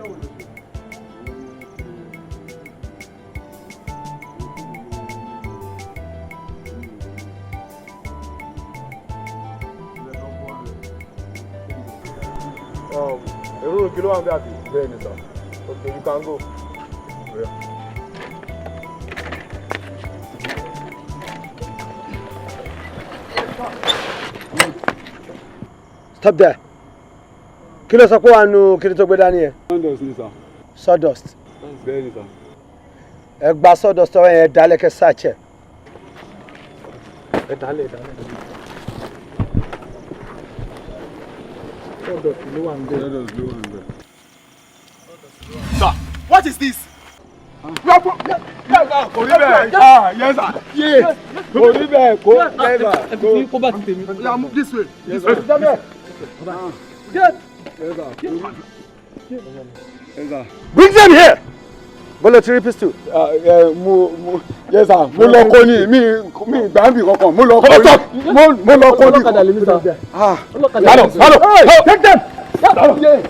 Iṣẹ́ wo ló ṣe? Èrò kí ló wà ń bí àbí? Bẹ́ẹ̀ ni, sir. Okay, you can go. Yeah. Stop there. Kí ló sọ pé wàá nu kí ni tó gbé dání yẹn? Sawdust ni, sir. Sawdust? Bẹ́ẹ̀ ni, sir. Ẹ gba sawdust ọwọ́ yẹn, dálẹ̀, kẹ́ search ẹ̀. Ẹ dálẹ̀, dálẹ̀. Sawdust ló wà ń bẹ̀. Sawdust ló wà ń bẹ̀. Sir, what is this? Kò rí bẹ́ẹ̀. Ah, yes, sir. Yeah. Kò rí bẹ́ẹ̀, kò yes, sir. Ẹ fi kó bá ti tèmi. Yeah, move this way. Yes, sir. Yes, sir. Yes, sir. Bring them here. Bọ́lá tí rí pistol. Ah, mo yes, sir, mo lọ kó ni mi gbàǹbì kankan, mo lọ kó ni, mo lọ kó ni. Ọlọ́kadà lèmi, sir. Ah. Ọlọ́kadà Lálọ́ lèmi, sir. lálọ́. Take them. Yeah.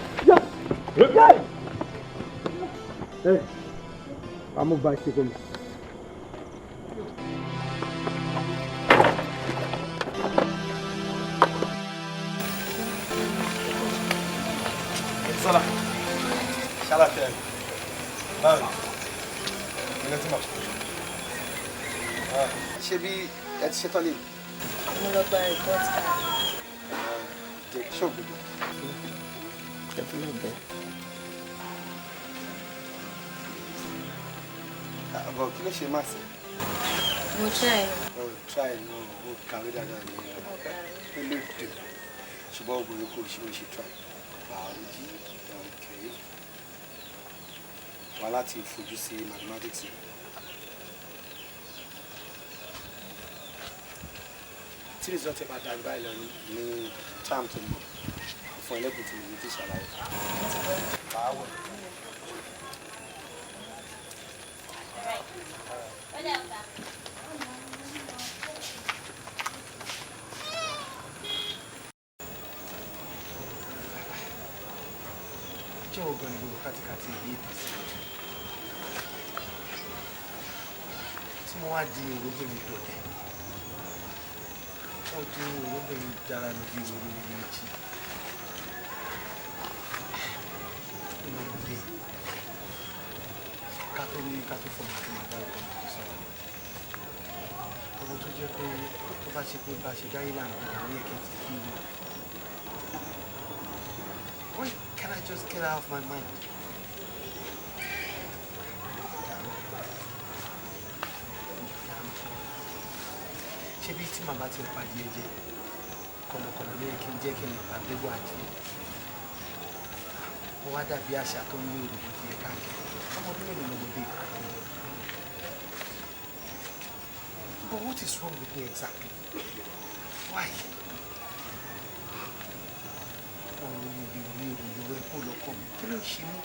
Hey, I'm a bicycle. Sọlá, ṣàlàfíà ẹ̀ báwo ni ilé tí mà? Ṣé bí ẹ ti ṣetán lè Mo lọ gba report card. Jẹ ṣọ́ọ̀gbù? Develop bẹ́ẹ̀. Àbọ̀ kí ló ṣe má sí? Mo try. Oh, try no, ó kàwé dáadáa ní ẹ ló dé, ṣùgbọ́n obìnrin kò ṣe, ó ṣe try. Biology, okay. Wà láti fojú sí mathematics. Tí result ẹ bá dàgbà báyìí lọ ní term tó ń bọ̀, fún ẹlẹ́bùn tí mo ní ti ṣàlàyé. Báwo? Jẹ́ ògùn ní gbogbo kátikàti ìlú ìbísí tí mo wá di òróbìnrin dọ̀dẹ̀, ó di òróbìnrin dára nù bí orí méjì ìlọ́mọdé ká tó rí ká tó fọmọ tó máa dárúkọ ọmọ tó sọ̀rọ̀, ọmọ tó jẹ́ pé tó bá ṣe pé bá ṣe dáyé láàrin ìgbà ó yẹ kí n ti bí wọn. Why can't I just get out of my mind? Ṣé bí tí màmá ti pàdé ẹ jẹ kọ̀lọ̀kọ̀lọ̀ ló yẹ kí n jẹ́ kí n lè pa gbogbo adìẹ? Ó wá dàbí àṣà tó ń lé òròmọdìẹ káàkiri. Ọmọ ọdún mélòó lọmọdé? But what is wrong with me exactly? Why? Ọ̀rọ̀ mi ò lè rí òròyìn ẹ̀ kó lọ́kọ̀ mi. Kí ló ń ṣe mí?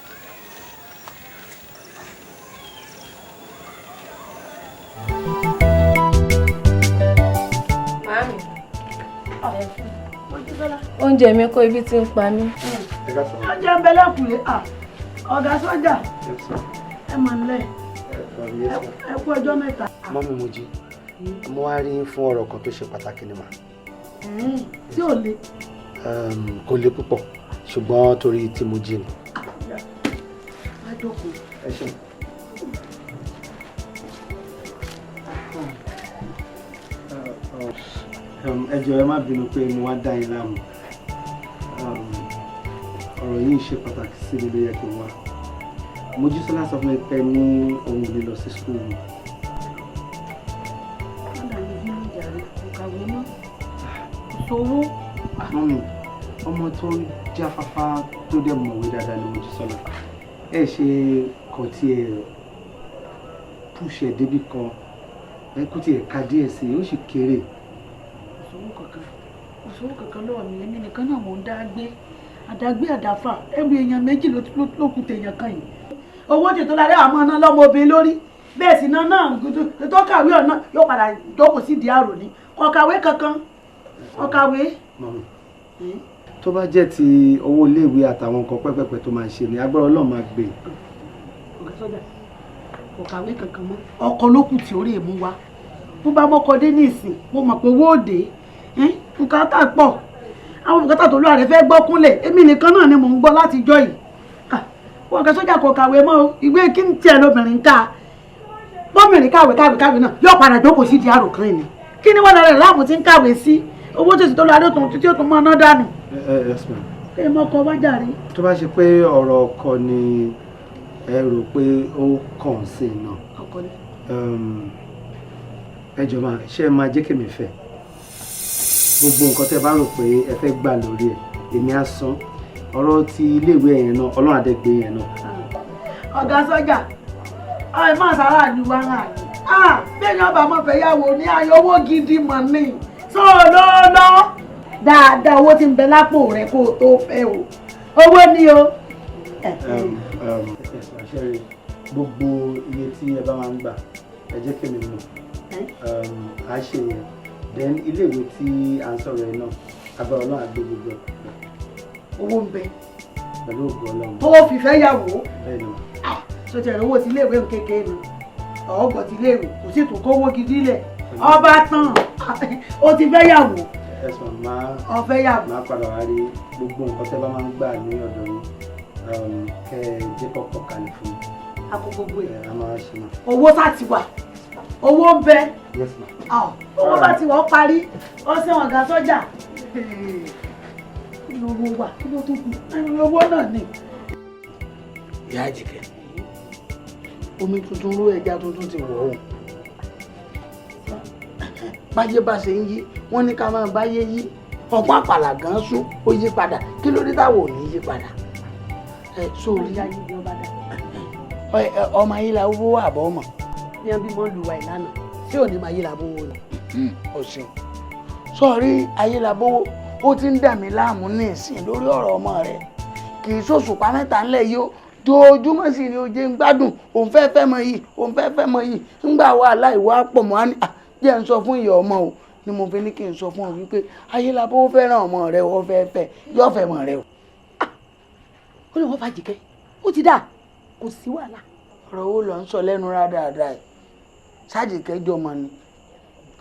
Màámi. Oúnjẹ mi kó, ibi tí ń pa mí. Oúnjẹ ń bẹ lẹ́kùnlé. Ọ̀gá sọ́jà, ẹ mọ̀ nílẹ̀, ẹ kú ọjọ́ mẹ́ta. Mummy Mojí, mo wá rí yín fún ọ̀rọ̀ kan tó ṣe pàtàkì ni mà. Tí ò le? Kò le púpọ̀, ṣùgbọ́n torí tí mo jí ni. Wá jókòó. Ẹ ṣeun. Ẹ jọ̀ọ́, ẹ má bínú pé mo wá dá yín láàmú. Ọ̀rọ̀ yìí ṣe pàtàkì sí mi ló yẹ kí n wá. Mojísọ́lá sọ fún mi pé ní òun ò ní lọ sí school mi. Wọ́n dàbí bí ìjàre, kò kàwé mọ́, kò sówó. Mummy, ọmọ tó jáfáfá tó dẹ̀ mọ̀wé dáadáa ni Mojísọ́lá. Ẹ ṣe kàn tiẹ̀ push ẹ̀ débì kan, ẹ kó tiẹ̀ ka díẹ̀ sí i, ó sì kéré. Kò sówó kankan, kò sówó kankan lọ́wọ́ mi. Èmi nìkan náà mò ń dá gbé, àdágbé àdáfà. Ẹrù èèyàn méjì ló kù tèèyàn kan yìí. Owó tètò lára àmọ́ náà lọ́mọ obìnrin lórí bẹ́ẹ̀ sì náà náà tó kàwé ọ̀nà yóò padà jókòó sí ìdí àrò ní. Kò kàwé kankan, kò kàwé. Mummy, Tó bá jẹ́ ti owó iléèwé àtàwọn nǹkan pẹ́pẹ́pẹ́ tó máa ń ṣe ni, agbára Ọlọ́run máa gbé. Ọ̀gá sọ́jà kò kàwé kankan mọ́. Ọkọ ló kù tí orí èmú wa. Bó bá mọ́kọ dé ní ìsìn, mo mọ̀ pé owó òde bùkátà pọ̀. Àwọn bùkátà tó lóra rẹ̀ fẹ́ gbọ́ kúnlẹ̀, èmi nìkan náà ni mò ń gbọ́ láti jọ́ yìí. Ọ̀gá sọ́jà kò kàwé mọ́ o, ìwé kí n tiẹ̀ lóbìnrin ká. Bọ́mìnrin kàwé kàwé kàwé náà yóò padà jókòó sí di àròkàn ni. Kí ni wọ́n lọ rẹ̀ láàmú tí ń kàwé sí? Owó tó sì tó lọ adótun tí ó tún mọ́ ọ́nà dànù. Ẹ yes ma'am. Ẹ mọ ọkọ wá jàre. Tó bá ṣe pé ọ̀rọ̀ ọkọ ni ẹ rò pé ó kàn sí i náà. Ọkọ ni. Ẹ jọ̀ọ́ máa ṣe é máa jẹ́ kèmí fẹ́. Gbogbo nǹkan tẹ́ bá rò pé ẹ fẹ́ gbà lórí ẹ̀, èmi á san. Ọ̀rọ̀ ti iléèwé yẹn náà, Ọlọ́run á dẹ̀ gbé yẹn náà. Ọ̀gá sọ́jà, ọ̀ ẹ̀ máa sára àlùwà hàn ní. Bẹ́ẹ̀ ni ọba máa fẹ́ yàwó ní ayọ̀ owó gidi mọ̀ ní. Sọ̀rọ̀ dáadáa, owó tí ń bẹ lápò rẹ̀ kó o tó fẹ́ o. Owó ni o. Ṣẹ́rí, gbogbo iye tí ẹ bá máa ń gbà, ẹ jẹ́ kí mi mọ̀. À ṣe yẹn. Then iléèwé tí à ń sọ̀rọ̀ ẹ náà, agbára Ọlọ́run á gbé gbogbo ẹ̀. Owó ń bẹ. Pẹ̀lú ògo Ọlọ́run. Tó fi fẹ́ yàwó. Bẹ́ẹ̀ ni. Sọtẹ̀ owó ti iléèwé kékeré ni. Ọ̀gbọ̀n ti iléèwé kò sì tún kówó gidi lẹ̀. Ọba tán, o ti fẹ́ yàwó. Ẹ̀sùn máa Ó fẹ́ yàwó. máa padà wá rí gbogbo nǹkan tẹ́ bá máa ń gbà ní ọ̀dọ̀ yín, kẹ́ ẹ jẹ́ kọ́kọ́ kalẹ̀ fún mi. A kó gbogbo ẹ̀. A máa ṣe máa. Owó sá ti wà. Owó ń bẹ. Yes ma. Owó bá ti wà ó parí. Ó ṣẹ̀wọ̀n ọ̀gá sọ́jà. Kí ló wà? Kí ló tó kù? Owó náà ni. Ìyá Àjíkẹ́, omi tuntun rú, ẹja tuntun ti wọ̀ ọ́. Báyé bá ṣe ń yí, wọ́n ní ká máa báyé yí. Ọ̀pọ̀ àpàlà gan sún ó yí padà, kí ló dé táwọn ò ní yí padà? Ẹ sórí ọmọ ayé la owó àbọ̀ ọmọ. Ní ẹbí mọ́ lu wa ìlànà tí ò ní máa yí làbówó ni. O ṣeun. Sọ̀rí ayélabówó, ó ti ń dà mí láàmú ní ìsìn lórí ọ̀rọ̀ ọmọ rẹ̀. Kì í ṣòṣùpá mẹ́ta ńlẹ̀ yìí ó dojúmọ́ sí ni ó jẹ́ ń gbádùn. Òun fẹ́ fẹ́ mọ yìí, òun fẹ́ fẹ́ mọ yìí. Ńgbà wàhálà ìwà pọ̀ mọ́ á ní jẹ́ ń sọ fún ìyá ọmọ o, ni mo fi ní kí n sọ fún ọ wípé ayélabówó fẹ́ràn ọmọ rẹ, ó fẹ́ fẹ́, yóò fẹ́ mọ rẹ o. Ó lè wọ́n fàjìkẹ́, ó ti dà, kò sí wàhálà. Ọ̀rọ̀ wo ló ń sọ lẹ́nu rádaràda yìí? Sájìkẹ́ jọmọ ni,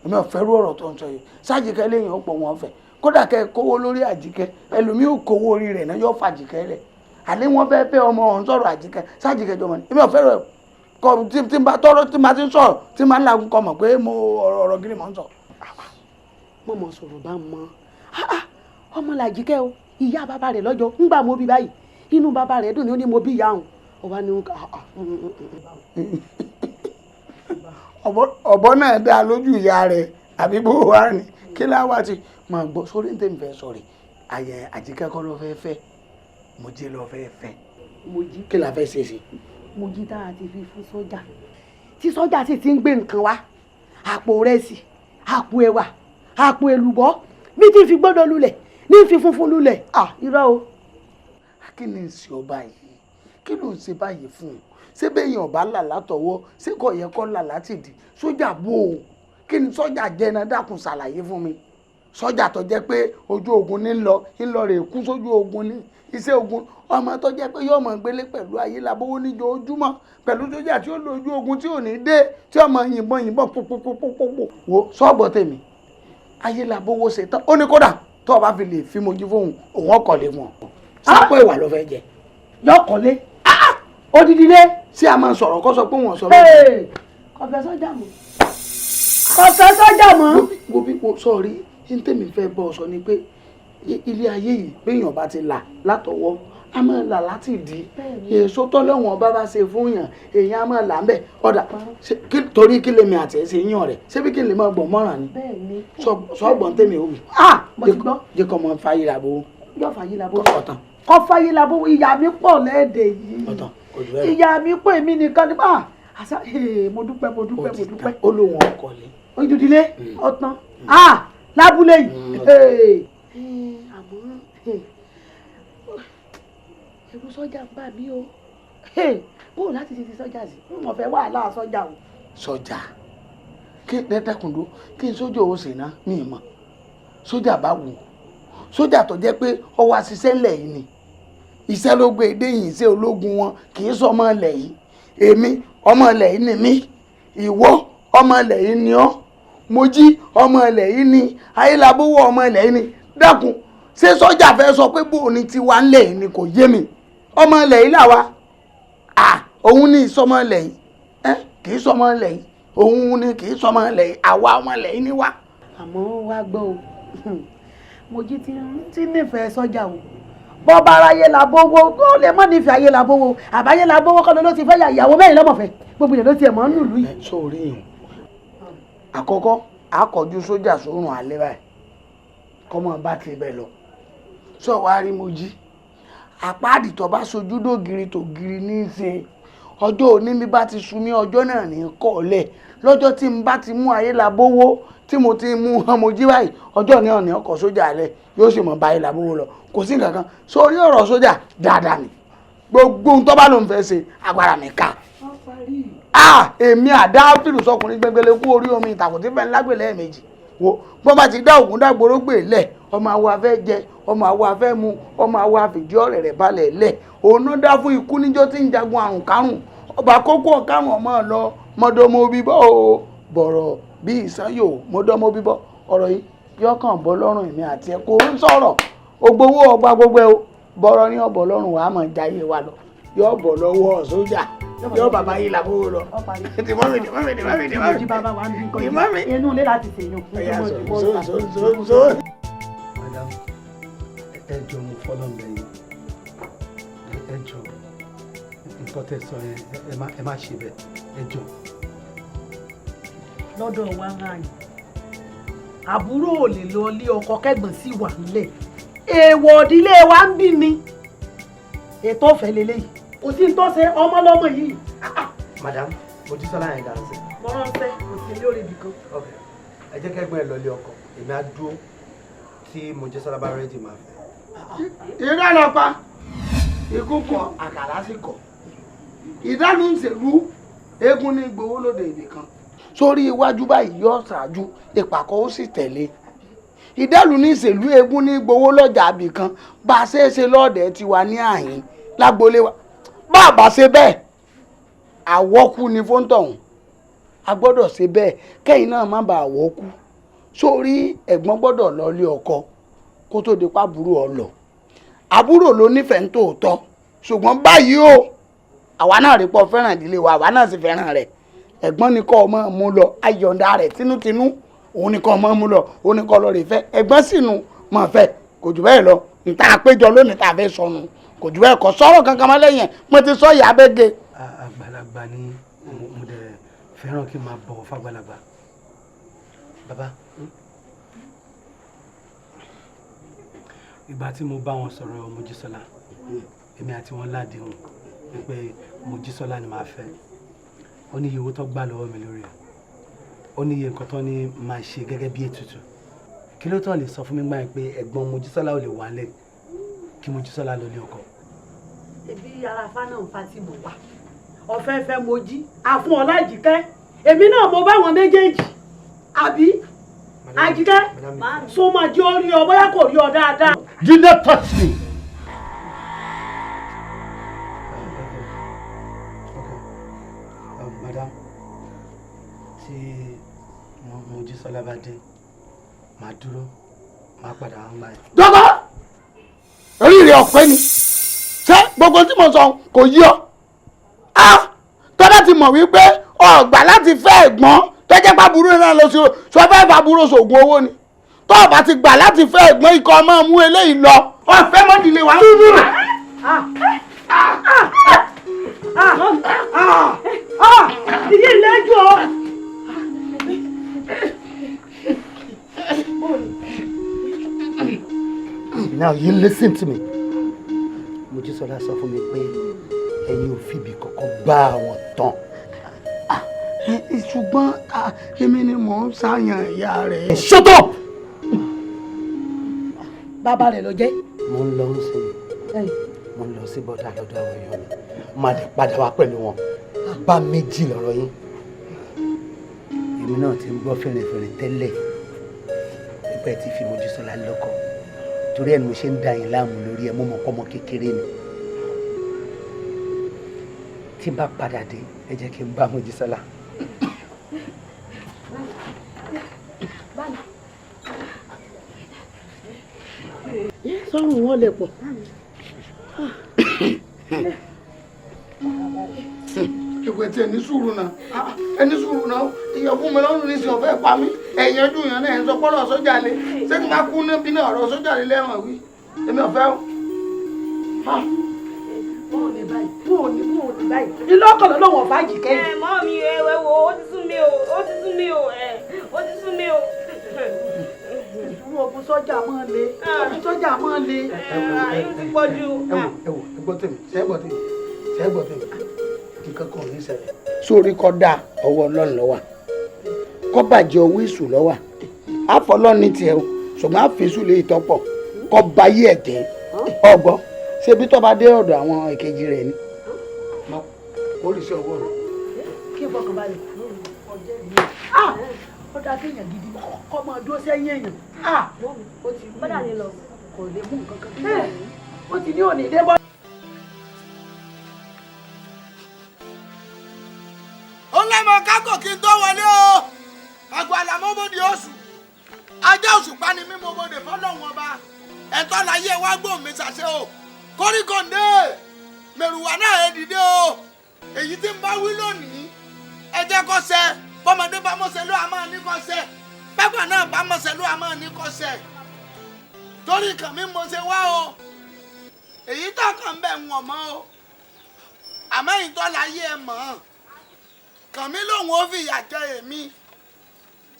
èmi ò fẹ́rù ọ̀rọ̀ tó ń sọ yìí. Sájìkẹ́ lẹ́yìn ó pọ̀ wọ́n fẹ́, kódà kẹ́ kówó lórí àjíkẹ́, ẹlòmíì ò kówó orí rẹ̀ náà yóò fàjìkẹ́ lẹ̀. Àní wọ́n fẹ́ fẹ́ ọmọ ọ̀hún sọ̀rọ̀ àjíkẹ́, sájìkẹ́ jọmọ ni, èmi ò fẹ́rù ẹ̀ kọ. Tí n bá tọrọ, tí n bá ti ń sọ̀rọ̀, tí n bá ń lagun, kọ mọ̀ pé mo ọ̀rọ̀ gírí mọ̀ ń sọ. Mo mọ̀ sọ̀rọ̀ bá mọ́ ọmọ làjíkẹ́ o. Ìyá bàbá rẹ̀ lọ́jọ́ ńgbà mo bí báyìí, inú bàbá rẹ̀ dùn ní ó ní mo bí ìyá òun ọba ní. Ọ̀bọ náà dá lójú ìyá rẹ̀ àbí bó wà ní kí láwa ti máa gbọ́ sórí ní tèmi fẹ́ sọ̀rọ̀ àyẹ̀. Àjíkẹ́ kọ́ ló fẹ́ fẹ́, Mojí ló fẹ́ fẹ́. Mojí. Kí la fẹ́ ṣe sí. Mojí tá a ti fi fún sọ́jà, tí sọ́jà sì ti ń gbé nǹkan wá, àpò rẹsì, àpò ẹ̀wà, àpò èlùbọ́, bí tí ń fi gbọ́dọ̀ lulẹ̀ ní fi funfun lulẹ̀, ah, irọ́ o. Kí ni ń ṣe ọba yìí? Kí ló ń ṣe báyìí fún un? Ṣé bẹ́yìn ọba là látọwọ́, ṣé kò yẹ kó là látìdí? Sójà bó o, kí ni sọ́jà jẹ́ náà? Dákun, ṣàlàyé fún mi. Sọ́jà tó jẹ́ pé ojú ogun ní lọ ń lọ rè kú sójú ogun ní iṣẹ́ ogun, ọmọ tó jẹ́ pé yóò mọ̀ gbélé pẹ̀lú ayélabówó níjoojúmọ́, pẹ̀lú sójà tí ó lọ ojú ogun tí ò ní dé, tí ọmọ yìnbọn yìnbọn pòpòpòpòpò. Wo sọ́ọ̀bọ̀ tèmi, ayélabówó ṣe tán, ó ní kódà tó o bá fi lè fi mojú fóun, òun ọkọ̀ lè mọ̀ sápò ìwà ló fẹ́ jẹ. Yọkọ̀lé odidi lé. Ṣé a máa sọ̀rọ̀ kó sọ pé wọ́n sọ lójú? Kọfẹ sọ́jà mọ́, kọfẹ sọ́jà mọ́. Wo bí wo sọ̀rí, ní tèmi fẹ́ bọ́ ọ sọ ni pé ilé ayé yìí, béèyàn bá ti là látọwọ́, a máa là láti dì í. Èso tọ́lọ́wọ̀n bá bá ṣe fún yàn, èèyàn á máa là ń bẹ̀. Ọ̀dà torí kí lèmi àti ẹ̀ ṣe yàn rẹ̀, ṣé bí kí n lè máa gbọ̀n mọ́ràn ni? Sọ́gbọ̀n tèmi ò wí. Ah, mo ti gbọ́. Jẹ́ kọ́ mọ fàyè làbò. Yóò fàyè làbò. Ọ̀tàn. Kọ́ fàyè làbò, ìyá mi pọ̀ lẹ́ẹ̀dẹ̀ yìí. Ọ̀tàn, kò jù bẹ́ẹ̀ lọ. Ìyá mi pọ̀, èmi nìkan ni. Ah, àṣà, mo dúpẹ́, mo dúpẹ́, mo dúpẹ́. Ó lóun ọkọ̀ lé. Ojúdílé ọ̀tàn, ah, lábúlé yìí. Àmọ́ ẹ̀rù sọ́jà ń bà mí o. Bóò láti ṣe ti sọ́jà sí, n ò fẹ́ wàhálà sọ́jà o. Sọ́jà kí dẹ́tẹ́kùndó kí n sójà ó sì ná mi mọ̀ sójà bá wù. Sójà tó jẹ́ pé ó wá ṣiṣẹ́ ńlẹ̀ yìí ni, iṣẹ́ ló gbé dé yìí, iṣẹ́ ológun wọn, kì í sọ ọmọ ilẹ̀ yìí. Èmi ọmọ ilẹ̀ yìí ni mí, ìwọ ọmọ ilẹ̀ yìí ni ọ́, Mojí ọmọ ilẹ̀ yìí ni, Ayélabówó ọmọ ilẹ̀ yìí ni. Dákun, ṣé sọ́jà fẹ́ sọ pé bò ní tiwa ńlẹ̀ yìí ni? Kò yé mi. Ọmọ ilẹ̀ yìí làwa, òun ní ìsọmọ ilẹ̀ yìí, kì í sọmọ ilẹ̀ yìí, òun ni kì í sọmọ ilẹ̀ yìí, àwa ọmọ ilẹ̀ yìí ni wá. Àmọ́ wá gbọ́ o, Mojí ti nífẹ̀ẹ́ sọ́jà o. Bọ́ba aráyé la bówó, ó lè mọ́ nífẹ̀ẹ́ ayé la bówó, àbáyé la bówó kọ́ ló ti fẹ́ yà ìyàwó mẹ́rin lọ́mọ̀fẹ́, gbogbo ìyẹn ló tiẹ̀ mọ́ nùlù yìí. Sórí yìí àkọ́kọ́ àkọ́jú sójà sórùn alẹ́ báyìí, kọ́mọ bá ti bẹ̀ lọ. Sọ wá rí Mojí, àpáàdì tó bá sojú dògiri tògiri ní í ṣe. Ọjọ́ òní mi bá ti sun mí, ọjọ́ náà ní kọ́ọ̀lẹ̀. Lọ́jọ́ tí n bá ti mú ayé la bówó, tí mo ti mú hàn Mojí báyìí, ọjọ́ náà ní ọkọ̀ sójà alẹ́ yóò sì mọ̀ bá ayé la bówó lọ. Kò sí nǹkan kan sórí ọ̀rọ̀ sójà, dáadáa ni gbogbo ohun tó bá lòun fẹ́ ṣe, agbára mi ká. Èmi àdá fìlù sọkùnrin gbẹngbẹlẹ kú orí omi ìtàkùn tí fẹ́ẹ́ lágbè lẹ́ẹ̀mejì. Wo bọ́n bá ti dá ògùn dàgbòrò gbè lẹ̀, ọmọ àwa fẹ́ jẹ, ọmọ àwa fẹ́ mu, ọmọ àwa fìdí ọ̀rẹ́ rẹ̀ balẹ̀ lẹ̀. Òun náà dá fún ikú níjọ́ tí ń jagun àrùn kárùn, ọba kókó ọ̀kárùn ọmọ lọ mọ́dọ́mọ́ bíbọ́ o bọ̀rọ̀ bí ìsanyò mọ́dọ́mọ́ bíbọ́. Ọ̀rọ̀ yìí yọkàn bọ́ lọ́rùn èmi àti ẹ̀, kò ń sọ̀rọ̀ ògbówó ọgbà gbogbo ẹ o, bọ̀rọ̀ ní ọ̀bọ̀ lọ́rùn wàá mọ̀ jayé wa lọ, yọ bọ̀ lọ́wọ́ sójà, yọ bàbá yìí làbúrò lọ. Tìmọ́mì tìmọ́mì tìmọ́mì tìmọ́mì tìmọ́mì. Inú ilé láti ṣèyàn. Madam, ẹ jọ̀ọ́, mo fọlọ́ lẹ́yìn, ẹ jọ̀ọ́, nǹkan tẹ́ sọ yẹn, ẹ má ṣe bẹ́ẹ̀, ẹ jọ̀ọ́. Lọ́dọ̀ wa ń ràn yín, àbúrò ò lè lọ ilé ọkọ kẹ́gbọ̀n sí wà nílẹ̀. Èèwọ̀ ìdílé wa ń bí ni ètò ọ̀fẹ́ lélẹ́yìí, kò sí ní tó ṣe ọmọ lọ́mọ yìí. Madam, Mojísọ́lá yẹn dáhùn sí. Mo ránṣẹ́, kò sí lórí ibì kan. Ẹ jẹ́ kẹ́gbọ́n ẹ lọ ilé ọkọ, èmi á dúró tí Mojísọ́lá bá ready máa fẹ́. Irọ́ lọ pa, ikú kọ àkàrà sí kọ, ìdánù ń ṣèlú, eégún ní gbowó lóde ibì kan. Sórí iwájú báyìí yóò ṣáájú, ìpàkọ́ ó sì tẹ̀lé. Ìdálù ní ìṣèlú, eégún ní gbowó lọ́jà ibì kan. Bá a ṣe é ṣe lọ́ọ̀dẹ̀ tiwa ní àyín lágboolé wa, bá a bá ṣe bẹ́ẹ̀ àwọ́kú ni fóńtọ̀hún. A gbọ́dọ̀ ṣe bẹ́ẹ̀ kẹ́yìn náà má bàa àwọ́kú. Sórí ẹ̀gbọ́n gbọ́dọ̀ lọ ilé ọkọ kó tó di pàbúrò ọ lọ. Àbúrò ló nífẹ̀ẹ́ ń tòótọ́, ṣùgbọ́n báyìí o, àwa náà rí pọ̀ fẹ́ràn ìdílé wa, àwa náà sì fẹ́ràn rẹ̀. Ẹ̀gbọ́n ni kọ́ ọmọ mú lọ, ayọ̀ǹda rẹ̀ tinútinú, òun ni kọ́ ọmọ mú lọ, òun ni kọ́ lọ rè fẹ́. Ẹ̀gbọ́n sì nu mọ̀ fẹ́, kò jù bẹ́ẹ̀ lọ. Nta àpéjọ lónìí tá a fẹ́ sọnù, kò jù bẹ́ẹ̀ kọ́ sọ̀rọ̀ kankan mọ́ lẹ́yìn ẹ̀, mo ti sọ ìyá abẹ́gẹ́. Àgbàlagbà ni mo dẹ̀ fẹ́ràn kí n máa bọ̀wọ̀ fàgbàlagbà. Bàbá, ìgbà tí mo bá wọn sọ̀rọ̀ Mojísọ́lá, èmi àti wọn ládìhùn wípé Mojísọ́lá ni màá fẹ́. Ó ní iye owó tó gbà lọ́wọ́ mi lórí ẹ̀, ó ní iye nǹkan tó ní máa ṣe gẹ́gẹ́ bí ètùtù. Kí ló tán lè sọ fún mi gbà yẹn pé ẹ̀gbọ́n Mojísọ́lá ò lè wà lẹ̀ kí Mojísọ́lá lọ lé ọkọ? Ebi ara afá náà ń fa tí mo wà ọ̀fẹ́ fẹ́ Mojí àfún Ọlájíkẹ́, èmi náà mo bá wọn méjèèjì àbí Àjíkẹ́ sọmọdé orí ọ bóyá kò rí ọ dáadáa. Do not touch me. Madam, tí Mojísọ́lá bá dé, màá dúró, màá padà wá ń gbà yẹn. Dọ́gba orí rẹ̀ ọ̀pẹ ni, ṣé gbogbo tí mo sọ kò yí ọ? Tọ́lá ti mọ̀ wípé ọ̀gbà láti fẹ́ ẹ̀gbọ́n tọ́jẹ́ pàbúrò náà lọ sí sọ fẹ́ fàbúrò sògùn owó ni. Tó o bá ti gbà láti fẹ́ ẹ̀gbọ́n, ikọ̀ ọmọ mú eléyìí lọ, ọ̀fẹ́ mọ́dìlé wa. Ìyí ìlẹ́jọ́. Now you listen to me. Mojísọ́lá sọ fún mi pé ẹ̀yin ò fìbí kankan gbá àwọn tán. Ṣùgbọ́n èmi ni mò ń ṣàyàn ìyá rẹ̀. Shut up! Bàbá rẹ̀ ló jẹ́. Mo ń lọ ń sìn, mo ń lọ sí bọ́dà lọ́dọ̀ àwọn èèyàn mi, máa lè padà wá pẹ̀lú wọn. Bá méjì lọ́rọ̀ yín. Èmi náà ti ń gbọ́ fèrèfèrè tẹ́lẹ̀ nípa ẹ̀ tí fi Mojísọ́lá lọ́kọ. Torí ẹ̀ ni mo ṣe ń da yín láàmú lórí ẹ̀, mo mọ̀ pé ọmọ kékeré ni. Tí n bá padà dé, ẹ jẹ́ kí n bá Mojísọ́lá. Sọ́run wọn lè pọ̀. Ìwé tí ẹni sùúrù náà, ẹni sùúrù náà, ìyẹn fún mi lọ́rùn nísìnyí ọ̀fẹ́ pa mí, ẹ̀yìn ojú yẹn náà ẹ̀ ń sọ pọ́nrọ̀ sójà lé, ṣé kí n máa kú níbi náà ọ̀rọ̀ sójà lé lẹ́wọ̀n wí, èmi ọ̀fẹ́ o. Bóò ní báyìí, bóò ní bóò ní báyìí, ilé ọkọ̀ lọ́wọ́ fàájì kẹ́yìn. Ẹ mọ́ mi ẹ wo, ó ti sún mi o, ó ti sún mi o, ẹ ó ti sún mi o. Ìṣòro ogun sọ́jà máa le, ogun sọ́jà máa le. Ayé ti pọ̀ jù. Ẹ wò, ẹ wò, ẹ gbọ́ tèmi, ṣé ẹ gbọ́ tèmi, ṣé ẹ gbọ́ tèmi, nǹkan kan ò ní ṣẹlẹ̀. Sórí kọ́ da ọwọ́ Ọlọ́run ló wà, kọ́ bàjẹ́ owó ìṣù ló wà, àfọlọ́ ní tiẹ̀ o, ṣùgbọ́n àfẹ́sù lè tọ́pọ̀, kọ́ ba yí ẹ̀ jẹ́, ọgbọ́, ṣebí tó bá dé ọ̀dọ̀ àwọn ìkejì rẹ̀ ni. Ó rí sí ọwọ́ rẹ̀. Kí n fọkàn balẹ̀. Ó dáa kéèyàn gidi kọ́ máa dúró sẹ́yìn èèyàn. Ó ti kò lè mú nǹkan kan. Ó ti ní òní dé bọ́. Ó lẹ́mọ kágò kí n tó wọlé o, àgbàlá mọ́bòdì oṣù ajá òṣùpá ni mímọ́ bòdì fọlọ́hún ọba ẹ̀tọ́ láyé wá gbóhùn mi ṣàṣẹ o, kórìkòǹdé mẹ̀rùwá náà ẹ dìde o, èyí tí ń bá wí lónìí ẹ jẹ́ kó ṣẹ, bọ́mọdé bá mọ̀ṣẹ́ ló a máa ní kó ṣẹ, bàbá náà bá mọ̀ṣẹ́ ló a máa ní kó ṣẹ, torí kàn mí mo ṣe wá o, èyí tó kàn bẹ́ẹ̀ ń wọ̀n mọ́ o, àmọ́ ìtọ́ láyé ẹ mọ̀ ọ́n kàn mí lòun ó fìyà jẹ èmi,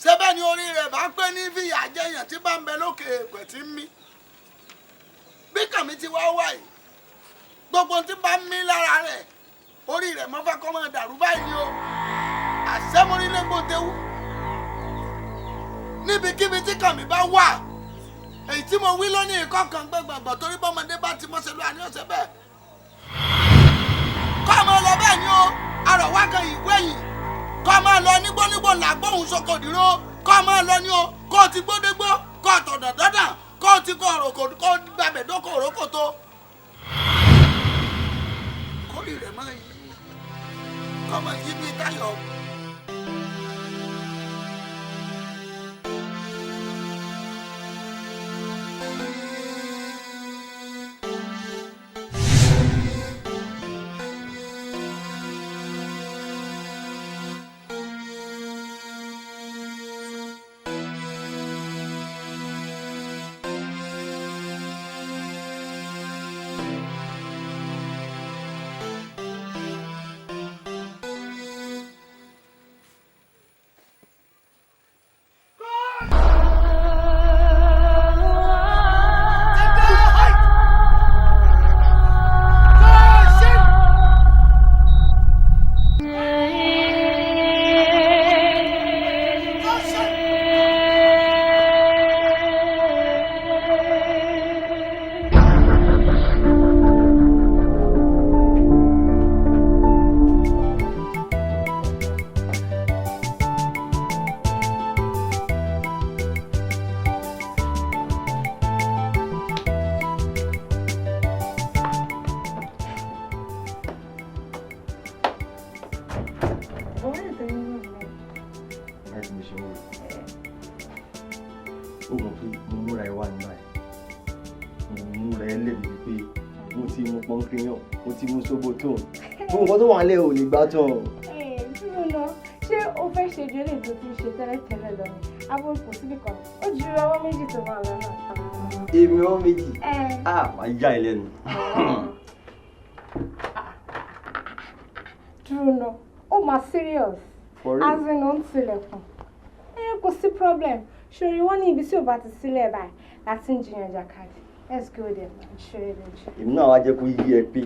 ṣébẹ́ ni orí rẹ̀ bá pé ní fìyà jẹ èèyàn tí bá ń bẹ lókè èèpẹ̀ tí ń mí, bí kàn mí ti wá wá yìí gbogbo tí bá ń mí lára rẹ̀ orí rẹ̀ mọ́ fẹ́ kọ́ máa dàrú báyìí ni o, àṣẹ́mórílẹ́gbò tewú níbikíbi tí kàn mí bá wà, èyí tí mo wí lónìí kọ̀ọ̀kan gbẹ̀gbẹ̀gbọ̀ torí bọ́mọdé bá ti mọ́ṣẹ́ lóra ní ọ̀sẹ̀ bẹ́ẹ̀ kọ́ ọmọ lọ bẹ́ẹ̀ ni o, àrọ̀wá kan ìwé yìí kọ́ máa lọ nígbónígbó làgbóhùn sokòdìró, kọ́ máa lọ ní o, kó o ti gbódégbó, kó o tọ̀dọ̀ dọ́dà, kó o ti kó ọ̀rọ̀ kó o gbàgbẹ́ dókò òrókòtó. Kórì rẹ̀ máa yí, kọ́ máa yí bíi táyọ̀. Ó mọ̀ pé mo múra ẹ wá ní báyìí, mo múra ẹ lẹ́bi pé mo ti mu pọ́nkíríyàn, mo ti mu sóbò tó gbogbo nǹkan tó wà nílẹ̀ ò lè gbá tán. Dúró náà, ṣé o fẹ́ ṣe ju eléyìí tó ti ń ṣe tẹ́lẹ̀tẹ́lẹ̀ lọ ni? Abo kò síbì kan, ó ju ọwọ́ méjì tó máa lọ náà. Èmi ọwọ́ méjì? Ah, máa yá ẹ lẹ́nu. Dúró náà, ó máa serious. For real? As in, ó ń tilẹ̀kùn. Kò sí problem. Ṣòrí wọ́n ní ibi tí ò bá ti sílẹ̀ báyìí láti ń jiyàn jàkadì. Let's go there. Ṣeré lójú. Èmi náà wá jẹ́ kó yí ẹ pé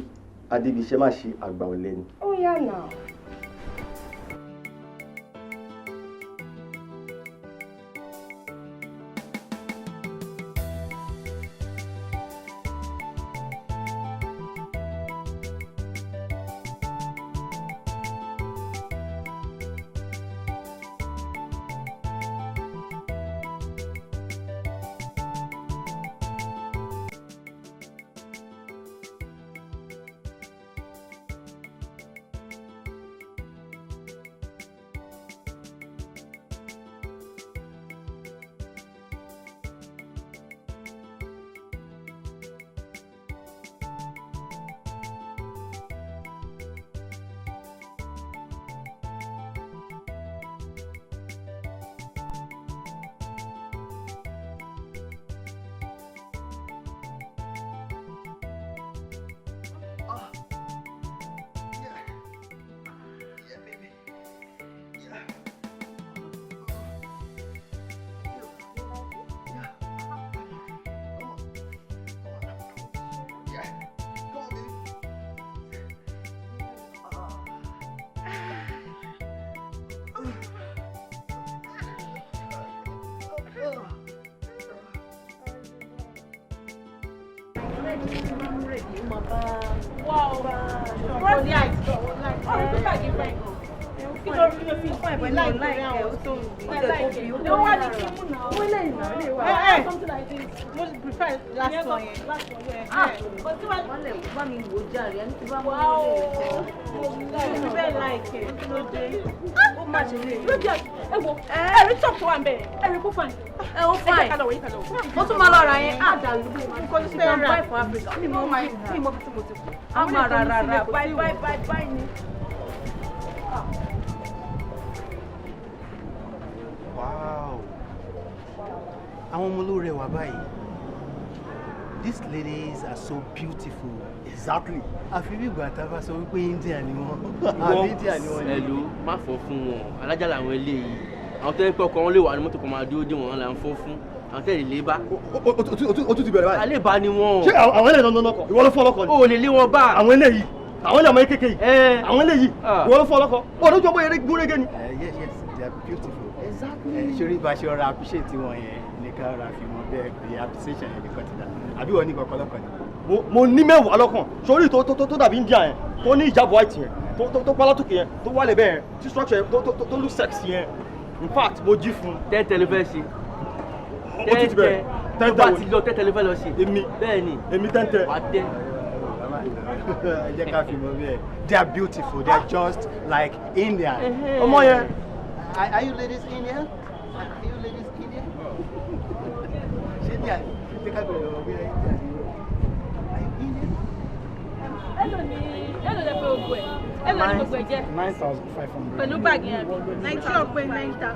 Adébíṣẹ́ má ṣe àgbà ọ̀lẹ ni. Ó yá náà. Wow. What's the height? Oh, you put bag in front. Kí ló rí ló fi fún ẹ̀bẹ̀ láìpẹ́ rẹ̀ àwọn tó ń bí. Ló wá ní kí mú náà. Owó lẹ́yìn náà lè wà. Something like this. Mo prefer last one yẹn. Last one yẹn. Ah, but tí wàá. Wọ́n lè bá mi wò jàre, ẹni tí bá mú Wow. ilé Mo bẹ́ẹ̀ láìpẹ́. Kí ló dé? Ó má ṣe lè. Ló jẹ́ ẹ wo ẹ̀rí top tó wà ń bẹ̀ ẹ̀rí kó fine. Ẹ ó Ẹ fine. jẹ́ ká lọ wọ̀ yín ká lọ wọ̀. Ó tún máa lọ ra yẹn. Ah, Nǹkan tó she fẹ́ can rà. buy for Africa. Mi mọ mi mọ bí tí mo ti kú. A máa ra ra ra buy buy buy buy ni. Wow. Àwọn ọmọ ló rẹwà báyìí. These ladies are so beautiful. Exactly. Àfi bí ìgbà tá a bá sọ wípé India ni wọ́n. Àbí India ni wọ́n. Ẹ̀lú má fọ́ fún wọn, alájà làwọn eléyìí. Àwọn tó ń pẹ́ ọkọ̀ wọn lè wà ní mọ́tò kan máa dúró dé wọn là ń fọ́ fún. Àwọn tẹ̀lé lé bá. O tún ti bẹ̀rẹ̀ báyìí. Alẹ́ bá ni wọ́n. Ṣé àwọn eléyìí lọ́nà lọ́kọ̀? Ìwọ ló fọ́ ọlọ́kọ̀ ni. O ò lè lé wọn bá. Àwọn eléyìí, àwọn eléyìí ọmọ kékeré yìí. Àwọn eléyìí, ìwọ ló fọ́ ọlọ́kọ̀. O lójú ọmọ eré gúnrégé ni. Yes, yes, they are beautiful. Exactly. Ṣorí bá ṣe ọ̀rọ̀ appreciate wọn yẹn ní ká ọ̀rọ̀ àfihàn bẹ́ẹ̀ pé appreciation yẹn nìkan ti dà. Àbí wọ́n ní kankan lọ́kàn ni? Mo ní 10 lọ́kàn. Sórí tó tó tó dàbí India yẹn, tó ní ìjábọ̀ white yẹn, tó tó tó pálátòkè yẹn, tó wálẹ̀ bẹ́ẹ̀ yẹn, tí structure yẹn tó tó tó look sexy yẹn. In fact, mo jí fún un. Tẹ́tẹ́ ló fẹ́ ṣe. O tún ti bẹ̀rẹ̀. Tó bá ti lọ tẹ́tẹ́ ló fẹ́ lọ ṣe. Èmi. Bẹ́ẹ̀ ni. Èmi tẹ́ntẹ́. Wà á tẹ́. Ẹ jẹ́ ká fi mọ bẹ́ẹ̀. They are beautiful. They are just like Indian. Ọmọ yẹn. Are you ladies Indian? Are you ladies Indian? Ṣé India ṣé ká bẹ̀rẹ̀ ọ̀rọ̀ bí India ni? Are you Indian? Èló ni èló lẹ pé gbogbo ẹ̀? Èló ni gbogbo ẹ̀ jẹ́? 9,500. Pẹ̀lú báàgì yẹn àbí? 9,500.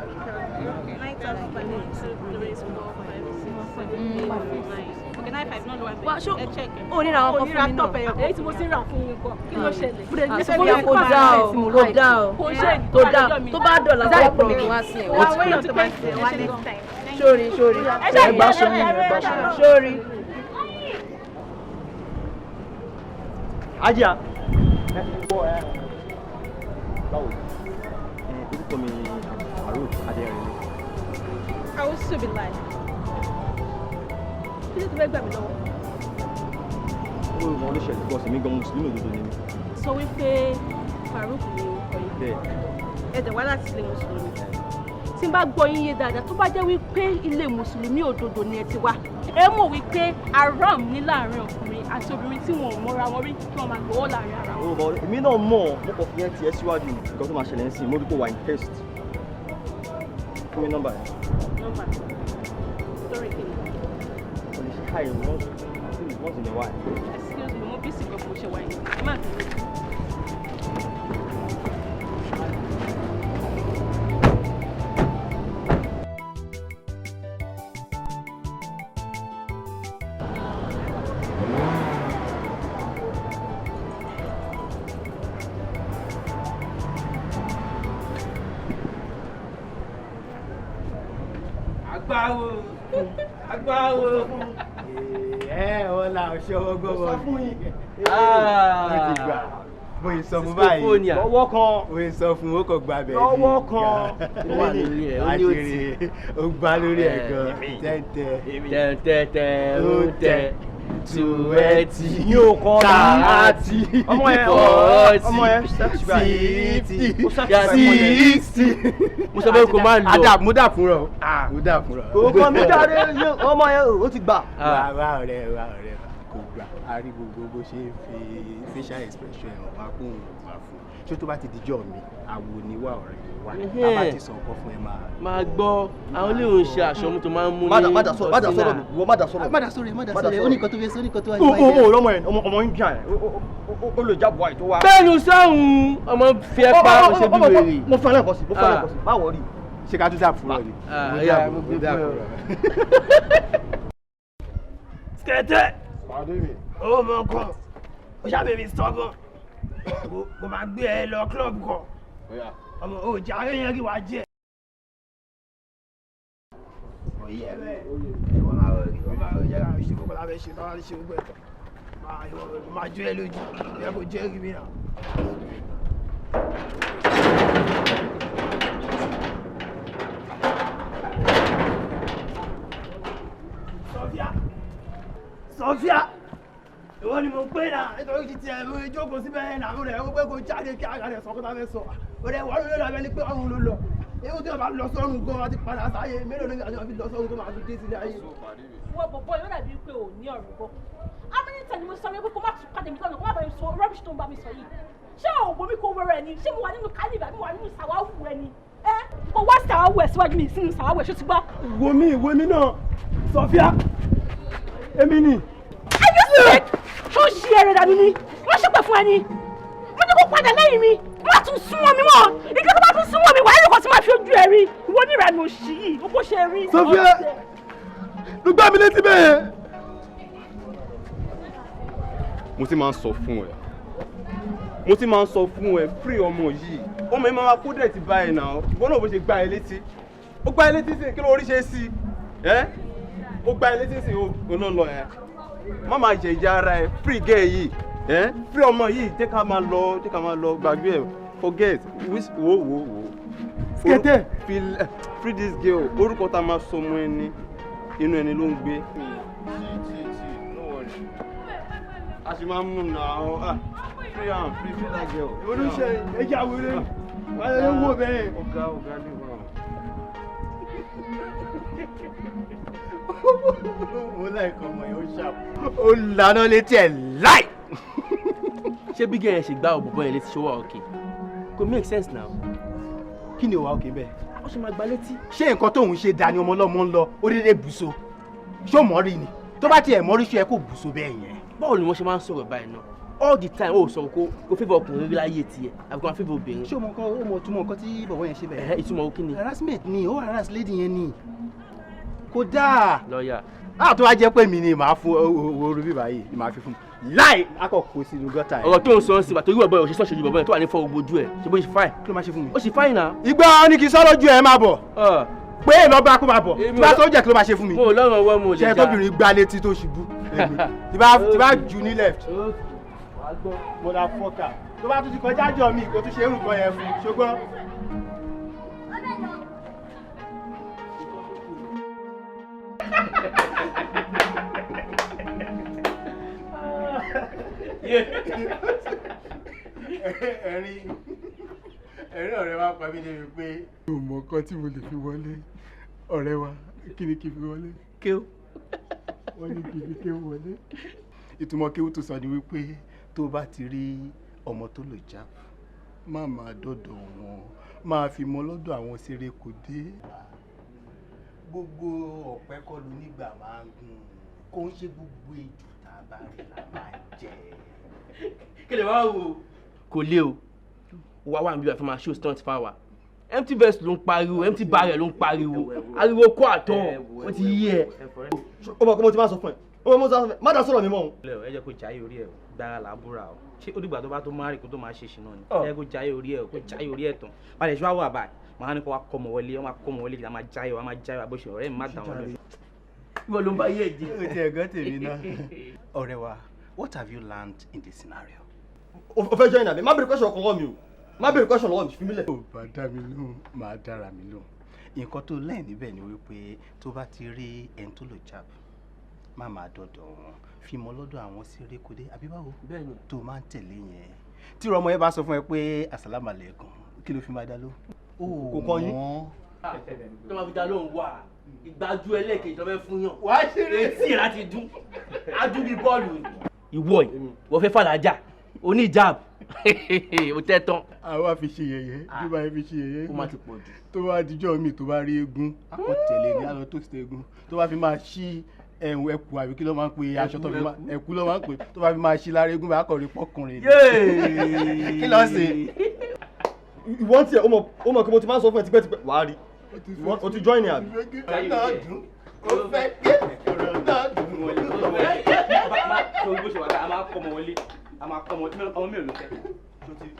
9,500. 2, 3, 4, 5, 6, 7, 8, 9. Okay, 9 5 náà ló wà bẹ́ẹ̀. Wá, ṣó Ẹ check ẹ̀. o ní ra àwọn kan fún mi náà. Top ẹyọ. Èyí tí mo ti ń rà fún yín kọ́. Kí ló ṣẹlẹ̀? Ah, Sofia kò dá o, kò dá o, Kò ṣe tó dá tó bá dọ̀la Is that kó pè mí kí wá sí ẹ̀. Wọ́n ti pẹ́. Sórí sórí. Ẹ gbá aṣọ yín, ẹ gbá aṣọ yín. Sórí. Ajá. Báwo ni? Orúkọ mi ni Farouk Adérinmi. I will still be lying. Kí ló ti fẹ́ gbà mí lọ́wọ́? Ó mọ oníṣẹ̀lẹ̀ bọ́ọ̀sì mi gan Mùsùlùmí òdodo ni mí. Sọ wípé Farouk ni orúkọ yìí. Bẹ́ẹ̀. Ẹ dẹ̀ wá láti ilé Mùsùlùmí. Tí n bá gbọ́ yín yé dáadáa, tó bá jẹ́ wípé ilé Mùsùlùmí òdodo ni ẹ ti wá. Ẹ mọ̀ wípé haram ní láàrin ọkùnrin àti obìnrin tí wọn ò mọ́ra wọn rí kí wọ́n máa gbowó láàrin ara wọn. Ó mọ èmi náà mọ̀, mo kàn fi yẹn tiẹ̀ síwájú ni. Nǹkan tó máa ṣẹlẹ̀ ń sìn, mo rí pé wà in test. Fún mi nọ́mbà yẹn. Nọ́mbà. Torí kí ni? Mo lè ṣe hi once, I think once in a while. Excuse me, mo bí sí gan mo ṣe wáyé. Ẹ má bínú. Agbáwo. Agbáwo. Ẹ wọ́n la ọ̀ṣọ́wọ́ gbọ́mọ. Sọ fún yín. Ó ti gbà. Bóyá sọ fún báyìí. Schizophrenia. Lọ́wọ́ kan. Bóyá sọ fún ó kò gba bẹ́ẹ̀ Lọ́wọ́ kan. Ó wà lórí ẹ̀, ó ní ó ti. Àṣírí ó gbá lórí ẹ̀ gan. Tẹ́ntẹ́. Tẹ́ntẹ́tẹ́ ó tẹ 20. Ní o kan 30. Ọmọ yẹn, 40. ọmọ yẹn sexy báyìí. 50. Ó sexy báyìí. 60. Mo sọ fẹ́ kó má lọ. Adá mo dà fúnra o. Mo dà fúnra o. Kò kàn mí jáde, ọmọ yẹn ó ti gbà. Wá wá ọ̀rẹ́ wá ọ̀rẹ́ wa kò gbà. A rí gbogbo bó ṣe ń fi facial expression ẹ̀ wá kó òun gbà fún un. Ṣé tó bá ti dijọ́ mi, àwo ni wá ọ̀rẹ́ mi wá. Tá a bá ti sọ nǹkan fún ẹ máa. Máa gbọ́, àwọn ilé òun ṣe aṣọ mú tó máa ń mú ní Má dà sọ̀rọ̀, má dà sọ̀rọ̀ mi, ìwọ má dà sọ̀rọ̀ mi. Má dà sọ̀rọ̀ ẹ̀, má dà sọ̀rọ̀ ẹ̀. Ó ní nǹkan tó fẹ́ sọ, ó ní nǹkan tó wá Ó ó ó ọmọ yẹn, ọmọ India yẹn, ó lè jábọ̀ àì tó wá. Bẹ́ẹ̀ni sọ́hun, ọmọ fi ẹ pa ó ṣe bí wèrè. Mo fẹ́ lẹ́ẹ̀kan sí, mo fẹ́ lẹ́ẹ̀kan sí, má wọrí. Ṣé ká tún dà fúnra ni? Ah, Mo yeah, dà mo mo gbé dà fún ẹ. fúnra. Skẹ̀tẹ̀, Pàdé mi. ó mọ kan, ó ṣàbẹ̀mí stubborn. Mo máa gbé ẹ lọ club kan. Ọmọ òjì àárẹ̀ yẹn kí wàá jẹ. Oyè ẹ bẹ́ẹ̀, ìwọ máa rọ ìwọ máa rọ jẹ́ ká ṣe gbogbo lábẹ́ ṣe tọ́lá ṣe gbogbo ẹ̀tọ́. Máa ìwọ máa jó ẹ lójú, ìyá kò jẹ́ rí mi náà. Sọfíà! Sọfíà! Ìwọ ni mo ń pè náà nítorí ti tiẹ̀ mo jókòó síbẹ̀ náà mo rẹ̀ ó pé kó jáde kí àgàdẹ̀ rẹ̀ sọ kó tá fẹ́ sọ. Ó rẹ̀ wọ́n ló lọ ni pé ọ̀run ló lọ. Ewu tí wọ́n bá lọ sọ́run gan àti padà sáyé mélòó ló ń fi lọ sọ́run tó máa fi dé sílé ayé. Wọ́n bọ̀bọ̀ yóò dàbí pé ò ní ọ̀rọ̀ gbọ́. How many times mo sọ pé kó má tún pàdé mi lọ́nà kó má bàa mi sọ rubbish tó ń bá mi sọ yìí? Ṣé òògùn mi kò wẹrẹ ni? Ṣé mo wà nínú kálíbà mi wà nínú sàwáwù ẹ ni? Ẹ kò wá sàwáwù ẹ síwájú mi sínú sàwáwù ẹ ṣó ti gbọ́. Wo mi wo mi náà Sọfíà èmi ni. Are you sick? Ṣó ń ṣe ẹrẹ dànù ni? Wọ́n ṣépè fún ẹ ni? Mo ní kó padà lẹ́yìn mi. Má tún súnmọ́ mi mọ́. Ìgbà tó bá tún súnmọ́ mi, wàá rí nǹkan tí màá fi ojú ẹ rí. Ìwọ ní ìrànà òṣì yìí, bó ṣe rí. Sọfíà ló gbá mi létí bẹ́ẹ̀. Mo ti máa ń sọ fún ẹ, mo ti máa ń sọ fún ẹ, free ọmọ yìí, ọmọ yìí máa kó dẹ̀ ti bá ẹ náà, ìwọ náà bó ṣe gbá ẹ létí, ó gbá ẹ létí sí kí ló rí ṣe sí ẹ, ó gbá ẹ létí sí ó lọ lọ ẹ, má máa jẹ ìjà ara ẹ, free girl yìí ẹ, free ọmọ yìí, jẹ́ ká máa lọ, jẹ́ ká máa lọ, gbàgbé ẹ, forget, wo wo wo. Skete. Free this girl, orúkọ tá a máa sọ ọmọ ẹni, inú ẹni ló ń gbé. A ṣe máa ń mú nà ọ́ free am free free that girl. Olùṣe ẹja wéré wàá lè wò bẹ́ẹ̀. Ọ̀gá ọ̀gá lè wà. Mo láìka ọmọ yẹn ó ṣàpò. Ó lànà létí ẹ̀ láì. Ṣé bí gẹ̀yẹ́ ṣe gbá òbúbọ̀ yẹn létí ṣó wà òkè? Kò make sense now. Kí ni ó wà òkè bẹ́ẹ̀? Ó ṣe máa gba létí. Ṣé nǹkan tóun ṣe dání ọmọ ọlọ́mọ ń lọ ó dédé bùṣọ? Ṣó mọ́ rí ni? Tó bá tiẹ̀ mọ́ rí ṣe é kó bùṣọ bẹ́ẹ̀ yẹn. Báwo ni wọ́n ṣe máa ń sọ̀rọ̀ báyìí náà? All the time ó sọ̀rọ̀ kó favour ọkùnrin rí láyé tiẹ̀ àbí kó máa favour obìnrin. Ṣé o mọ nǹkan ó mọ túmọ̀ nǹkan tí bọ̀bọ̀ yẹn ṣe bẹ́ẹ̀? Ìtumọ̀ kí ni? Harassment ni, ó harass lady yẹn ni. Kò dáa. Lọ́ọ̀yà. Á tó wá jẹ́ pé mi ni màá fún owó orí bíbá yìí ni màá fi fún un. Láì akọ̀ kò sí inú gọ́tà yẹn. Ọ̀rọ̀ tó ń sọ ń sìn bàtò irú ọ̀bọ yẹn ò ṣe sọ́ọ̀ṣì ju bọ̀bọ̀ yẹn tó wà ní fọ́ gbogbo ojú ẹ̀ ṣe bó ṣe fáìn. Kí ló máa ṣe fún mi? Ó ṣe fáìn náà. Ìgbà ni kì í sọ́ lójú ẹ̀ máa bọ̀. Pé lọ́ba kó máa bọ̀. Tí bá sọ́jà kí ló máa ṣe fún mi? Mo ò lọ́rùn ọwọ́ mo lè já. Ṣé tóbìnrin gbá létí tó ṣubú? Tí bá jù ní left. Mo ra fọ́kà. Tó bá tún ti kọjá jọ mi, kò tún ṣe irú kan yẹn fún un. Ṣùgbọ́n. Ẹ̀rín ọ̀rẹ́ wa pa mí débi pé. Mi ò mọ nǹkan tí mo lè fi wọlé ọ̀rẹ́ wa, kí ni kí n fi wọlé? Kéwú. Wọ́n ní kí n fi kéwú wọlé. Ìtumọ̀ kéwú tó sọ ni wípé tó bá ti rí ọmọ tó lò já, má máa dọ̀dọ̀ wọn, máa fi mọ́ lọ́dọ̀ àwọn ṣeré kò dé. Gbogbo ọ̀pẹ kọ́ ló nígbà máa ń gùn, kò ń ṣe gbogbo ejò tá a bá rí la máa jẹ. Kí lè wá wo? Kò lé o, wà wà níbi àfi máa show stunt fáwa. Empty vest ló ń pariwo, empty barrel ló ń pariwo, ariwo kó àtọ̀, ó ti yí ẹ. Ó mọ̀ pé mo ti máa sọ fún ẹ, ó mọ̀ mo ti máa sọ fún ẹ, má dá sọ̀rọ̀ mi mọ́ o. Ẹ jẹ́ kó jayé orí ẹ̀ gbára làbúrà o. Ṣé ó dìgbà tó bá tó máa rí kó tó máa ṣe ṣìnà ni? Ẹ jẹ́ kó jayé orí ẹ̀ kó jayé orí ẹ̀ tán. Balẹ̀ ṣé wàá wà báyìí, màá ní kó wá kọ́ ọmọ wọlé, wọ́n máa kọ́ ọmọ wọlé kí a máa jayé wa, máa jayé wa bó ṣe ọ̀rẹ́ mi má dà wọ́n lọ. Ìwọ ló ń bá yé ẹ jẹ. Ó ti ẹ̀gọ́ tèmi náà. Ọ̀rẹ́ wa, what have you learned in this scenario? O fẹ́ join àbí? Má bèrè question ọkàn lọ́wọ́ mi o. Má bèrè question lọ́wọ́ mi, fi mí lẹ̀. Ó bá dá mi lóhùn, máa dára mi lóhùn. Nǹkan tó lẹ́yìn níbẹ̀ ni wípé tó bá ti rí ẹni tó lò jab, má máa dọ̀dọ̀ wọn, fi mọ́ lọ́dọ̀ àwọn ṣeré kò dé, àbí báwo? Bẹ́ẹ̀ni. Tó máa ń tẹ̀lé yẹn. Tí ọmọ yẹn bá sọ fún ẹ pé assalamu alaikum, kí ló fi máa dá lóhùn? Kò kọ́ yín. Tó máa fi dá lóhùn wà, ìgbájú ẹlẹ́ẹ̀kejì ló fẹ́ fún yàn. Wàá ṣeré. Etí ẹ̀ láti dún, á dún bí bọ́ọ̀lù. Ìwọ yìí, wọ́n fẹ́ fàlájà, oníjàb, o tẹ́ tán. Àwa fi ṣe yẹ̀yẹ́, bí báyìí fi ṣe yẹ̀yẹ́. Ó máa ti pọ̀ jù. Tó bá dijọ́ mi tó bá rí eégún, a kò tẹ̀lé ní àlọ́ tó ṣe eégún. Tó bá fi máa ṣí ẹ̀hún ẹ̀kú àbí kí ló máa ń pe aṣọ tó fi máa ẹ̀kú ló máa ń pe tó bá fi máa ṣí lára eégún bá kọ̀ rí pọ́kùnrin. Kí ló ṣe? Ìwọ ń tiẹ̀, ó mọ̀ pé mo ti máa ń sọ fún ẹ tipẹ́tipẹ́, wàá rí. O ti join ni àbí? Ọ̀rọ̀ náà dùn, ó fẹ́ gé ọ̀rọ̀ náà dùn. Torí bó ṣe wà báyìí, a máa kọ́ ọmọ wọlé, a máa kọ́ ọmọ mélòó ló fẹ́?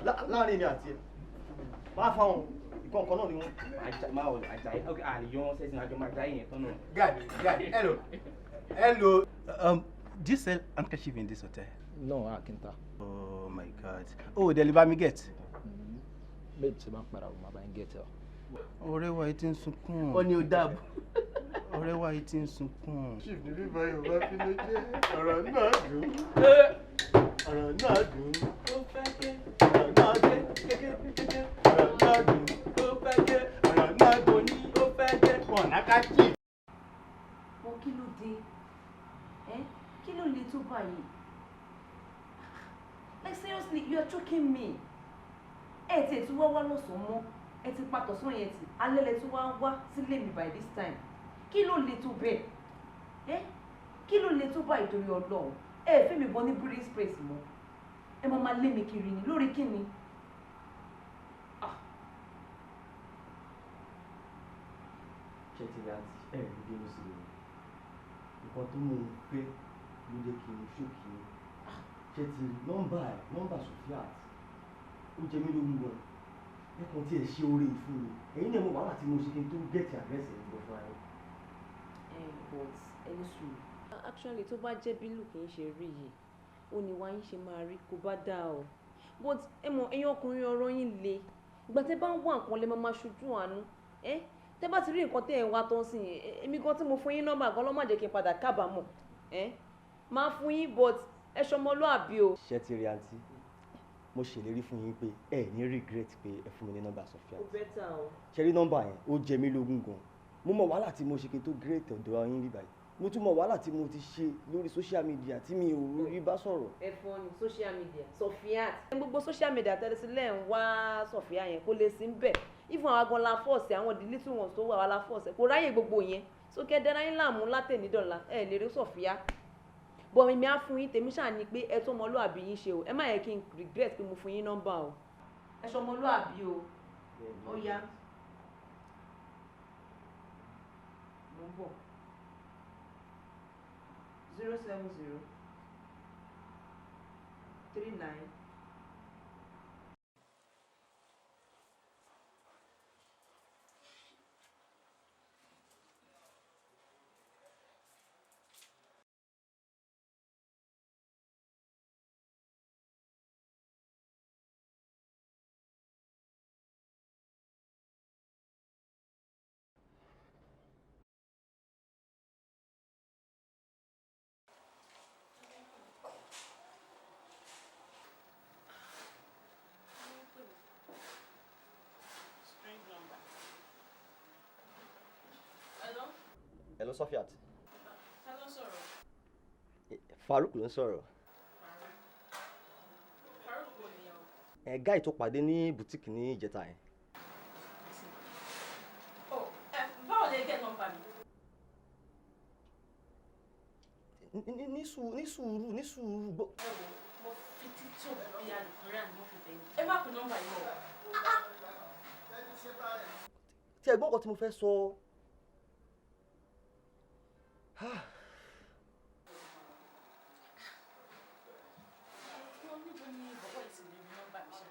Láàárín èmi àti ẹ, máa fáwọn ìkọ̀ọ̀kan náà ni wọ́n. Máa wọ̀ Àjàyí, ok, àlè yọ wọn sẹ́sìn àjọ máa jáyé yẹn tán náà. Guy, hello, hello. Do you sell handkerchief in this hotel? No, Akinta. Oh my God. Oh, deliver me get. Maybe tí máa ń padà wò, máa bá ń get ẹ. Ọ̀rẹ́ wa yìí ti ń sunkún. Ó ní o dáàbò. Ọ̀rẹ́ wa yìí ti ń sunkún. Chief ní bíbá Yorùbá fi ló jẹ́ ọ̀rọ̀ náà dùn. Ọ̀rọ̀ náà dùn. Ó fẹ́ ké. Ọ̀rọ̀ náà dùn. Kékékéké. Ọ̀rọ̀ náà dùn. Ó fẹ́ ké. Ọ̀rọ̀ náà dùn. Mo ní ó fẹ́ ké. Wọ̀n náà chief. Wọ́n kí ló dé? Ẹ́ kí ló le tó báyìí? Like seriously, you are choking me. Ẹ tiẹ̀ tún wá wá lọ́sàn-án mọ́. Ẹ ti pa tọ̀sán yẹn tì. Alẹ́ lẹ tún wá ń wá sílé mi by this time. Kí ló le tó bẹ́ẹ̀? Ẹ́ kí ló le tó báyìí torí Ọlọ́run? Ẹ fẹ́ mi gan ní breathing space mọ́. Ẹ máa máa lé mi kiri ni lórí kí ni? Ṣé ti rí àǹtí ẹ rí bínú sí mi? Nǹkan tó mú un pé ló jẹ́ kí n ṣòkì ní. Ṣé ti rí nọ́mbà ẹ̀, nọ́mbà Sofiat, ó jẹ mí lógún gan. Ẹ kàn tí ẹ ṣe oore yìí fún mi. Ẹ̀yin náà mọ wàhálà tí mo ṣe kí n tó gẹ̀ẹ́tì àdírẹ́sì ẹ̀ gbọ́ fúnra yín. But ẹni sùúrù. Actually tó bá jẹ́ bí lùkì ń ṣe rí yìí, ó ní wá yín ṣe máa rí kó bá dáa o. But ẹ mọ̀ ẹ̀yin ọkùnrin ọ̀rọ̀ yín le. Ìgbà tẹ́ bá ń wá nǹkan lẹ máa máa ṣojú àánú. Ẹ́ tẹ́ bá ti rí nǹkan tẹ́ ẹ̀ ń wá tán sí yẹn, èmi gan tí mo fún yín nọ́mbà gan ló má jẹ́ kí n padà kábàámọ̀. Ẹ́ máa fún yín but ẹ ṣọmọlúàbí o. Ṣé ti rí àǹtí? Mo ṣèlérí fún yín pé ẹ ní regret pé ẹ fún mi ní nọ́mbà Sofiat. Ó better o. Ṣé rí nọ́mbà yẹn? Ó jẹ mí lógún gan. Mo mọ wàhálà tí mo ṣe kí n tó gírètì ọ̀dọ̀ yín bíbáyìí. Mo tún mọ wàhálà tí mo ti ṣe lórí social media tí mi ò rí bá sọ̀rọ̀. Ẹ fún ní social media Sofiat. Gbogbo social media tẹ́lẹ̀ sílẹ̀ ń wá Sofiat yẹn kó lè sí ń bẹ̀. Even àwọn agan la fọ́ọ̀sì àwọn the little ones tó wà wá la fọ́ọ̀sì kò ráyè gbogbo yẹn. Sókè dára yín láàmú látẹ̀nídọ̀la ẹ lè rí Sofiat. Bọ̀ èmi á fún yín tèmi ṣáà ni pé ẹ tó ọmọlúàbí yín ṣe o. Ẹ má yẹ kí n regret pé mo fún yín nọ́mbà o. Ẹ ṣe ọmọlúàbí o. Ó yá. Mo ń bọ̀. 070 39. Strange number. Hello? Hello Sofiat. Ta ló ń sọ̀rọ̀? Farouk ló ń sọ̀rọ̀. Farouk wo nìyẹn o? Ẹ guy tó pàdé ní boutique ní ìjẹta yẹn. Oh, ẹ báwo lè get number mi? Ní sùúrù, ní sùúrù, ní sùúrù gbọ́. Ẹ wo, mo fi títò bí àlùkùránì mo fi bẹ̀yìn. Ẹ má pe nọ́mbà yìí mọ́ o. Tí ẹ gbọ́ nǹkan tí mo fẹ́ sọ. Níbo ni bọ̀bọ́ yìí ti lè rí nọ́mbà mi ṣá?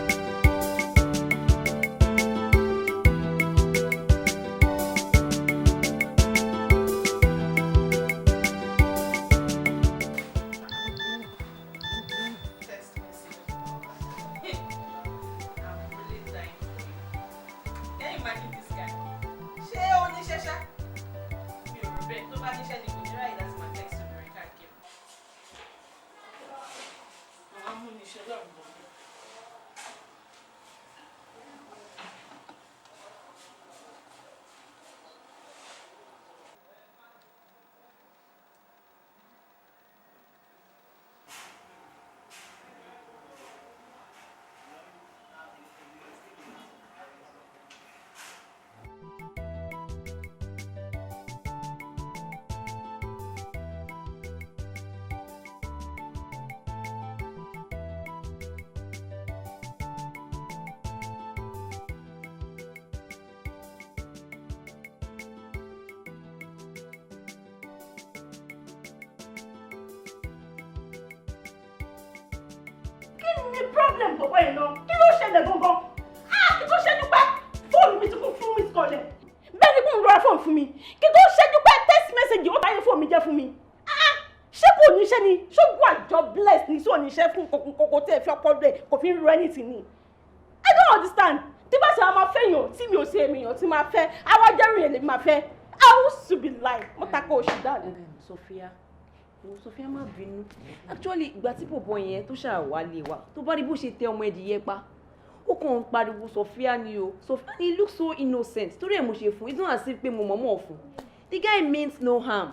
Sofiat. problem bọ̀bọ̀ yẹn náà? Kí ló ṣẹlẹ̀ gangan? Ah, kí tó ṣẹ́jú pẹ́ fóònù mi ti kún fún mi kọlẹ̀. Bẹ́ẹ̀ ni kò ń rọra fóònù fún mi. Kí tó ṣẹ́jú pẹ́ text message ó báyé fóònù mi jẹ́ fún mi. Ah, ṣé kò ní iṣẹ́ ni? Ṣógun àjọ bless ni sí òní iṣẹ́ fún kòkòkò tí ẹ fi ọpọlọ ẹ kò fi ń ro anything ni. I don't understand. Tí bá ṣe àwọn máa fẹ́ yàn tí mi ò ṣe èmi yàn tí máa fẹ́, àwa jẹ́rìí yẹn lè máa fẹ́. I used to be like, mo ta ko oṣù dànù. Sophia, wo Sophia, má bínú. Actually, ìgbà tí bọ̀bọ̀ yẹn tó ṣàwálé wa, tó bá rí bó ṣe tẹ ọmọ ẹdìyẹ pa, ó kàn ń pariwo Sophia ni o. Sophia, he looks so innocent. Torí ẹ̀ mo ṣe fún, it's not as if pé mo mọ̀ọ́mọ̀ fún. The guy means no harm.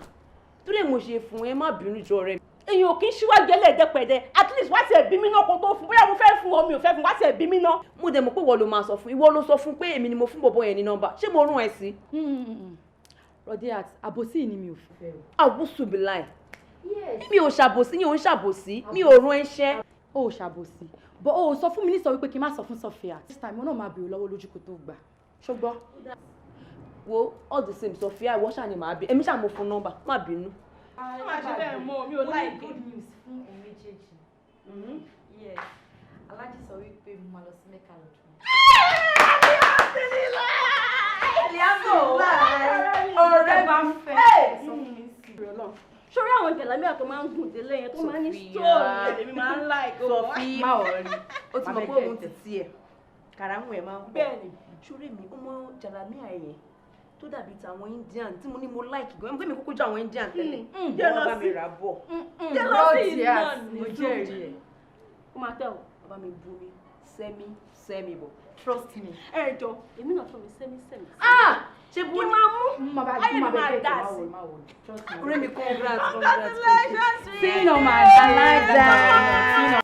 Torí ẹ̀ mo ṣe fún, ẹ má bínú jọ rẹ. Èèyàn ò kí ń ṣíwájú ẹlẹ́ẹ̀dẹ́pẹ̀dẹ́. At least wá tiẹ̀ bí mi náà kó tó fún, bóyá mo fẹ́ fún ọ, mi ò fẹ́ fún, wá tiẹ̀ bí mi náà. Mo dẹ̀ mọ̀ pé ìwọ ló máa sọ fún, ìwọ ló sọ fún pé èmi ni mo fún bọ̀bọ̀ yẹn ní nọ́mbà. Ṣé mo rún ẹ sí? Rodiat, àbòsí ni mi ò fẹ́ o. Àwùsùbìláì. Mi ò ṣàbòsí, mi ò ń ṣàbòsí, mi ò rún ẹṣẹ́. O ò ṣàbòsí, but o ò sọ fún mi ní sọ wípé kí n má sọ fún Sophia. This time, mo náà máa bèrè lọ́wọ́ lójú kó tó gbà. Ṣùgbọ́n. Wo, all the same, Sophia, ìwọ ṣáà ni màá bí. Èmi ṣáà mo fún nọ́mbà, má bínú. Ṣé máa ṣe bẹ́ẹ̀ mọ́? Mi ò láìpẹ́. Good news fún ẹ̀yin méjèèjì. Yes, Alhaji sọ wípé mo máa lọ sí Mecca lọ́dún. Ọ̀rẹ́ máa ń fẹ́. Sórí àwọn jẹ̀lámíà tó máa ń gùn délé yẹn tó máa ń ní stone lèmi máa ń like. Sophia, má worry. Ó ti mọ̀ pé òun ti tiẹ̀. Kàràmù ẹ̀ máa ń pọ̀. Bẹ́ẹ̀ni. Ṣoré mi, ó mọ jàlámíà yẹn tó dàbí tàwọn Indian tí mo ní mo like gan. Mo gbé mi kúkú jọ àwọn Indian tẹ́lẹ̀. Wọ́n bá mi rà bọ̀. Jealousy Rodiat, náà ni. mo jẹ́rìí ẹ̀. Ó máa tẹ̀ ọ́. Bàbá mi bu mi sẹ́mi sẹ́mi bọ̀. Trust me. Ẹ jọ, èmi náà fún mi sẹ́mi sẹ́mi. Ah! Ṣé Kí bó ní? máa mú? Ayé Ayé mi máa dà sí. Ọ̀rẹ́ mi, congrats, congrats. Congratulations. See no man, Alhaja.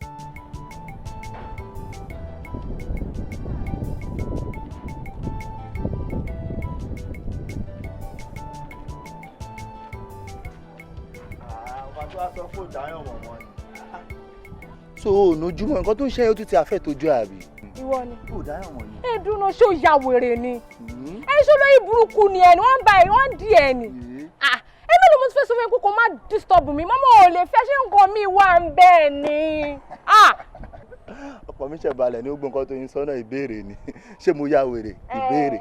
Ọba tó wá sọ pé òdáyàn mọ̀ wọ́n ni. So o nojúmọ́ nǹkan tó ń ṣe é, ó tún ti àfẹ́ tójú àbí. Ìwọ ni. Ó dáyàn wọ̀nyí. Ẹ dúró, ṣé ó ya wèrè ni? Ẹ ṣó lórí burúkú ni ẹni wọ́n ń ba ẹ, wọ́n ń di ẹ ni. Ah, ẹ mélòó mo ti fẹ́ sọ fún ẹ pé kó má disturb mi? Mọ́mọ́ ò lè fẹ́, ṣé nǹkan mi wà ń bẹ́ẹ̀ ni? Ah! Ọkọ mi ṣẹ̀ balẹ̀ ní gbogbo nǹkan tó yin sọ́nà. Ìbéèrè ni, ṣé mo ya wèrè? Ìbéèrè,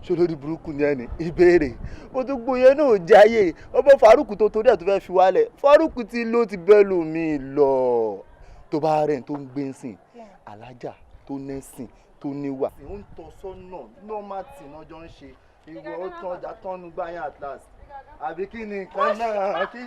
ṣé olórí burúkú ni ẹni? Ìbéèrè. Mo tún gbóyè náà jáyé ọmọ Farouk tó torí ẹ̀ tó fẹ́ fi wálẹ̀. Farouk ti ló ti bẹ́ẹ̀ lù mí lọ, tó bá rẹ̀ tó ń gbé ń sìn alájà tó nẹ́sìn tó níwà. Ó ń tọ́ sọ́nà normal tí náà jọ ń ṣe. Ìwọ ó tán ọjà tọ́nu gbáyà atlas àbí kí ni nǹkan náà kí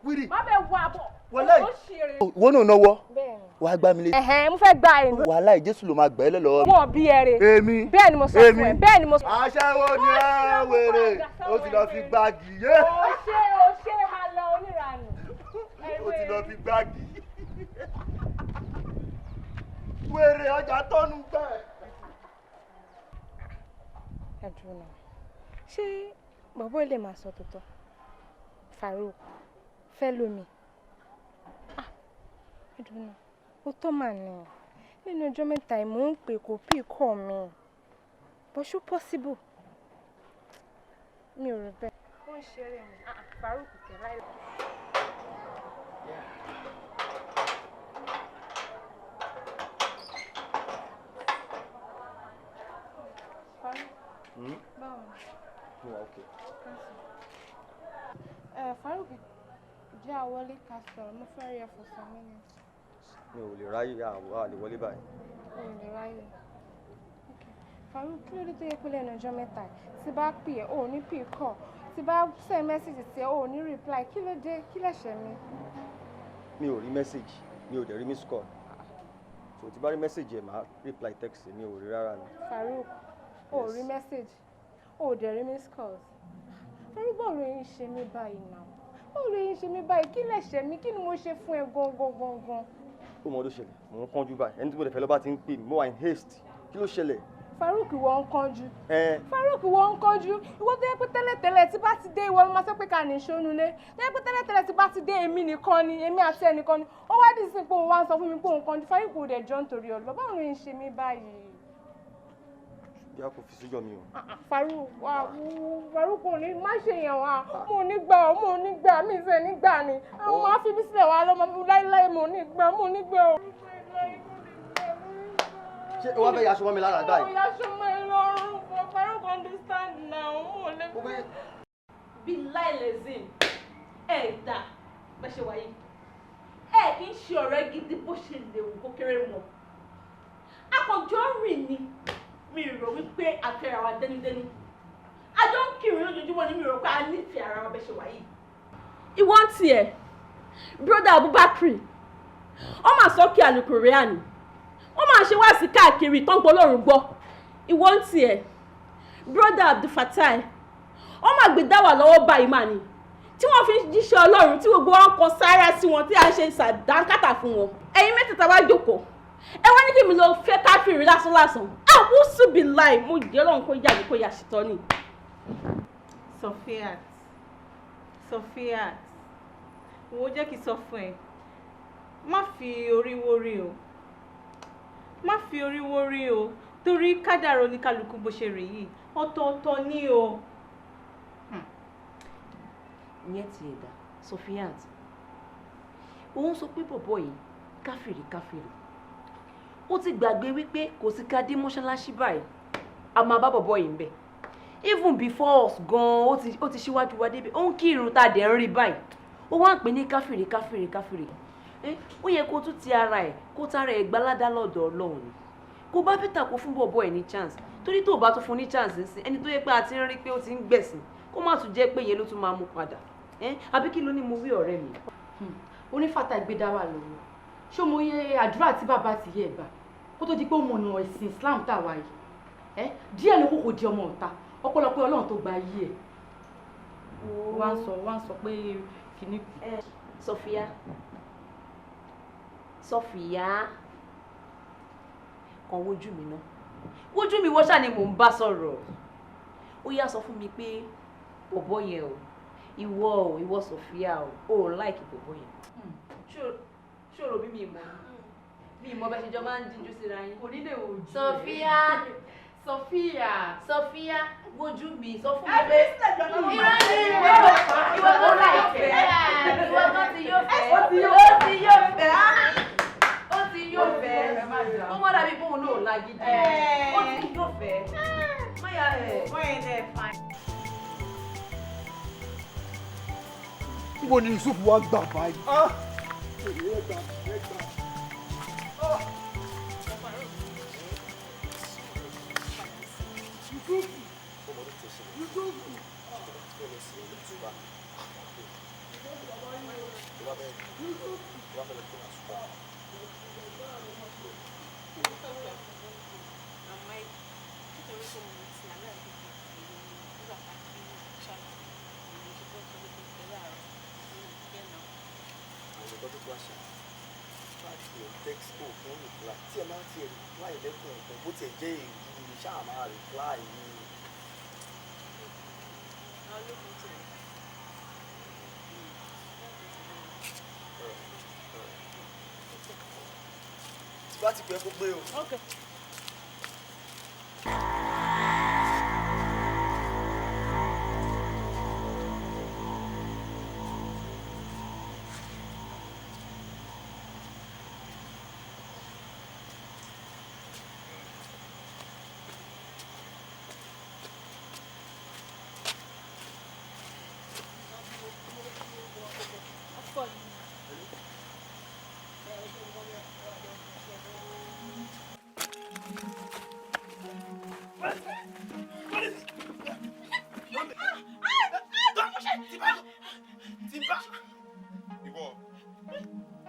wíìrì. Má bẹ wà bọ̀. Wọlé. Ó ṣe eré. Ìwọ náà náwó Bẹ́ẹ̀ni. wàá gbá mi létí. Ẹ̀hẹ́n, mo fẹ́ gba ẹ̀ ní. Wàhálà ìjésù ló máa gbà ẹ́ lọ́wọ́ mi. Wọ́n bí ẹ rè. Èmi. Bẹ́ẹ̀ ni mo sọ fún ẹ. Èmi. Bẹ́ẹ̀ ni mo sọ. Aṣẹ́wó ni ẹ wèrè, ó ti lọ fi gbági yé. Ó ṣe, ó ṣe, máa lọ oníranù. Ó ti lọ fi gbági. Wèrè ọjà tọ́nu gbà ẹ́. Ẹ dúró náà, ṣé bọ̀bọ́ ilé máa sọ tòótọ́? Farouk fẹ́ lómi. Ah, ẹ dúró náà, ó tọ́ mà ní nínú ọjọ́ mẹ́ta yìí, mò ń pè kò pí kọ́ mi, but ṣó possible? Mi ò rò bẹ́ẹ̀. Ó ń ṣeré mi. Ah, Farouk kẹ̀ láì. Farouk, báwo ni? Mo wà okay. Ẹ Farouk, jẹ́ àwọlé ká sọ̀rọ̀, mo fẹ́ rí ẹ for some minutes. Mi ò lè ráyè, àwọn àlè wọlé báyìí. O ò lè ráyè. Okay. Farouk, kí ló dé tó yẹ pé lẹ́nu ọjọ́ mẹ́ta yìí, tí bá pè ẹ́, o ò ní pè kọ́, tí bá send message sí ẹ, o ò ní reply? Kí ló dé? Kí lẹ̀ṣẹ̀ mi? Mi ò rí message, mi ò dẹ̀ rí miss call. So tí bá rí message ẹ̀, màá reply text. Mi ò rí rárá ni. Farouk, o ò rí message, o ò dẹ̀ rí miss calls. Farouk, báwo ló ń ṣe mí báyìí náà? Báwo ló ń ṣe mí báyìí? Kí lẹ̀ṣẹ̀ mi? Kí ni mo ṣe fún ẹ gangan gangan? Ó mọ ọdún ṣẹlẹ̀, mò ń kánjú báyìí. Ẹni tí mo lè fẹ́ lọ́ bá ti ń pè mí, mo wà in haste. Kí ló ṣẹlẹ̀? Farouk, ìwọ ń kánjú. Ẹ Farouk, ìwọ ń kánjú. Ìwọ tó yẹ pé tẹ́lẹ̀tẹ́lẹ̀ tí bá ti dé, ìwọ ló máa sọ pé ká ní ìṣónúlé. Tó yẹ pé tẹ́lẹ̀tẹ́lẹ̀ tí bá ti dé, èmi nìkan ni, èmi àti ẹnìkan ni. Ó wá dì sí pé òun wá ń sọ fún mi pé òun kánjú. Farouk, ò dẹ̀ jọ́ nítorí ọ̀lọ́. Báwo ló ń ṣe mí báyìí? Bí a kò fi sójọ́ mi o. Farouk, wà Farouk kò ní má ṣe yẹn wá. Mo ní gbà ọ́, mo ní gbà mí sẹ́ ní gbà ni. Àwọn máa fi mí sílẹ̀ wá lọ́mọ láíláí, mo ní gbà, mo ní gbà ọ́. Ṣé o wá fẹ́ yaṣọ mọ́ mi lára báyìí? Mo yaṣọ mọ́ ẹ lọ́rùn, but Farouk understand now, mo lè fi. Bí láìlẹ́sìn ẹ̀ dà bẹ́ẹ̀ ṣe wáyé, ẹ kì í ṣe ọ̀rẹ́ gidi bó ṣe lè wù kó kéré mọ́. Akọ̀jọ́ rìn ni, mi rò wípé a fẹ́ra wa dénúdénú. A jọ ń kiri lójoojúmọ́ ni, mi rò pé a nífẹ̀ẹ́ ara wa bẹ́ẹ̀ ṣe wáyé. Ìwọ ń tiẹ̀, broda Abubakar, ó máa sọ kí alukoreani, ó máa ṣe wáàsí káàkiri tó ń gbọ́ lọ́rùn gbọ́. Ìwọ ń tiẹ̀, broda Abdulfatai, ó máa gbé dáwà lọ́wọ́ báyìí mà ní, tí wọ́n fi ń jíṣẹ́ Ọlọ́run tí gbogbo wọn kọ sára sí wọn tí a ṣe ṣàdánkátà fún wọn. Ẹ̀yin mẹ́tẹ̀ẹ̀ta wá jókòó, ẹ wá ní kí mi lọ fẹ́ káfíìrì lásán lásán. Àwùsù bí láì mo jẹ́ Ọlọ́run kó yà mí kó yà ṣìtọ́ ni. Sofiat, Sofiat, wo jẹ́ kí n sọ fún ẹ, má fi orí wórí o, má fi orí wórí o, torí kádàrá oníkálukú bó ṣe rè yìí ọ̀tọ̀ọ̀tọ̀ ni o. Ìyẹn ti ẹ̀dá Sofiat, òun sọ pé bọ̀bọ̀ yìí káfìrí káfìrí, ó ti gbàgbé wípé kò sí ká dé mọ́ṣáláṣí báyìí a máa bá bọ̀bọ̀ yìí ń bẹ̀. Even before us gan-an ó ti ṣíwájú wa débi ó ń kírun tá a dẹ̀ ń rí báyìí, ó wá ń pè ní káfìrí káfìrí káfìrí. Ó yẹ kó tún ti ara ẹ̀ kó tara ẹ̀ gbaládá lọ́dọ̀ Ọlọ́run ni. Kó bá Peter kó fún bọ̀bọ̀ ẹ̀ ní chance, torí tó o bá tún fún ní chance ńsìn, ẹni tó yẹ pé a ti ń rí pé ó ti ń gbẹ̀sìn, kó má tún jẹ́ pé ìyẹn ló tún máa mú padà. Àbí kí ló ní mo wí ọ̀rẹ́ mi? Onífàtà ìgbédáwà lọ́wọ́, ṣé mo yẹ àdúrà tí bàbá ti yẹ gbà kó tó di pé ó mọ̀nà ẹ̀sìn Islam tá a wà yìí? Díẹ̀ ló kù kò di ọmọ ọ̀ta, ọ̀pọ̀lọpọ̀ Ọlọ́run tó gba ayé ẹ̀. Wá ń sọ pé kìíní. Sọfíà, Sọfíà, kàn wojú mi náà, wojú mi wọ́n ṣáà ni mò ń bá sọ̀rọ̀. Ó yá sọ fún mi pé bọ̀bọ̀ yẹn o, ìwọ o, ìwọ Sọfíà o, ò láìkì bọ̀bọ̀ yẹn. Ṣé o rò bí mi mọ̀ mi mọ̀ bẹ́ẹ̀ ṣe jọ máa ń díjú síra yín? Kò ní lè wojú. Sọfíà, Sọfíà, Sọfíà, wojú mi, sọ fún mi pé irọ́ ni ìwọ tó láìpẹ́, ìwọ tó ti yóò fẹ́, ó ti yóò fẹ́, ó ti yóò fẹ́, ó mọ̀ dàbí bóun náà lágídí, ó ti yóò fẹ́, máyà ẹ̀. Níbo ni Yusuf wá gbà báyìí? Bá ti pẹ́ kó gbé o. Okay.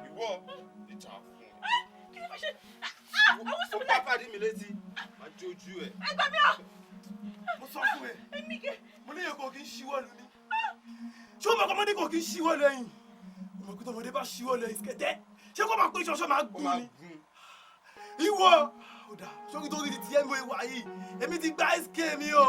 Ìwọ ìjà fún ẹ. Ó bá pàdé mi létí, máa jójú ẹ. Ẹ gbà mí o. Mo sọ fún ẹ, mo ní èkó kì í ṣíwọ́ lu ni. Ṣé o mọ̀ kọ́ ọmọdé kò kì í ṣíwọ́ lẹ́yìn? Mo mọ̀ pé tọmọdé bá ṣíwọ́ lẹ́yìn sikẹ́tẹ́. Ṣé kó máa pé ṣọṣọ́ máa gún ni? Ìwọ ọ̀dà sórí tó rí ti tiẹ̀ mi wà yìí. Èmi ti gba SK mi o.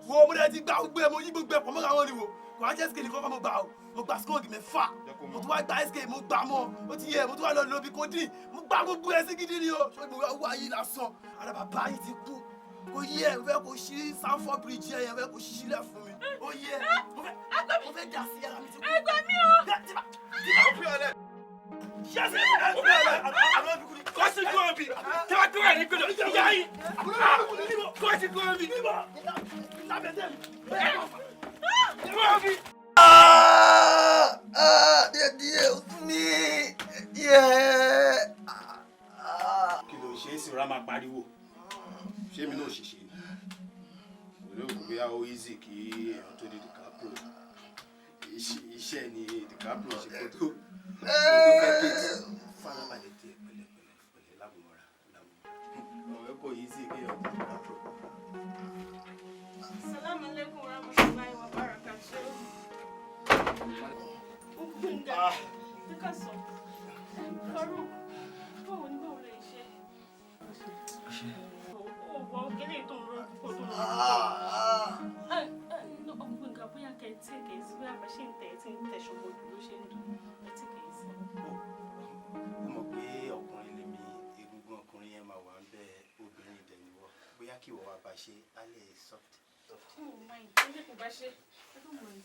Wo mo dẹ̀ ti gba gbogbo ẹ̀, mo yí gbogbo ẹ̀ pọ̀ mọ́ra wọn ni wo. Kò wá jẹ́ SK nìkan kọ́ mo gbà o. Mo gba skóògì mẹ́fà. Mo tún wá gba SK mo gbà mọ́. Ó ti yẹ mo tún wá lọ lo bí codeine. Mo gba gbogbo ẹ̀ sí gidi ni o. Sórí mo wá yìí lásán. Ara bàbá yìí ti kú. Kò yí ẹ, mo fẹ́ kó ṣí Sanford Bridge ẹ, mo fẹ́ kó ṣí sílẹ̀ fún mi. Ó yí ẹ, mo fẹ́ dà sí ara mi tí kò. Ẹ gbà mí o. Tí bá ó fi ọ̀lẹ́. Ṣé ẹ fi ọ̀lẹ́? Àbúrò mi kú ni. Kọ́sí kúrò bí. Tí wọ́n kúrò ní gbọdọ̀, ìyá yìí. Kọ́sí kúrò bí. Kúrò bí. Díẹ̀ díẹ̀, ó tún mi. Díẹ̀. Kí ló ṣe é sì rà máa pariwo? Ṣé mi náà ṣìṣe ni? Olóògùn bóyá ó easy kí èèyàn tó di DiCaprio. Iṣẹ́ ni DiCaprio ṣe kó tó fẹ́ kéètì. Farabalẹ̀ díẹ̀ pẹ̀lẹ́pẹ̀lẹ́ pẹ̀lẹ́ lámùmọ́ra lámùmọ́ra. Ọ̀rẹ́ kò easy kí èèyàn tó di DiCaprio. Assalamu alaikum warahmatullahi wabarakatuh. Gbẹ̀ngà, ẹ sọ. Farouk, báwo ni báwo lè ṣe? Ó wọ kílè tó ń rọ púpọ̀ tó ń rọ. Gbẹ̀ngà bóyá kẹ́ ẹ take it easy, bóyá bá ṣe ń tẹ̀ ẹ́ tí ń tẹ̀ ṣọ̀bọ̀ jù ló ṣe ń dùn. Ẹ take it easy. Ó mọ̀ pé ọkùnrin lèmi, egungun ọkùnrin yẹn máa wà ń bẹ obìnrin dẹ̀ níwọ̀. Bóyá kí ìwọ wá bá ṣe, á lè soft. Oh my, ẹ jẹ́ kó bá ṣe. I don't mind.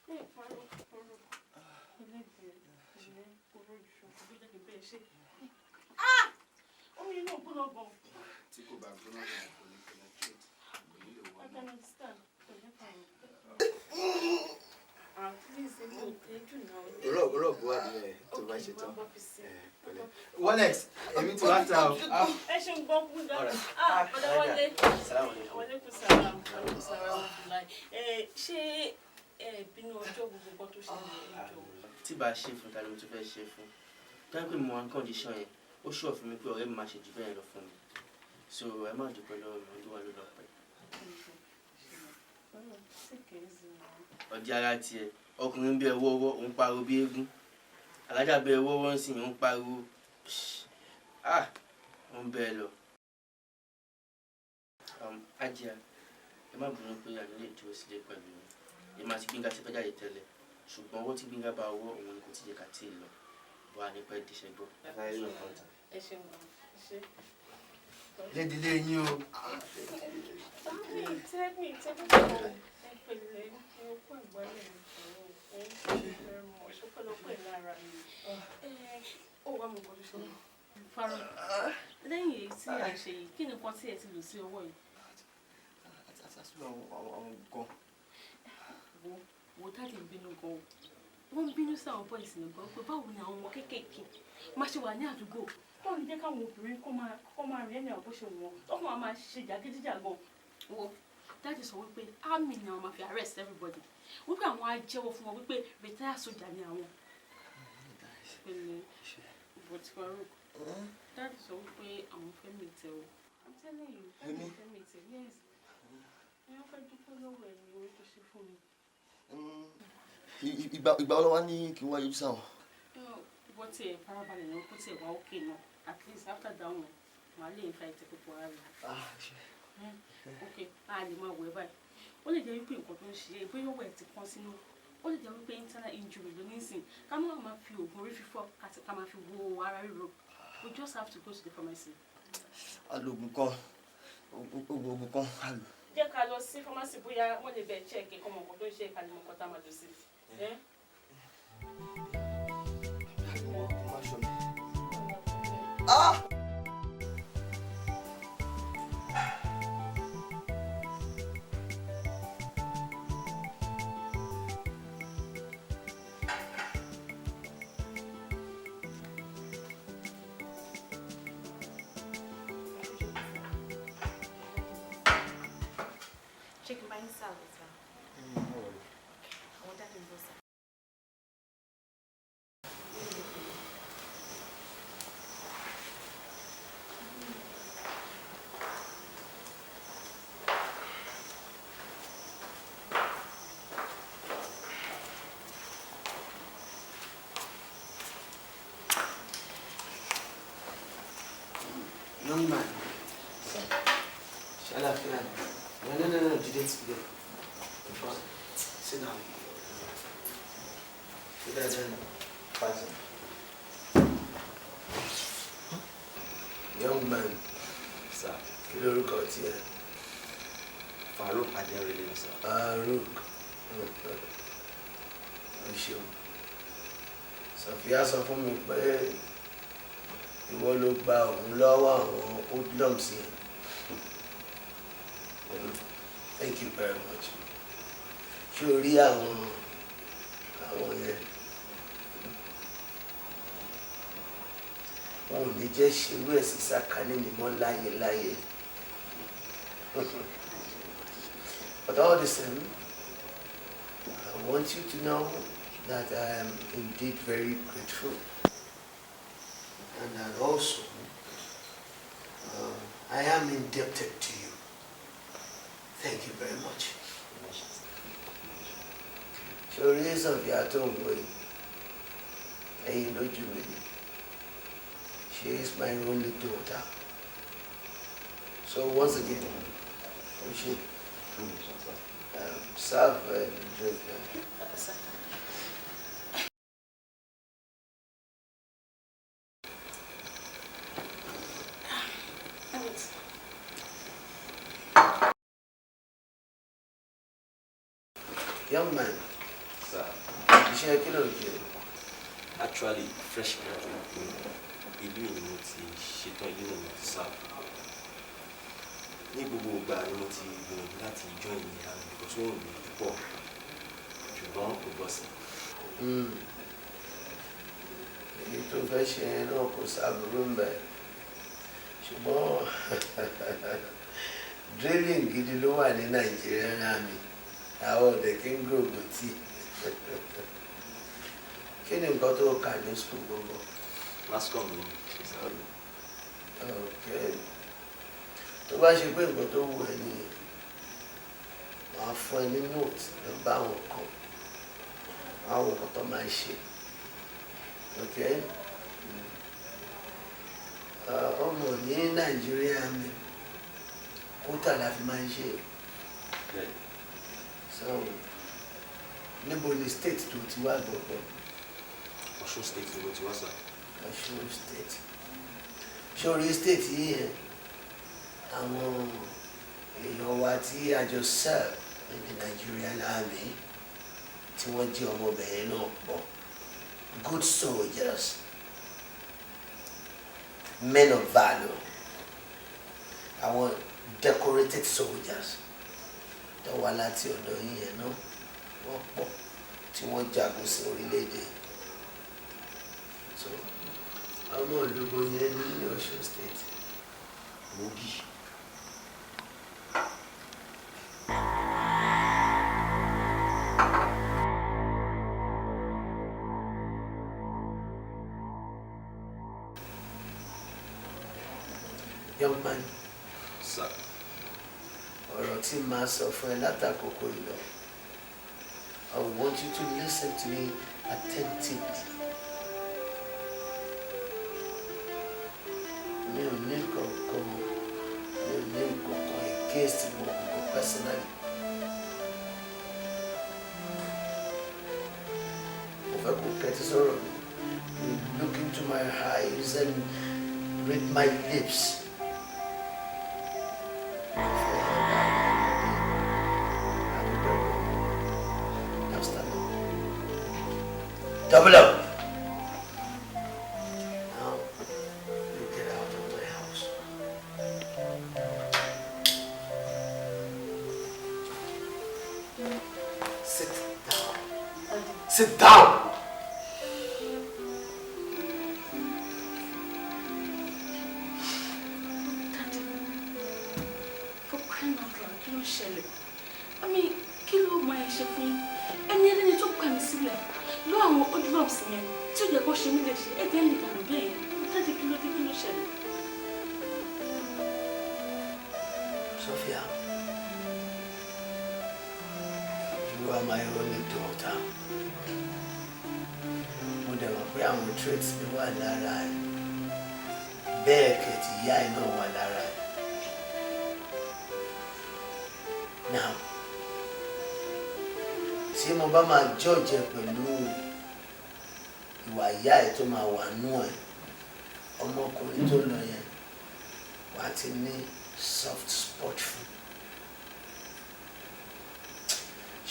Ẹ Farouk, Farouk. Ẹlẹ́dẹ̀ẹ́, ẹlẹ́, kò rọ̀jù ṣọ̀kọ̀ bí jẹ́ kí bẹ́ẹ̀ ṣe. Ah! Omi inú ògbóná gan. Tí kò bá gbóná gan, kò ní penetrate, kò ní lè wọ I can understand. Pẹ̀lẹ́ Farouk. Ah, please, èmi ò tẹ́jú náà. Rọ́ọ̀bù wà nílẹ̀ tó bá ṣe tán. Pẹ̀lẹ́. Wọlex, èmi ti wá ta o. Ẹ ṣe ń gbọ́ kú gan. Alright. Ah, bọ̀dá Wọlé. Salaam alaikum. Wàlẹ́kùn sàlám, wàlẹ́kùn sàlám rahmatullahi. Ẹ ṣé ẹ bínú ọjọ́ gbogbo nǹkan tó ṣẹlẹ̀ ẹ jọ̀ọ́. Tí bá ṣe fún ta ló tún fẹ́ ṣe fún? Táwọn pé mo wà ní condition yẹn, ó ṣùọ̀ fún mi pé ọ̀rẹ́ mi máa ṣe jù bẹ́ẹ̀ lọ fún mi. So ẹ má dúpẹ́ lọ́wọ́ mi, Olúwa ló lọ́pẹ́. Ọdí ara tiẹ̀, ọkùnrin bí ẹ wọ́wọ́, òun pariwo bí eégún. Alájà bí ẹ wọ́wọ́ ń sìn, òun pariwo. Ah! Ó ń bẹ́ẹ̀ lọ. Ajia, ẹ má bínú pé àná lè dúró sílé pẹ̀lú mi. Èmi àti Gbénga ti fẹ́ jáde tẹ́lẹ̀. Ṣùgbọ́n ọwọ́ tí Gbénga bá ọwọ́ òun ni kò tí jẹ́ ká tíì lọ. Bọ́ a ní pẹ́ díṣẹ́ gbọ́. Ẹ ṣeun gan, ẹ ṣé. Lédìlé yín o. Mi tẹ́ mi tẹ́ púpọ̀. Ẹ pẹ̀lẹ́, ẹ kú àgbálẹ̀ mi sọ̀rọ̀. Thank you very much. Ọpẹ́lọpẹ́ lára mi. Ẹ ó wá mo gbọ́dọ̀ ṣe. Farouk, lẹ́yìn èyí tí à ń ṣe yìí, kí ni nǹkan tí ẹ ti lò sí ọwọ́ yìí? Àti àwọn nǹkan. Wo wo dáàdì ń bínú gan o. Wọ́n ń bínú sí àwọn boys ní gan pé báwo ni àwọn ọmọ kéékèèké máa ṣe wà ní àdúgbò. Báwo ni jẹ́ káwọn obìnrin kó máa rìn ẹ̀mí àwọn bó ṣe wù wọ́n. Tọ́kùn máa máa ṣe jàgídíjàgan. Wo dáàdì sọ wípé army ni àwọn máa fi arrest everybody. Wípé àwọn á jẹ́wọ́ fún wọn wípé retired soldier ni àwọn. Pẹ̀lẹ́, but Farouk, dáàdì sọ wípé àwọn fẹ́ meet ẹ o. I'm telling you, Èmi? àwọn fẹ́ meet ẹ, yes. Ẹ wọ́n fẹ́ dúpẹ́ lọ́wọ́ ẹ ní orí tó ṣe fún mi. Ìgbà wo ló wá ní kí n wá yọjú sáwọn? Wọ́n tiẹ̀ farabalẹ̀ náà kó tiẹ̀ wá òkè náà. At least after that one, màá lè invite pípọ̀ ara rẹ̀. Ok, a lè máa wẹ̀ báyìí. Ó lè jẹ́ wípé nǹkan tó ń ṣe é, bóyá ọwọ́ ẹ̀ ti kán sínú. Ó lè jẹ́ wípé internal injury ló ní sìn. Ká má máa fi oògùn orí fífọ́ àti ká máa fi wo ara ríro. We just have to go to the pharmacy. A lo oògùn kan, oògùn kan a lò. Jẹ́ ká lọ sí pharmacy bóyá wọ́n lè bẹ̀ check kọ́ mọ nǹkan tó ń ṣe ká lè mọ nǹkan tá a máa lò sí. Eh? Ah! Ṣé kí n bá yín sáà lọ́sà? Àwọn dáàdì ń bọ̀ sá. Young man. Ṣàlàfíà. No, no, no, no, dìde dìde. Sit down. Sit down, down. Fine. Young man. Sir. Kí Kí lorúkọ tiẹ̀? Farouk Adenrele ni sir. Farouk. O ṣeun. Sọfíà sọ fún mi pé ìwọ ló gba òun lọ́wọ́ àwọn hoodlums yẹn. Thank you very much. Ṣé o rí àwọn yẹn? Wọn ò ní jẹ́ ṣerú ẹ̀ sí sàkání mi mọ́ láyé láyé. But all the same, I want you to know that I am indeed very grateful, and that also I am indebted to you. Thank you very much. Ṣé o rí Sọ̀fíà tó ń wò yìí? Ẹ̀yin lójú mi ni. She is my only daughter. So once again, we should serve and drink. Sir. Have it. Young man. Sir. Iṣẹ́ kí ló ń ṣe? Actually, fresh graduate ni. Ìlú yìí ni mo ti ṣetán, ìlú ni mo ti serve. Ní gbogbo ìgbà ni mo ti gbìyànjú láti join ní army because ó wù mí púpọ̀, ṣùgbọ́n kò bọ́ sí. Èyí tó fẹ́ ṣe yẹn náà kò sábúrú ń bẹ̀. Ṣùgbọ́n drilling gidi ló wà ní Nigerian Army. Àwọn ọ̀dẹ̀ kí ń gbòògùn tí. Kí ni nǹkan tó kà ní school gbogbo? Mass comm ni mo ṣe, sir. Okay. Tó bá ṣe pé nǹkan tó wù ẹ́ nìyẹn, màá fún ẹ ní note lọ bá àwọn kan, àwọn nǹkan tó máa ń ṣe. Okay? Ọmọ ní Nàìjíríà mi, quota la fi máa ń ṣe. So, níbo ni state tó ti wá gbọ̀gbọ̀? Ọ̀ṣun State ni mo ti wá, sir. Ọ̀ṣun State. Ṣé orí state yìí yẹn, àwọn èèyàn wa tí a jọ serve in the Nigerian Army tí wọ́n jẹ́ ọmọbìnrin náà pọ̀. Good soldiers, men of valor, àwọn decorated soldiers tó wá láti ọ̀dọ̀ yìí yẹn náà wọ́n pọ̀ tí wọ́n jagun sí orílẹ̀-èdè. So, ọmọ ológun yẹn ní Ọ̀ṣun State. Mogi. Young man. Sir. Ọ̀rọ̀ tí màá sọ fún ẹ látàkókò yìí lọ, I want you to listen to me attentively. Mi ò ní kankan against gbogbo personally. Mo fẹ́ kó kẹ́tí sọ̀rọ̀ mi. You look into my eyes and read my lips. Mo fẹ́ ẹ bá ọmọdé àdúgbò. Now stand up. Double up. Now you get out of my house. Sit down. Sit down. Daddy, for crying out loud, kí ló ṣẹlẹ̀? I mean, kí ló máa ṣe fún yín? Ẹni ẹlẹ́ni tó gbà mí sílẹ̀ lọ àwọn hoodlums yẹn tí ò yẹ kó ṣe mí léṣe, ẹ̀dẹ̀ ń lè dànù bẹ́ẹ̀ yẹn. Daddy, kí ló dé, kí ló ṣẹlẹ̀? Sophia, you are my only daughter. Mo dẹ̀ mọ̀ pé àwọn traits mi wà lára ẹ̀. Bẹ́ẹ̀ kẹ̀tì ìyá ẹ̀ náà wà lára ẹ̀. Now, tí mo bá máa judge ẹ pẹ̀lú ìwà ìyá ẹ̀ tó máa wà nú ẹ̀, ọmọkùnrin tó lọ yẹn, wà á ti ní soft spot fún,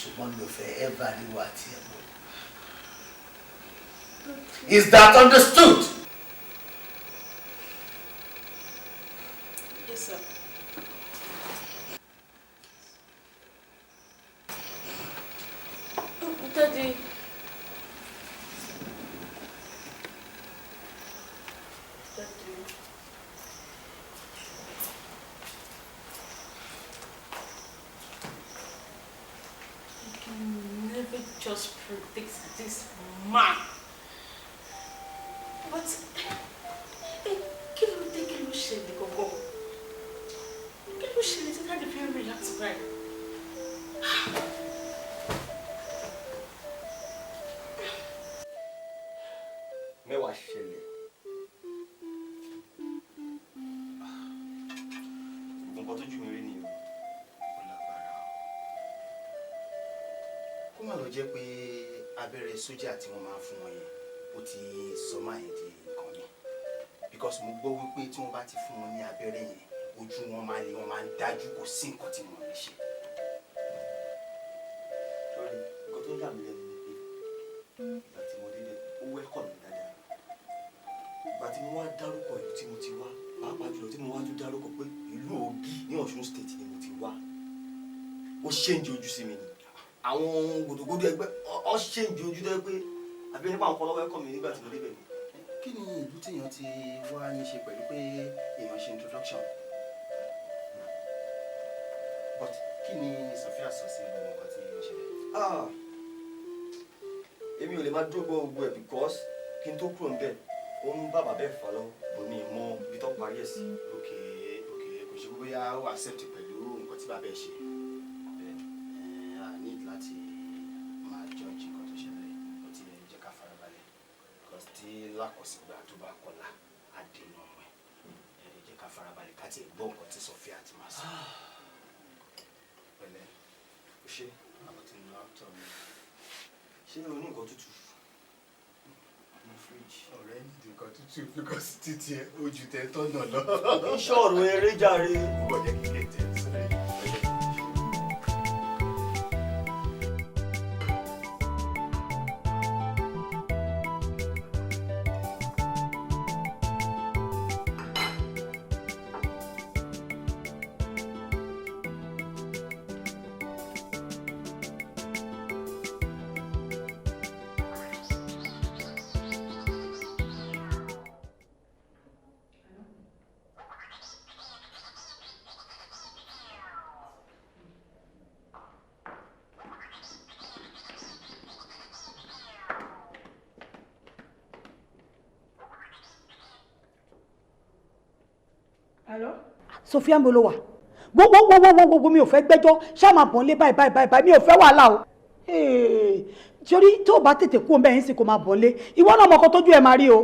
ṣùgbọ́n mi ò fẹ́ ever rí wa àti ẹ̀ mọ́. Is that understood? Yes, sir. Oh, Daddy. Daddy. I can never just predict this man. But, kí ló dé, kí ló ṣẹlẹ̀ gangan? Kí ló ṣẹlẹ̀ tí Daddy fi ń react báyìí? Mẹ́wàá ṣẹlẹ̀. Nǹkan tójú mi rí nìyẹn. Ó lágbára o. Kó má lọ jẹ́ pé abẹ́rẹ́ sójà tí wọ́n máa ń fún wọn yẹn, ó ti sọ máa yẹn di nǹkan mi, because mo gbọ́ wípé tí wọ́n bá ti fún wọn ní abẹ́rẹ́ yẹn, ojú wọn máa le, wọ́n máa ń dájú, kò sí nǹkan tí wọ́n lè ṣe. Sorry, nǹkan tó ń yà mí lẹ́nu ni pé ìgbà tí mo débẹ̀, ó welcome mi dáadáa. Ìgbà tí mo wá dárúkọ ìlú tí mo ti wá, pàápàá jùlọ tí mo wá tún dárúkọ pé ìlú Ògì ní Ọ̀ṣun State ni mo ti wá, ó change ojú sí mi ni. Àwọn gbòdògbòdò ẹgbẹ́ ọ change ojú tó yẹ pé àbí nípa àwọn kan lọ́wọ́ welcome mi nígbà tí mo débẹ̀ ni. Kí ni ìlú téèyàn ti wá ní ṣe pẹ̀lú pé èèyàn ṣe introduction? But kí ni Sophia sọ sí gbogbo nǹkan tí ó ṣẹlẹ̀? Ah, èmi ò lè máa dúró gbọ́ gbogbo ẹ̀ because kí n tó kúrò níbẹ̀, ó ń bá bàbá ẹ̀ fà lọ́wọ́, bò mí mọ ibi tó parí ẹ̀ sí. Ok, kò ṣe bóyá ó accept pẹ̀lú nǹkan tí bàbá ẹ̀ ṣe. A need láti máa judge nǹkan tó ṣẹlẹ̀. Ó ti jẹ́ ká farabalẹ̀, because tí lákọsígbà tó bá kọlà, á dènà ọmọ ẹ̀. Ẹ jẹ́ ká farabalẹ̀ ká tiẹ̀ gbọ́ nǹkan tí Sophia ti máa sọ. Pẹ̀lẹ́. Ó ṣe. Àwọn tí ń lọ tọ̀ mí. Ṣé o ní nǹkan tútù ní fridge? Ọ̀rẹ́ ní nǹkan tútù because títí ẹ ojú tẹ tọ́nà lọ. Kì í ṣọ̀rọ̀ eré jàre. Bọ̀ jẹ́ kí kẹ́tẹ́ sọ́rẹ́. Sophia, ń bolo wà? Gbogbogbogbogbò, mi ò fẹ́ gbẹ́jọ́, ṣá máa bọ̀ nílé báyìí báyìí báyìí báyìí, mi ò fẹ́ wàhálà o. Torí tó o bá tètè kú ọmọ ẹ̀yìn sì kò máa bọ̀ nílé, ìwọ náà mọ̀ọ́kọ́ tójú ẹ̀ máa rí o.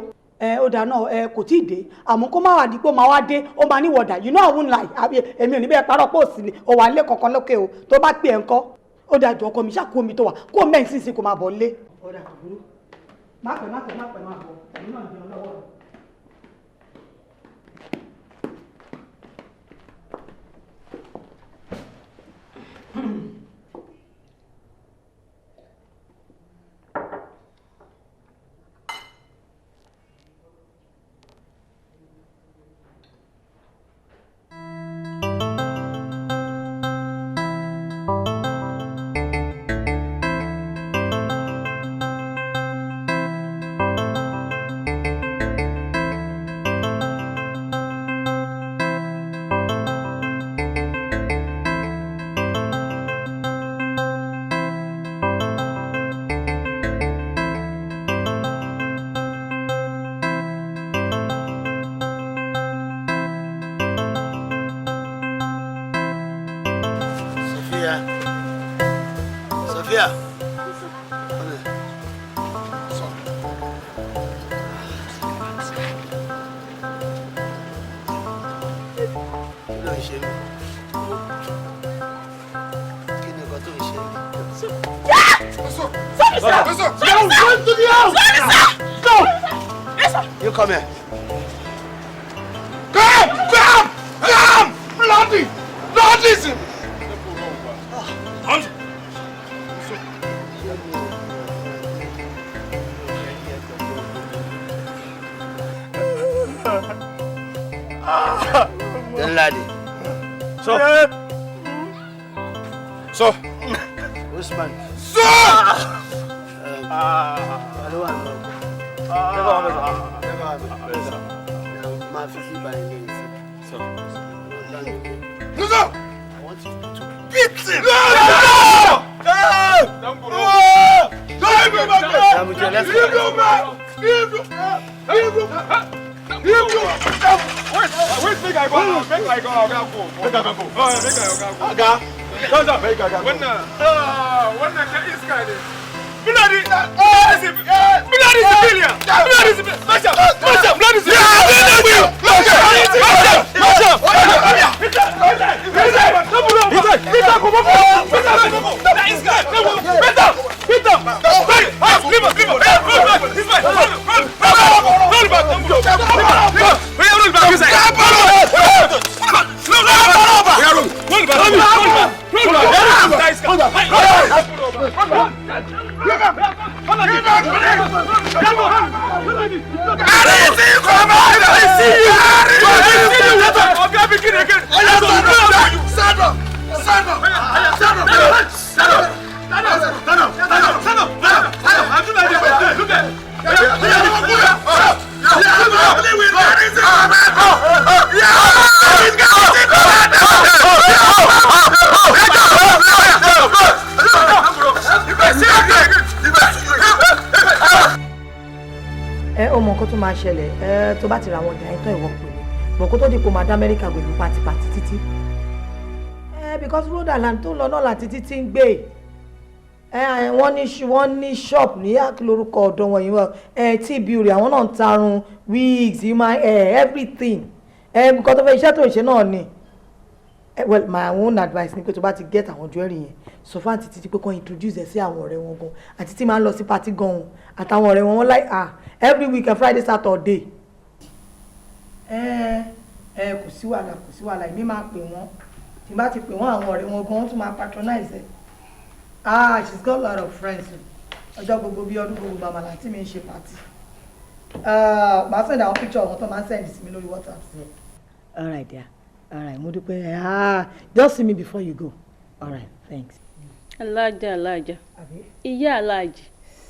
Ẹ ó dáa náà, ẹ kò tí ì dé, àmọ́ kó má wà dípò máa wá dé, ó máa níwọ̀dà. You know I won't lie, àbí èmi ò ní bẹ́ẹ̀ parọ́ pé òsì ni ò wà nílé kankan lókè o. Tó bá pè ẹ́ ńkọ́? Ó dáa jù, ọkọ mi, ṣáà kú omi tó wà kó o mẹ́rin sísìn kó máa bọ̀ nílé. Ọ̀dà kò burú, má pẹ́, má pẹ́, má pẹ́, má bọ̀, ẹ̀mí náà jẹun lọ́wọ́. Sophia. Sophia. Come here. So. Kí ló ń ṣe mí? Kí ni nǹkan tó ń ṣe mí? Sorry, sir. Sorry, sir. Go to the house! Sorry, sir. Go! Yes, sir. You come here. Come! Come! Come! Ọ́fíìsì. Danladi. So. So. Usman. So. Alo wa lọ. Máa fi sí ìbáyìí lẹ́yìn sí. Musa. I want you to beat him. No! No! Wait, wait, make I go. Make I go. Oga go. Make I go. Oh, make I go. Oga. Make I go. Wannan, wannan ta iska ne. Bloody, bloody civilian. Bloody civilian. Smash up, smash up, bloody civilian. Smash up, smash up, smash up. Ẹ ó mọ nǹkan tó máa ṣẹlẹ̀ ẹ tó bá ti ra àwọn ọjà yẹn tán, ìwọ pè mí bọ̀ kó tó di kó máa dá Amẹ́ríkà pẹ̀lú pátipátí títí ẹ, because Rhode Island tó ń lọ náà láti títí ń gbé ẹ. Wọ́n ní shop ní lórúkọ ọ̀dọ̀ wọn yìí ẹ, tí beauty àwọn náà ń tarun, wigs, human hair, everything ẹ. Nǹkan tó fẹ́ iṣẹ́ tó ń ṣe náà ni. Well, my own advice ni pé tó bá ti get àwọn jewelry yẹn, sọ fún àǹtí títí pé kàn introduce ẹ sí àwọn ọ̀rẹ́ wọn gan. Àǹtí tí máa ń lọ sí party gan àtàwọn ọ̀rẹ́ wọn, wọn like, ah, every weekend, Friday, Saturday. Ẹ ẹ, kò sí wàhálà, kò sí wàhálà. Èmi máa pè wọ́n. Tí n bá ti pè wọ́n, àwọn ọ̀rẹ́ wọn gan, wọ́n tún máa patronize ẹ. Ah, she's got a lot of friends. Ọjọ́ gbogbo bí ọdún gbogbo, màmá tí mi ń ṣe party. Màá send àwọn picture wọn tó máa ń send sí mi lórí WhatsApp sí ẹ. All right dear, all right, mo dúpẹ́. Ah, just see me before you go. All right, thanks. Alájà, alájà, ìyá aláàjì,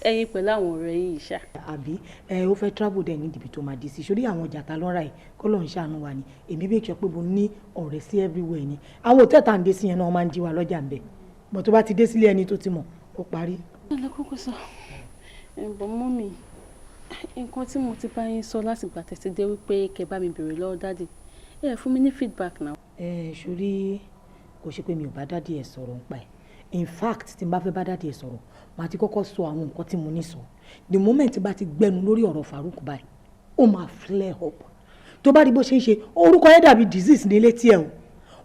ẹ̀yin pẹ̀lú àwọn ọ̀rẹ́ yìí ṣá. Àbí ẹ ó fẹ́ travel dẹ̀ ní ibi tó máa di sí sórí àwọn ọjà ta lọ́ra yìí, kó lọ́n ṣàánú wa ni. Èmi bí sọ pé mo ní ọ̀rẹ́ sí everywhere ni. Àwọn hòtẹ́ẹ̀lì tá à ń dé sí yẹn náà, wọ́n máa ń jí wa lọ́jà ń bẹ̀ bọ̀. Tó bá ti dé sílé ẹni tó ti mọ̀, ó parí. Ọ̀nà kókó sọ ẹ̀bọ̀n mọ́ mi, nǹkan tí mo ti bá yín sọ láti gbà tẹ̀sí dé wípé kẹ́ bá mi bèrè lọ́wọ́ daddy, ẹ fún mi ní feedback náà. Ẹ sórí, kò ṣe pé mi ò bá daddy ẹ sọ̀rọ̀ nípa ẹ̀. In fact, tí n bá fẹ́ bá daddy ẹ sọ̀rọ̀, màá ti kọ́kọ́ sọ àwọn nǹkan tí mo ní sọ. The moment tí bá ti gbẹnu lórí ọ̀rọ̀ Farouk báyìí, ó máa flare up. Tó bá rí bó ṣe ń ṣe, orúkọ yẹn dàbí disease ní létí ẹ o.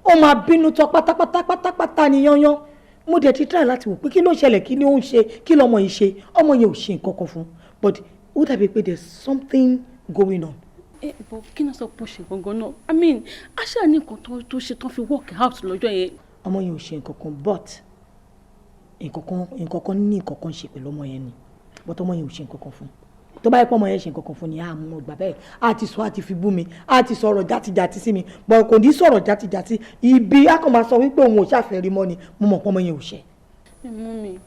Ó máa bínú tán pátápátá pátápátá ni yányán. Mo dẹ̀ ti try láti wò pé kí ló ṣẹlẹ̀, kí ni ó ń ṣe, kí lọmọ yìí ṣe. Ọmọ yẹn ò ṣe nǹkan kan fún, but ó dàbí pé there's something going on. Ẹ bọ, kí náà sọ pé ó ṣe gangan náà? I mean, aṣáà ní nǹkan tó ṣe tán fi work out lọ́jọ́ yẹn. Ọmọ yẹn ò ṣe nǹkan kan, but nǹkan kan ní nǹkan kan ṣe pẹ̀lú ọmọ yẹn ni, but ọmọ yẹn ò ṣe nǹkan kan fún. Tó bá yẹ pé ọmọ yẹn ṣe nǹkan kan fún ni, àmọ́ gbà bẹ́ẹ̀, á ti sọ, á ti fi bú mi, á ti sọ̀rọ̀ játijàti sí mi, but kò ní sọ̀rọ̀ játijàti ibi, á kàn máa sọ wípé òun ò ṣàfẹ́ rí mọ́ ni. Mo mọ̀ pé ọmọ yẹn ò ṣe. Ẹ mú mi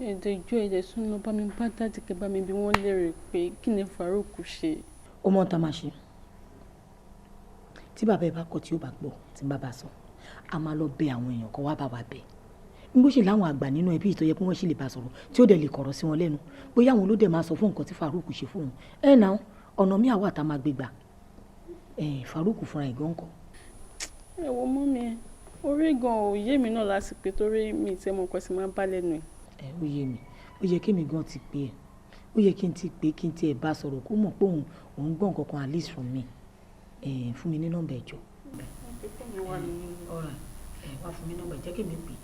èdè ìjọ èdè sún lọ bá mi bá daddy, kẹ́ bá mi bí wọ́n léèrè pé kí ni Farouk ṣe. Ó mọ̀ tá a máa ṣe. Tí bàbá ẹ bá kọ̀, tí ó bá gbọ́, tí bàbá sọ, a máa lọ bẹ àwọn èèyàn kan wá bá wa bẹ̀ n bó ṣe láwọn àgbà nínú ẹbí tó yẹ kí wọ́n sì lè bá sọ̀rọ̀, tí ó dẹ̀ lè kọ̀rọ̀ sí wọn lẹ́nu, bóyá àwọn ló dẹ̀ máa sọ fún nǹkan tí Farouk ṣe fóun ẹ̀ náà. Ọ̀nà míì àwa tá a máa gbé gbà ẹ̀, Farouk fúnra ẹ̀ gan kọ́. Ẹ wo mọ́ mi, orí gan ò yé mi náà lásìkò, torí mi ti mọ nǹkan tí máa bá lẹ́nu ẹ̀. Ẹ ó yé mi. Ó yẹ kí mi gan ti pè é, ó yẹ kí n ti pè é, kí n tiẹ̀ bá sọ̀rọ̀, kó mọ̀ pé òun gbọ́ nǹkan kan, at least from me. Ẹ fún mi ní nọ́mbà ẹ̀jọ̀. Ẹ wá fún mi nọ́mbà, jẹ́ kí mi pè ẹ.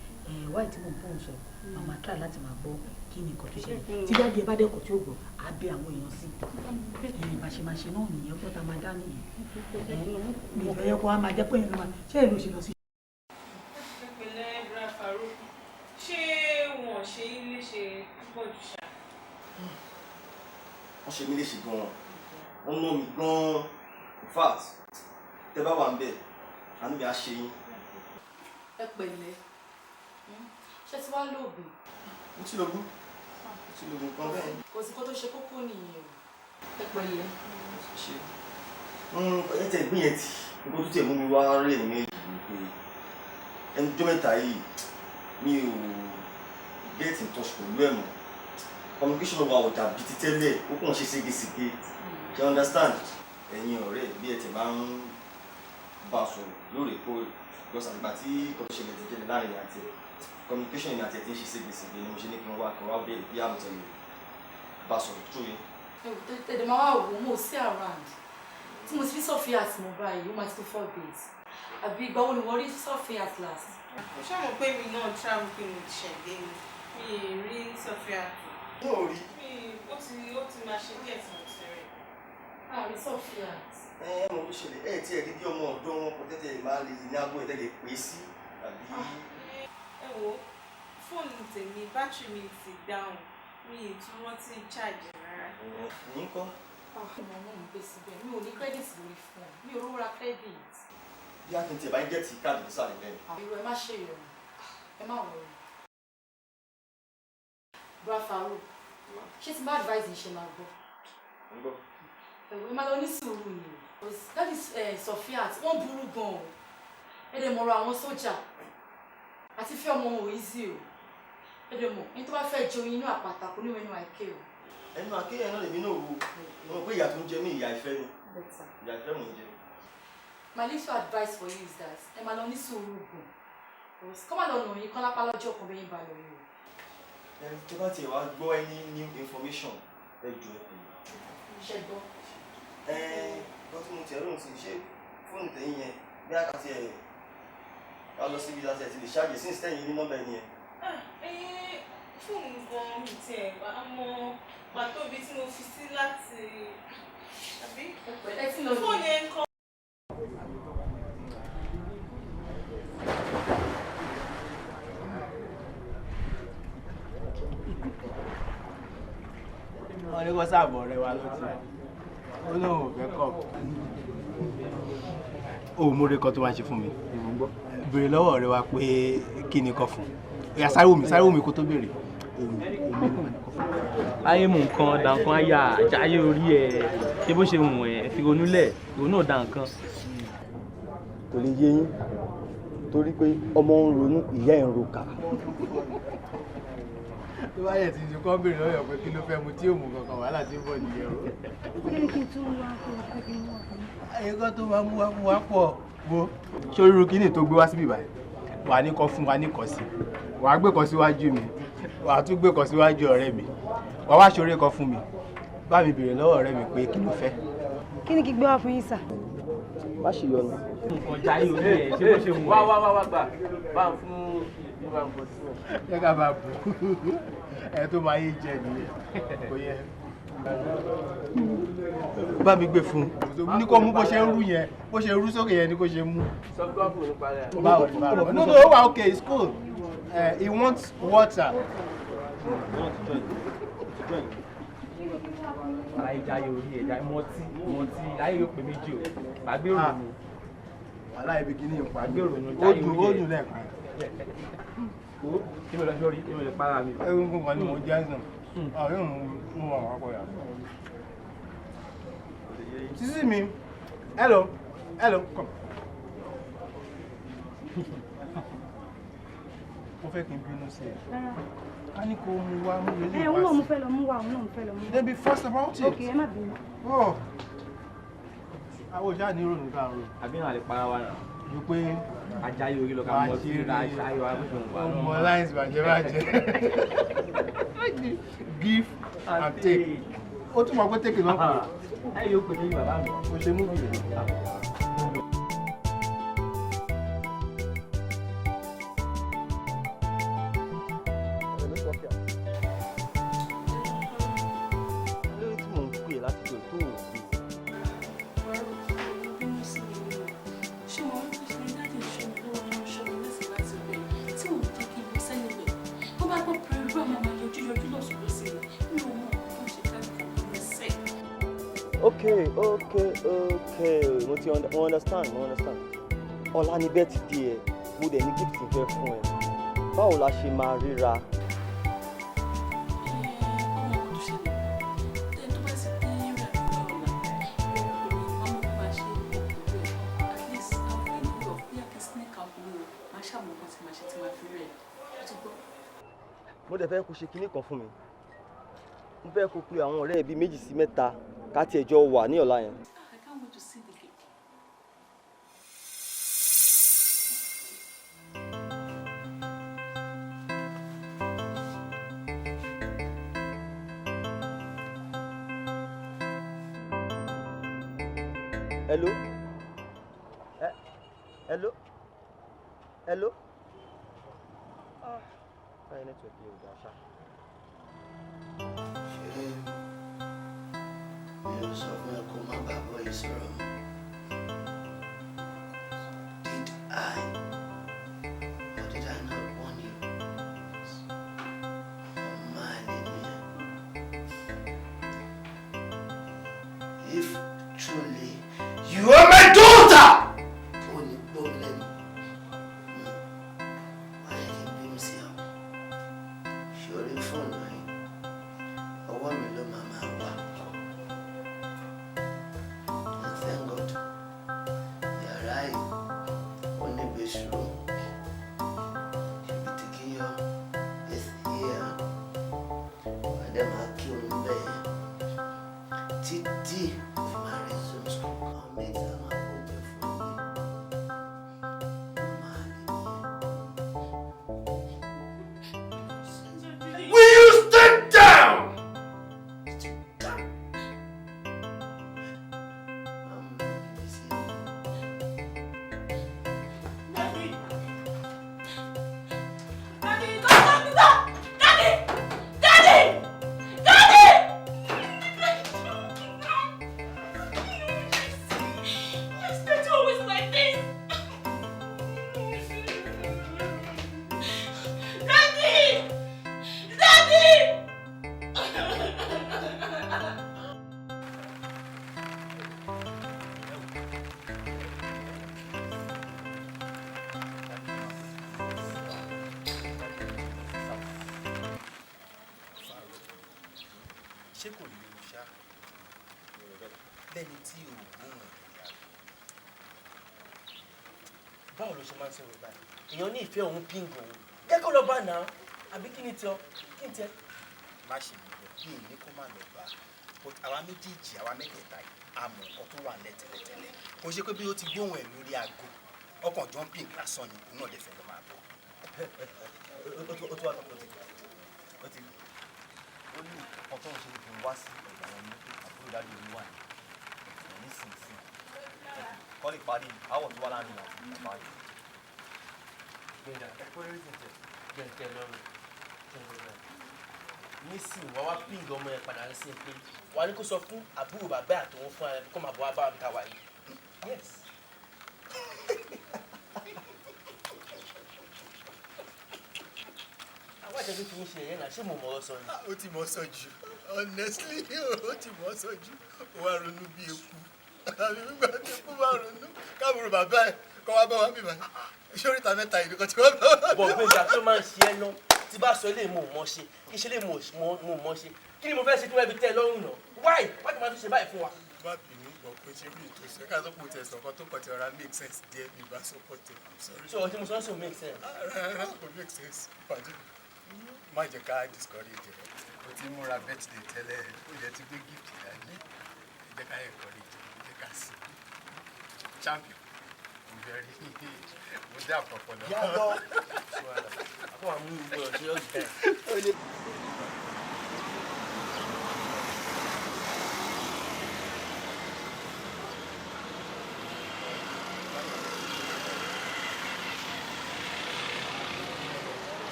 Wáyé tí mo bóun sọ, màá máa try láti máa gbọ́ kí ni nǹkan tó ṣẹlẹ̀. Tí daddy ẹ bá dẹ́kọ̀ tí ó gbọ́, á bẹ àwọn èèyàn sí i. Bá ṣe máa ṣe náà nìyẹn, ọjọ́ tá a máa dá nìyẹn. Mi ìfẹ́ yẹ kó wá máa jẹ́ pé èèyàn ló máa ṣé èlò ṣe lọ sí. ò ṣe yín léṣe púpọ̀ jù ṣá? Wọ́n ṣe mí léṣe gan-an, wọ́n ná mi gan-an. In fact, tẹ bá wà ń bẹ̀, àánú mi á ṣe yín. Ẹ pẹ̀lẹ́, ṣé ti wá lóògùn? Mo ti lògùn, mo ti lògùn kan bẹ́ẹ̀. Kò sí kó tó ṣe kókó nìyẹn o. Ẹ pẹ̀lẹ́. Ṣe ẹ tẹ gbìn yẹn tì, nǹkan tó tẹ̀ mú mi wá rí ẹ̀yìn méjì ni pé ẹnu ọjọ́ mẹ́ta yìí mi ò get in touch pẹ̀lú ẹ̀ mọ́. Communication wa ò dàbí ti tẹ́lẹ̀, ó kàn ṣe ségesège. You understand? Ẹ̀yin ọ̀rẹ́ bí ẹ tẹ̀ máa ń bá a sọ̀rọ̀ lóòrèkóòrè, because àgbà tí nǹkan tó ṣẹlẹ̀ ti jẹ́lẹ̀ láàrin àti ẹ̀, communication èmi àti ẹ̀ ti ń ṣe ségesège ni mo ṣe ní kí n wá bẹ́ẹ̀ bí àmọ̀tẹ́lẹ̀ bá a sọ̀rọ̀ tó yẹn. Tẹ̀lé máa wá wò ó, mo sí around tí mo ti fi Sofia tí mo báyìí, ó máa ti tó 4 days. Àbí ìgbà wo ni wọ́n rí Sofia at last? Mo ṣáà mọ̀ pé mi náà travel, pé mo ṣẹ̀dé ni, mi ì rí Sofia. Mo ò rí. Mi ó ti máa ṣe díẹ̀ tí mo ti rí. Àrí Sofia. Ẹ ẹ mọ̀ bó ṣẹlẹ̀, ẹ tí ẹ rí bí ọmọ ọ̀dọ́ wọn kò tẹ́tẹ̀ máa lè ní aago ẹ̀ tẹ́lẹ̀ pé sí àbí. Ẹ wo fóònù tèmi, bátìrì mi ti down, mi ì tún rántí charge rárá. Ní kọ́. Ọmọ náà ń gbé síbẹ̀, mi ò ní credit lórí fóònù, mi ò rówó ra credit. Bí a kì í tiẹ̀ bá ń get káàdì nísàlẹ̀ bẹ́ẹ̀. Irú ẹ má ṣe ìrọ̀rùn, ẹ má wọrí. Bra Farouk, ṣé tí bá advice yìí ṣe máa gbọ́? Ń gbọ́. Ẹ̀wọ̀, ẹ máa lọ ní sùúrù ni o. That is Sofia, wọ́n burú gan o. Ẹ dẹ̀ mọ̀rọ̀ àwọn sójà. Àti fẹ́ ọmọ wọn ò easy o. Ẹ dẹ̀ mọ̀, ẹni tó bá fẹ́ jẹ oyin inú àpáta kò ní wẹnu àìké o. Ẹnu àkéyẹ náà lèmi náà wò. Mo mọ̀ pé ìyà tó ń jẹ mí, ìyà ìfẹ́ ni. Ìyà ìfẹ́ mò ń jẹ. My little advice for you is that ẹ máa lọ ní sùúrù gan. Kọ́ máa lọ nà yín kán lápá lọ́jọ́ kan bẹ́yìn bá lọ yìí o. Ẹ tó bá tiẹ̀ wá gbọ́ any new information, ẹ jọ̀ọ́, ẹ pè mí. Ṣé gbọ́? Ẹ gbọ́ tí mo tiẹ̀ rò sí, ṣé fóònù tẹ̀yìn yẹn bí a kà tiẹ̀ ká lọ síbi láti ẹ̀ ti lè ṣáàjì sí ìsẹ́yìn ní nọ́mbà ẹni yẹn. Fóònù gan mi tiẹ̀ wá mọ pàtó ibi tí mo fi sí láti àbí fóònù yẹn kọ́. Wọ́n ní kó sáàbọ̀ ọ̀rẹ́ wa lọ́tì, ó lóun ò fẹ́ kọ̀. Ó múre kan tó máa ṣe fún mi, béèrè lọ́wọ́ ọ̀rẹ́ wa pé kí ni kọ́ fún un. Ó yá, sáré wò mí, sáré wò mí kó tó béèrè. Omi, omi ló máa ní kọ́ fún un. Ayé mú nǹkan dà nǹkan, ayà àjáyé orí ẹ ṣé bó ṣe wù ẹ fi ronú lẹ̀, ìrònú ò da nǹkan. Kò lè yé yín torí pé ọmọ ń ronú, ìyá ẹ̀ ń roka. Tó bá yẹ ti ṣe kọ́ béèrè lọ́yọ̀ pé kí ló fẹ́ mu tí ò mú kankan, wàhálà tí ń bọ̀ nìyẹn o. Kí ni kí n tún wá kí n fẹ́ kí n wá fún mi? Ẹ̀kọ́ tó máa mú wá fún wa pọ̀ wo. Ṣé oríru kínní tó gbé wá síbí báyìí wà ní kọ́ fún wa ní kọ́ sí, wàá gbé kọ́ síwájú mi, wàá tún gbé kọ́ síwájú ọ̀rẹ́ mi, wàá wá ṣoore kan fún mi, bá mi béèrè lọ́wọ́ ọ̀rẹ́ mi pé kí ló fẹ́. Kí ni kí gbé wá fún yín sà? Má ṣe yọnu. Nǹkan jayé orí ẹ ṣé bó ṣe wù ẹ. Wá wá wá wá, gbà bá ń fún bá ń bọ̀ sí ẹ. Jẹ́ ká máa bù ẹ tó máa yé jẹ nìyẹn, kò yẹ. Bá mi gbé fún un, ní kó mú bó ṣe ń rú yẹn, bó ṣe rú sókè yẹn ni kó ṣe mú. Sọ fún wa fún òun parí ẹ. Báwo ni, báwo? No, no, ó wà okay, it's cool. He wants water. Ayé jayé orí ẹ jayé mọtí mọtí, ayé yóò pè méjì o, gbàgbé òrònú. Wàhálà ibi kìíní ìpa Gbàgbé òrònú, ó jayé dùn, orí ó ẹ. dùn lẹ́ẹ̀kan. O kí mi lọ sórí, kí mi lè para mi. Egungun kan ni mò ń jẹ́ ẹ̀sán. Àwọn yóò mú mú àwọn akọ yà. Sísí mi, hello, hello, come. Mo fẹ́ kí n bínú sí ẹ. Ká ní kó mú wá, mú ilé Ẹ òun wá náà mo sí. fẹ́ lọ mú wá, òun náà mo fẹ́ lọ mú wá. Then be fast about it. Ok, ẹ má bínú. Oh. Àwọn òṣà ní ìrònú ká rò. Àbí náà lè para wa náà. Ju pé Ajáyé orí lọ ká wàá mọ ṣe sí rí ajáyé wa bó ṣe wù wá. ọmọ lines bàjẹ́ bàjẹ́. Give and take. Ó tún mọ̀ pé take ló ń pè. Ayé yóò pè mí bàbá mi. Mo ṣe mú bìrì. Lórí tí mò ń pè láti jọ tó ò gbé. Bínú sí mi ni o. Ṣé mo rí pé daddy ṣọ́ mi lọ́wọ́, tó ń ṣọ́ mi lẹ́sìn láti bẹ̀ tí òun jẹ́ kí n lọ sẹ́niwẹ̀ tó bá gbọ́ pé Okay, okay, okay. Mo ti mo understand, mo understand. Ọ̀la ni birthday ẹ, mo dẹ̀ ní gift fẹ́ fún ẹ. Báwo la ṣe máa ríra? Mo dẹ̀ fẹ́ kó ṣe kinní kan fún mi. Mo fẹ́ kó pe àwọn ọ̀rẹ́ bíi méjì sí mẹ́ta ká tiẹ̀ jọ wà ní ọ̀la yẹn. I can't wait to see the cake. Hello? Hello? Hello? Báyìí network yìí ò dáa ṣá. Ṣé mi ò sọ fún ẹ kó má bàa bọ́ yìí sọ̀rọ̀ mọ́? Did I or did I not warn you? Ọmọ àlè ni ẹ. If truly you are my daughter! Ó ní gbọ́ mi lẹ́nu. Wáyé kí n bínú sí ọ. Ṣé orí fóònù ẹ? Ọwọ́ mi ló máa máa wà. And thank God, yàrá yìí ó ní bedroom. You be taking your eighth year. Wà á dẹ̀ máa kírun bẹ́ẹ̀. Títí fi máa resume school. Àwọn méjì á máa kó jẹ fún mi. Will you stand down? Daddy, stop, stop, Daddy! Daddy! Daddy! Yes, Daddy always like this. Daddy! Daddy! Ṣé kò léwu ṣá lẹ́ni tí o ò gbóhùn ẹ̀ lórí aago? Báwo ló ṣe máa ń sọ̀rọ̀ báyìí? Èèyàn ní ìfẹ́ òun ping òun. Jẹ́ kó lọ bá náà, àbí kí ni tiọ́? Kí ni tiẹ́? Má ṣe mí gbọ́ bí èmi kó má lọ bá, but àwa méjèèjì, àwa mẹ́tẹ̀ẹ̀ta yìí, a mọ̀ nǹkan tó wà nílẹ̀ tẹ́lẹ̀tẹ́lẹ̀. Kò ṣe pé bí ó ti gbóhùn ẹ̀ lórí aago, ọkàn jumping lásán ni, òun náà dẹ̀ fẹ́ lọ máa bọ̀. Ó tún wá tọ́kọ ti gbà. Ó ti ó ní nǹkan tó ń ṣe kí n wá sí ọ̀dọ̀ àwọn ní àbúrò dájú mi wà ní nísinsìnyí. Kọ́ lè parí àwọ̀ tó wà láàrin àti bàbá yìí. Gbẹ̀ngà, ẹ kó lórí tẹ̀tẹ̀ gbẹ̀ǹtẹ̀ lọ́rùn. Nísìn wàá wá ping ọmọ yẹn padà sí pé wàá ní kó sọ fún àbúrò bàbá àtòun fún ara ẹ̀ kó máa bọ̀ wá bá mi ta wà yìí. Yes. Àwọn àjẹsí fi ń ṣe ẹ̀yẹ́ náà, ṣé mo mọ̀ ọ́ sọ ni? Ó ti mọ̀ ọ́ sọ jù, honestly, ó ti mọ̀ ọ́ sọ jù. Ó wá ronú bí eku, àbí nígbà tí eku bá ronú káàbùrù bàbá ẹ̀ kọ́ wá bá wa bíbá ṣé oríta mẹ́ta yìí nìkan tí wọ́n bá wa. Bọ̀ Gbẹ̀ngà, tó máa ń ṣe ẹ́ náà, tí bá sọ eléyìí mo mọ̀ ṣe, kí ṣe eléyìí mo mọ̀ ṣe, kí ni mo fẹ́ ṣe tí wọ́n fi tẹ́ ẹ lọ́rùn náà? Why? Why tí wọ́n fi ṣe báyìí fún wa? Má bínú gbọ́ pé ṣé bí ètò ìṣẹ́ ká tó kò tẹ̀ sọ̀kan tó kàn ti ọ̀rá make sense díẹ̀ bí bá support ẹ̀. I'm sorry. Ṣé ọtí mo sọ ń sọ make sense? Rárá, kò make sense. Pàdé mi, má jẹ́ ká discourage rẹ̀. O ti múra birthday tẹ́lẹ̀, ó yẹ ti gbé gift dání. Ẹ jẹ́ ká encourage, ẹ jẹ́ ká sí. Champion, mo fẹ́ rí mo dé àpapọ̀ lọ. Yá lọ. Àbọ̀ àmú ìgbọ̀rọ̀ ṣe ọ̀gbìn.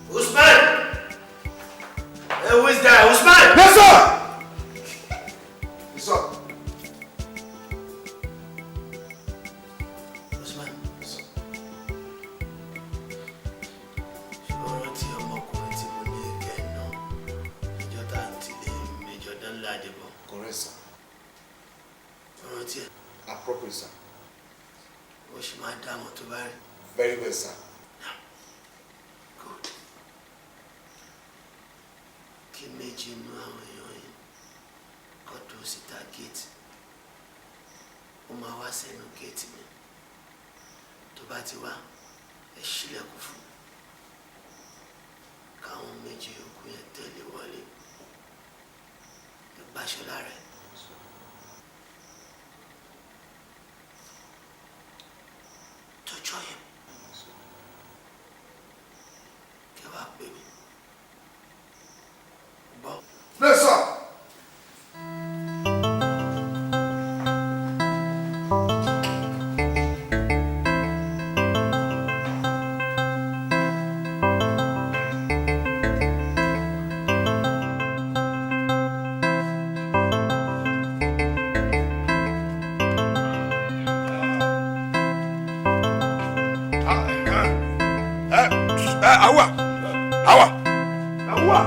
Usman! Hey, who is that? Usman! Yes, sir! Yes, sir. Usman. Yes, sir. Ṣé o rántí ọmọkùnrin tí mo ní kẹ́ ẹ̀ náà? Ìjọ tá à ń tilé Major Danladi bọ̀. Correct, sir. O rántí ẹ̀? Appropriate, sir. Ó ṣì máa dá àwọn tó bá rí. Very well, sir. Good. Kí méjì inú àwọn èèyàn yìí kọ́ tó síta géètì. Ó máa wá sẹ́nu géètì mi. Tó bá ti wá, ẹ ṣílẹ̀kùn fún un. Káwọn méjì yòókù yẹn tẹ̀lé wọlé. Ẹ gbàṣọ lára ẹ̀. Tọ́jọ́ yẹn. Kẹ́ wàá pè mí. Gbọ́. Yes, sir. Awa! Awa! Awa!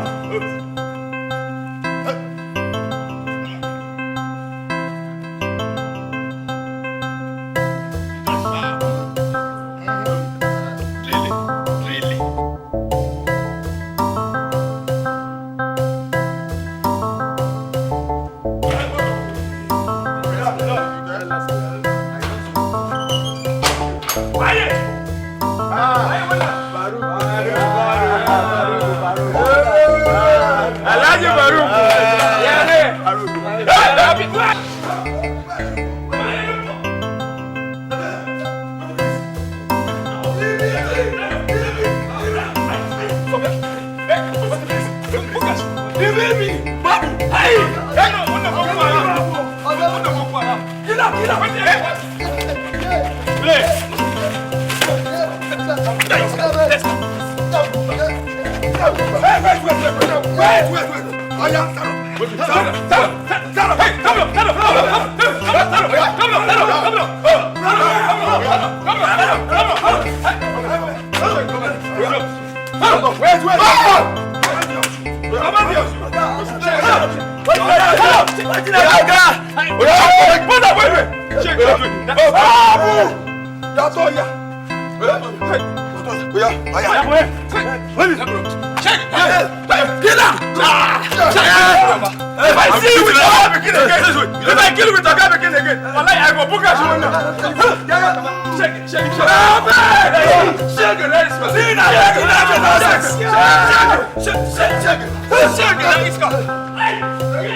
Alhaji Faruk. If I see you with a begin again, if I kill you with a guy begin again, wallahi I go book you. Shake it, shake it, shake it. Shake it, shake it, shake it, shake it, shake it, shake it.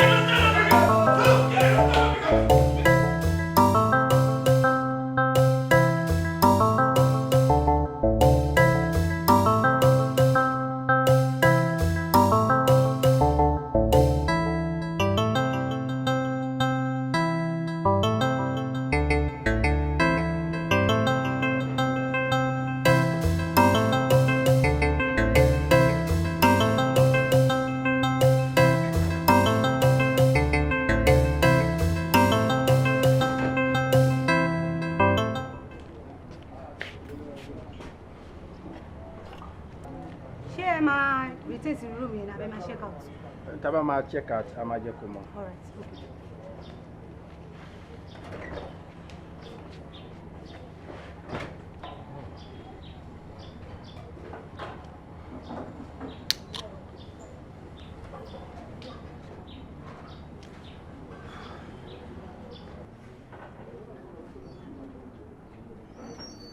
Ṣé ẹ máa retain sí room yẹn àbẹ máa check out? Tá a bá máa check out, a máa jẹ́ kó mọ̀. All right, okay.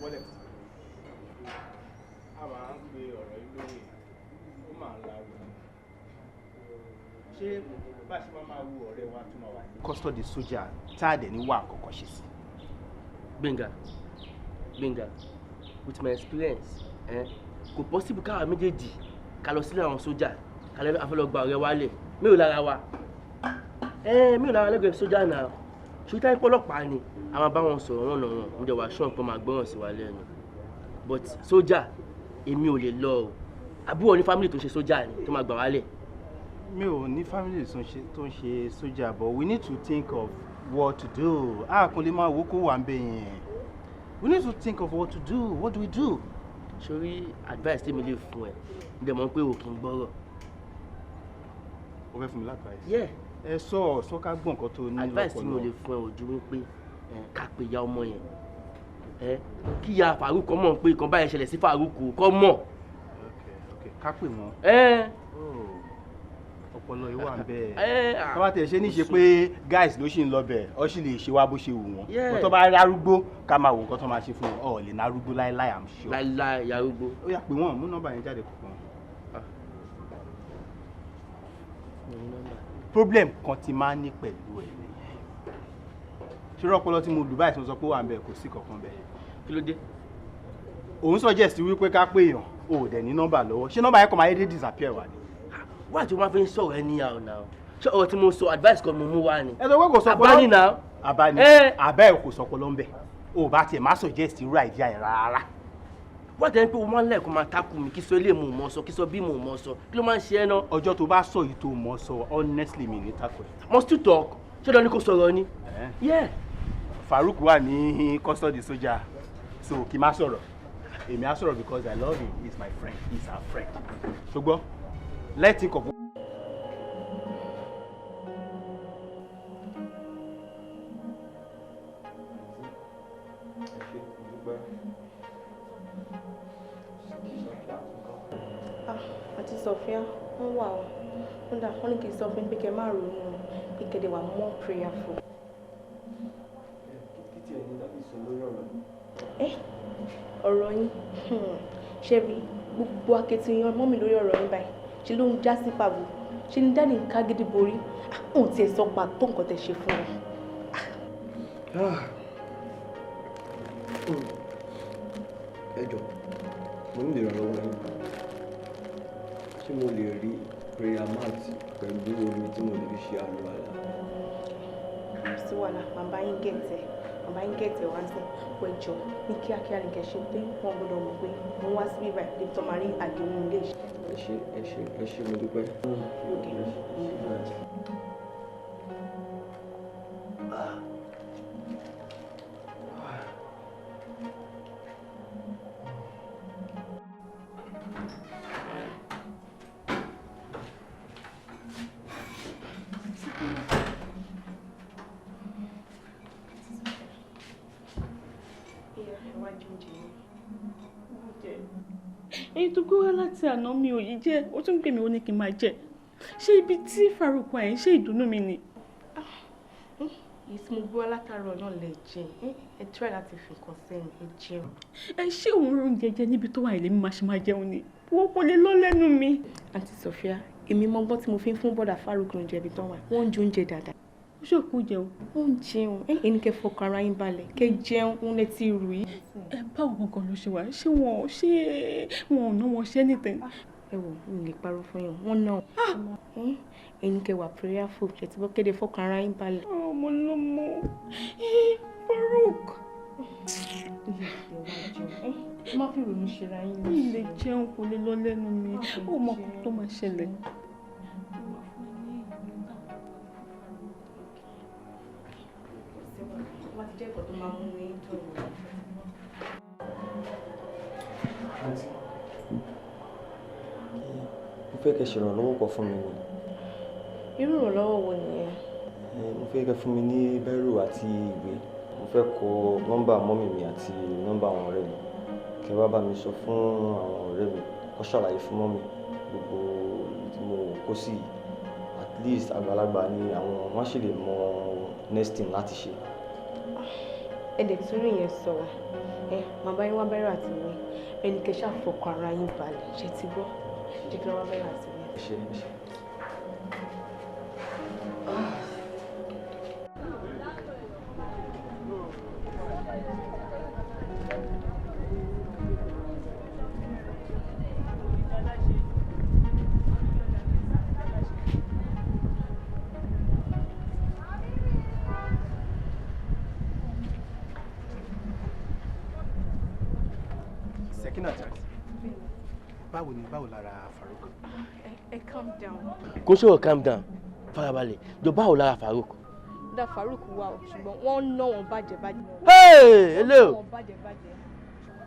Wallet. A máa ń pe ọ̀rọ̀ yìí lóye, ó máa ń lariwo. Ṣé bá a ṣe máa máa wo ọ̀rẹ́ wa tó máa wà ní custody sójà tá a dẹ̀ ní wà àkọ́kọ́ ṣe sí? Gbẹ̀ngà, Gbẹ̀ngà, with my experience, kò possible káwa méjèèjì ká lọ sílé àwọn sójà ká lọ afẹ́ lọ gba ọ̀rẹ́ wa lẹ̀. Mélòó lára wa? Mélòó lára lẹ́gbẹ̀ẹ́ sójà náà? Ṣùgbọ́n táyé pọ́lọ́pàá ni a máa bá wọn sọ̀rọ̀ wọn lọ́wọ́, mo jẹ́ wàá ṣọ́n pé máa gbọ́ràn sí wa lẹ́nu. But sójà, èmi ò lè lọ o. Àbúrò ní family tó ń ṣe sójà ni tó máa gbà wálẹ̀. Mi ò ní family tó ń ṣe sójà, but we need to think of what to do. A kò lè máa wo kó wà ń bẹ yẹn. We need to think of what to do. What do we do? Sórí advice tèmi lè fún ẹ, ǹdẹ̀ mọ̀ pé o kì í gbọ́rọ̀. O fẹ́ fún mi l'advice? Yeah. Ẹ sọ sọ ká gbọ́ nǹkan tó ní lọ́pọlọ. Advice tí mo lè fún ẹ ò ju wípé ká pe ìyá ọmọ yẹn. Kí ìyá Farouk mọ̀ pé nǹkan báyẹn ṣẹlẹ̀ sí Farouk kọ́ mọ̀. Ká pè wọ́n. Ọpọlọ yìí wà ń bẹ́ẹ̀. Tó bá tẹ̀ ṣe ní ṣe pé guys ló ṣì ń lọ bẹ̀, ọ sì lè ṣe wá bó ṣe wù wọ́n. Kó tó bá rí arúgbó, ká máa wò nǹkan tó máa ṣe fún wọn. Ọ̀ lè ná arúgbó láéláé, I'm sure. Láéláé ìyá arúgbó. Ó yá, pè wọ́n, mú nọ́mbà yẹn jáde kó pọ̀. Problem kan ti máa ń ní pẹ̀lú ẹ̀ nìyẹn. Ṣé ọpọlọ tí mo lù báyìí tí mo sọ pé ó wà ń bẹ̀, kò sí kankan bẹ̀. Kí ló dé? Òun suggest wípé ká pè èèyàn, o ò dẹ̀ ní nọ́mbà lọ́wọ́. Ṣé nọ́mbà yẹn kàn máa yé dé disappear wà ni? Why tí o máa fi ń sọ̀rọ̀ ẹ níyàwó náà? Ṣé ọ̀rọ̀ tí mo sọ advice kan mo mú wá ni? Ẹ sọ pé kò sọpọlọ. Àbá ni náà. Àbá ni. Àbá ẹ̀ kò sọpọlọ ń bẹ̀. O bá tiẹ̀ má suggest irú idea yẹn rárá. Wá tẹ́ ń pé o máa ń lẹ́ẹ̀kan máa takù mí kí sọ ilé mo mọ̀ sọ, kí sọ bí mo mọ̀ sọ, kí ló máa ń ṣe ẹ́ náà? Ọjọ́ tó bá sọ yìí tó mọ̀ sọ, honestly mi ní takò ẹ̀. Must you talk? Ṣé dandan ni kò sọ̀rọ̀ ni? Yeah. Farouk wà ní custody sójà, so kí n má sọ̀rọ̀. Èmi á sọ̀rọ̀ because I love him, he's my friend, he's our friend. Ṣùgbọ́n let's think of. Àti Sofia, wọ́n wà ó. Wọ́n dà, wọ́n ní kí n sọ fún pé kẹ́ má ronú, pé kẹ́ dẹ̀ wà more prayerful. Kí tiẹ̀ ní dábì sọ lórí ọ̀rọ̀ yìí? Ọ̀rọ̀ yín, ṣe rí gbogbo akitiyan mọ́ mi lórí ọ̀rọ̀ yín báyìí, ṣe ló ń já sí pàbó, ṣe ni dáàdì ń ká gidi borí, òun tiẹ̀ sọ pàtó nǹkan tẹ̀ ṣe fún wọn. Ẹ jọ̀ọ́, mo ní ìrànlọ́wọ́ yín. Ṣé mo lè rí prayer mat pẹ̀lú omi tí mo lè fi ṣe àlùwàlá? Sí wàhálà, màmá yín gẹ̀tẹ̀, màmá yín gẹ̀tẹ̀ wá sí pẹ̀jọ́ ní kíákíá ní kẹ́ ṣe pé wọ́n gbọ́dọ̀ mọ̀ pé mo wá síbí báyìí débi tó máa rí àdéhùn ilé iṣẹ́. Ẹ ṣé, ẹ ṣé, ẹ ṣé, mo dúpẹ́. Èyí tó gbé wá láti àná mi ò yí jẹ́, ó tún pè mí ó ní kí n máa jẹ. Ṣé ibi tí Farouk wà yẹn ṣé ìdùnnú mi ni? Èyí tí mo gbé wá látàárọ̀ náà lè jẹ, ẹ try láti fi nǹkan sẹ́nu, ẹ jẹun. Ẹ ṣé òun rí oúnjẹ jẹ níbi tó wà yìí lèmi máa ṣe máa jẹun ni? Wọ́n kò lè lọ lẹ́nu mi. Àǹtí Sofia, èmi mọ ọgbọ́n tí mo fi ń fún bọ́dà Farouk lóúnjẹ ibi tán wà, wọ́n ń jẹ oúnjẹ dáadáa. Ó ṣòkú jẹun. Ó ń jẹun, ẹni kẹ́ fọkàn ara yín balẹ̀, kẹ́ jẹun, òun lẹ ti rù yìí. Ẹ báwo gangan ló ṣe wà? Ṣé wọn ò ná wọn ṣe anything? Ẹ wò, mi lè parọ́ fún yín, wọ́n náà. Ẹni kẹ́ wà prayerful, ṣe ti bọ́ kéde fọkàn ara yín balẹ̀. Ọmọ lọmọ, Farouk. Má fi ìrònú ṣera yín Mi lè jẹun, kò lè lọ lẹ́nu mi, ó mọ nǹkan tó máa ṣẹlẹ̀. Àǹtí, mo fẹ́ kẹ́ ṣèrànlọ́wọ́ kan fún mi ni. Irú ìrànlọ́wọ́ wo nìyẹn? Mo fẹ́ kẹ́ fún mi ní bẹ́rù àti ìwé. Mo fẹ́ kọ nọ́mbà mọ́mì mi àti nọ́mbà àwọn ọ̀rẹ́ mi. Kẹ́ wá bá mi sọ fún àwọn ọ̀rẹ́ mi, kó ṣàlàyé fún mọ́mì gbogbo ibi tí mo kó sí yìí. At least àgbàlagbà ni àwọn, wọ́n sì lè mọ next thing láti ṣe. Ẹ dẹ̀ tún rí yẹn sọ, màbá yín wá bẹ́rù àti ìwé. Ẹni kẹ́ ṣáà fọkàn ara yín balẹ̀, ṣe ti gbọ́? Jẹ́ kí wọ́n wá bẹ́rù àti ìwé. Ẹ ṣé, ẹ ṣé. Sekinat. Báwo ni, báwo lára Farouk? Ẹ calm down. Kò ṣòro, calm down, farabalẹ̀ jọ. Báwo lára Farouk? Dá Farouk wà o, ṣùgbọ́n wọ́n ń ná wọn bàjẹ́ bàjẹ́. Hey, hello. Wọ́n ná wọn bàjẹ́ bàjẹ́.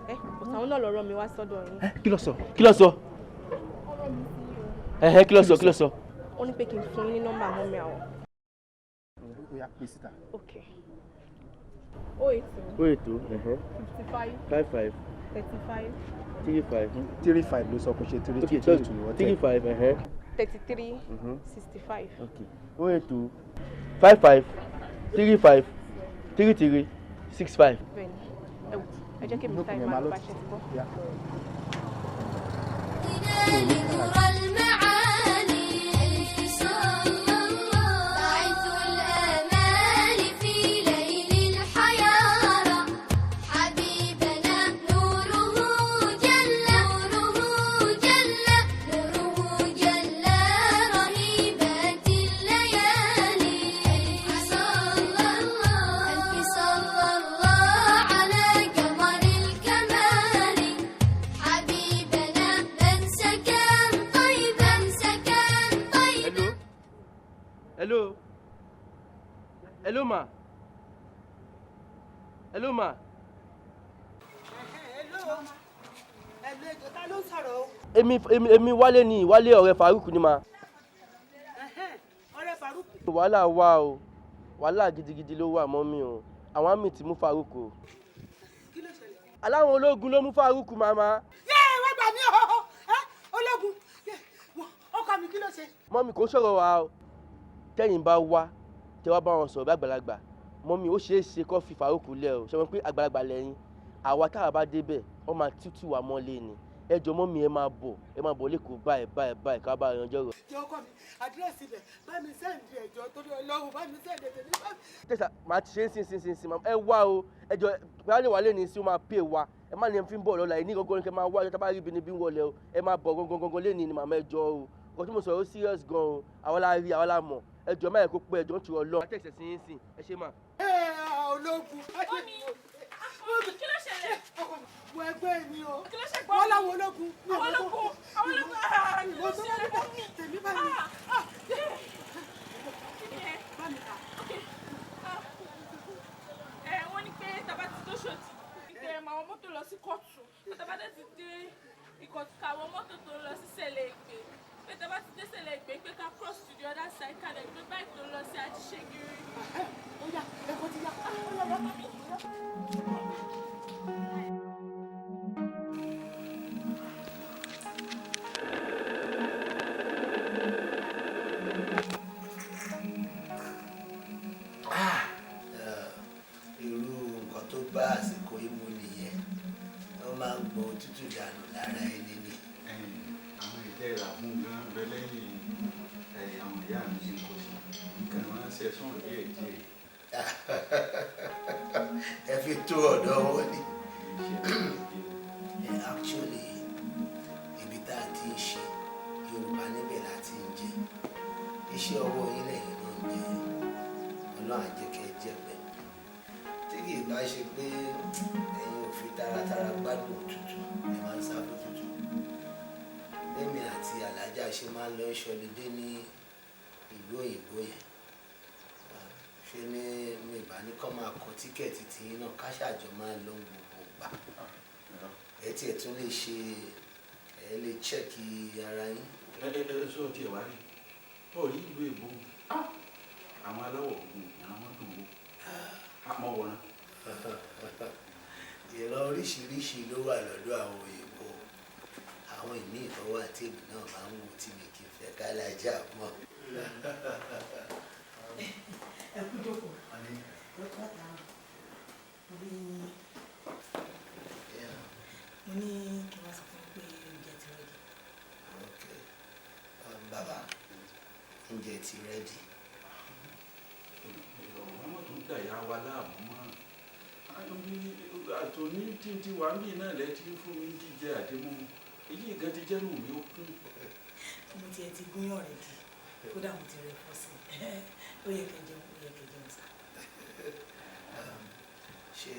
Ẹ kò sáwọn náà lọ́rọ̀ mi wá sọ́dọ̀ yín. Kí ló sọ? Kí ló sọ? Ẹ̀hẹ́, kí ló sọ? Kí ló sọ? Ó ní pé kí n fún yín ní nọ́mbà mummy àwọn. Ó yá, pè síta. Ok. 080. 080, ẹ̀hẹ́. 55. 55. 35. 35. 35 ló sọ, kò ṣe 3. Okay, 2. sorry. 2 ni wọ́n tẹ̀. 35, ẹ̀hẹ́. 33. 65. Okay, 080 55 35 33 65. Bẹ́ẹ̀ni, ẹ wò, ẹ jẹ́ kí èmi táì máa lọ bá ṣe ti bọ́. المعالي ألف صلى الله بعث الآمال في ليل الحيارى حبيبنا نوره جل، نوره جل، نوره جل رهيبات الليالي. ألف صلى الله، ألف صلى الله على قمر الكمال حبيبنا من سكن طيبا، سكن طيبا. Hello, hello ma, hello ma. Hello, hello, ẹjọ́, ta ló ń sọ̀rọ̀ o? Èmi Wálé ni, Wálé, ọ̀rẹ́ Farouk ni ma. Ọ̀rẹ́ Farouk. Wàhálà wà o, wàhálà gidigidi ló wà, mummy o. Àwọn army ti mú Farouk o. Kí ló ṣẹlẹ̀? Aláwọn ológun ló mú Farouk, màmá. Yé, wọ́n gbà mí o! Ẹ ológun! Yé, ọkọ mi, kí ló ṣe? Mummy, kò sọ̀rọ̀ wa o. Tẹ́yìn bá wá, tẹ́ wá bá wọn sọ̀rọ̀ bí àgbàlagbà, mummy, ó ṣeé ṣe kó fi Farouk lẹ̀ o. Ṣe wọ́n pé àgbàlagbà lẹ́yìn àwa, táwa bá débẹ̀, wọ́n máa tútù wà mọ́lé ni. Ẹ jọ mummy, ẹ máa bọ̀, ẹ máa bọ̀ lẹ́kọ̀ọ́ báyìí báyìí báyìí, ká bá yanjọ́ rọ̀. Jẹ́ ọkọ mi, àdírẹ́sì ibẹ̀, bá mi send ẹ̀jọ̀, torí Ọlọ́run, bá mi send ẹ̀jọ̀ ní bá mi. Tẹ̀sà máa ti ṣe é sìn sìn sìn sìn. Ẹ wá o, ẹ jọ, báyọ̀ wà lẹ́ni sí, ó máa pè wá. Ẹ má ní ẹ fi ń bọ̀ lọ́la ẹ ní gangan ní kẹ́ máa wá ẹ. Tá bá rí ibi níbí ń wọlé o, ẹ máa bọ̀ gangan gangan lẹ́ni ni, màmá. Ẹ jọ o, nǹkan tí mo sọ̀rọ̀ ó serious gan o. Àwa la rí, àwa la mọ̀. Ẹ jọ, má yẹ kó pẹ́. Ẹ jọ ń tù ọ lọ. Tẹ̀sẹ̀ sí yín sìn, ẹ ṣe mà. Ẹ ológun. Kí ló ṣẹlẹ̀? Wọ ẹgbẹ́ mi o. Kí ló ṣe gbọ́? Wọ́n láwọn ológun. Àwọn ológun, àwọn ológun, ah, kí ló ṣẹlẹ̀ fún mi? Tèmi bá mi. Kí ni ẹ? Bá mi kà. Ok. Ah. Ẹ wọ́n ní pé tàbá ti tó ṣòtì, pé ẹ máa wọ mọ́tò lọ sí kóòtù. Pé tàbá dẹ̀ ti dé Ìkọ̀tún, ká wọ mọ́tò tó lọ sí Sẹ̀lẹ̀ Ìgbé. Pé tàbá ti dé Sẹ̀lẹ̀ Ìgbé, pé ká cross to the other side, ká dẹ̀ gbé báyìí tó lọ sí Ajíṣẹ́gírí. Ó yá, ẹ̀kọ́ ti yá. Ó yá, yá. Irú nǹkan tó bá àsìkò yìí mu nìyẹn, wọ́n máa ń gbọ́ òtútù dànù lára ẹni ni. Àwọn ìtẹ́ ìrà fún gan bẹ lẹ́yìn àwọn ìyá mi ṣe kó sí nǹkan, wọn ṣe sùn díẹ̀ díẹ̀. Ẹ fi tó ọ̀dọ̀ wọn ni. Actually, ibi tá a ti ń ṣe Yorùbá níbẹ̀ la ti ń jẹ iṣẹ́ ọwọ́ yín lẹ́yìn náà ń jẹ. Ọlọ́run á jẹ́ kẹ́ ẹ jẹ́ pẹ́. Tí kì í bá ṣe pé ẹ̀yin ò fi taratara gbádùn òtútù, ẹ máa ń sá fún òtútù. Lẹ́mi àti alájà ṣe máa ń lọ ṣọlidé ní ìlú òyìnbó yẹn, ṣe ní mi ìbá ní kọ́ máa kọ ticket tiyín náà, ká ṣàjọ máa lọ gbogbo gbà. Ẹ tiẹ̀ tún lè ṣe, ẹ lè check ara yín. Ẹ ẹ ẹ sọ tiẹ̀ wá rí ọ rí ìlú èbó, àwọn aláwọ̀ ògùn ìran wọn dùn wò àmọ́ wọ̀nà. Ìran oríṣiríṣi ló wà lọ́dọ̀ àwọn òyìnbó. Àwọn ìmí ìfọwọ́ àti èmi náà máa ń wò tí mi kì í fẹ́ ká lájà mọ́. Ẹ kú jókòó. Ẹ kú àtàrà. Mo ní kí wọ́n sọ fún mi pé oúnjẹ ti ready. Okay. Bàbá, oúnjẹ ti ready. Ọmọ tó ń dà yà wá láàmú mọ́ àtòní tí ti wà ń bì náà lẹ́tí fún mi jíjẹ àti mímu, èyí gan ti jẹ́ nù mí ó kún. Mo tiẹ̀ ti gúnyán ready, kódà mo ti rẹ̀ fọ́ sí i. Ó yẹ kẹ́ jẹun, ó yẹ kẹ́ jẹun sá. Ṣé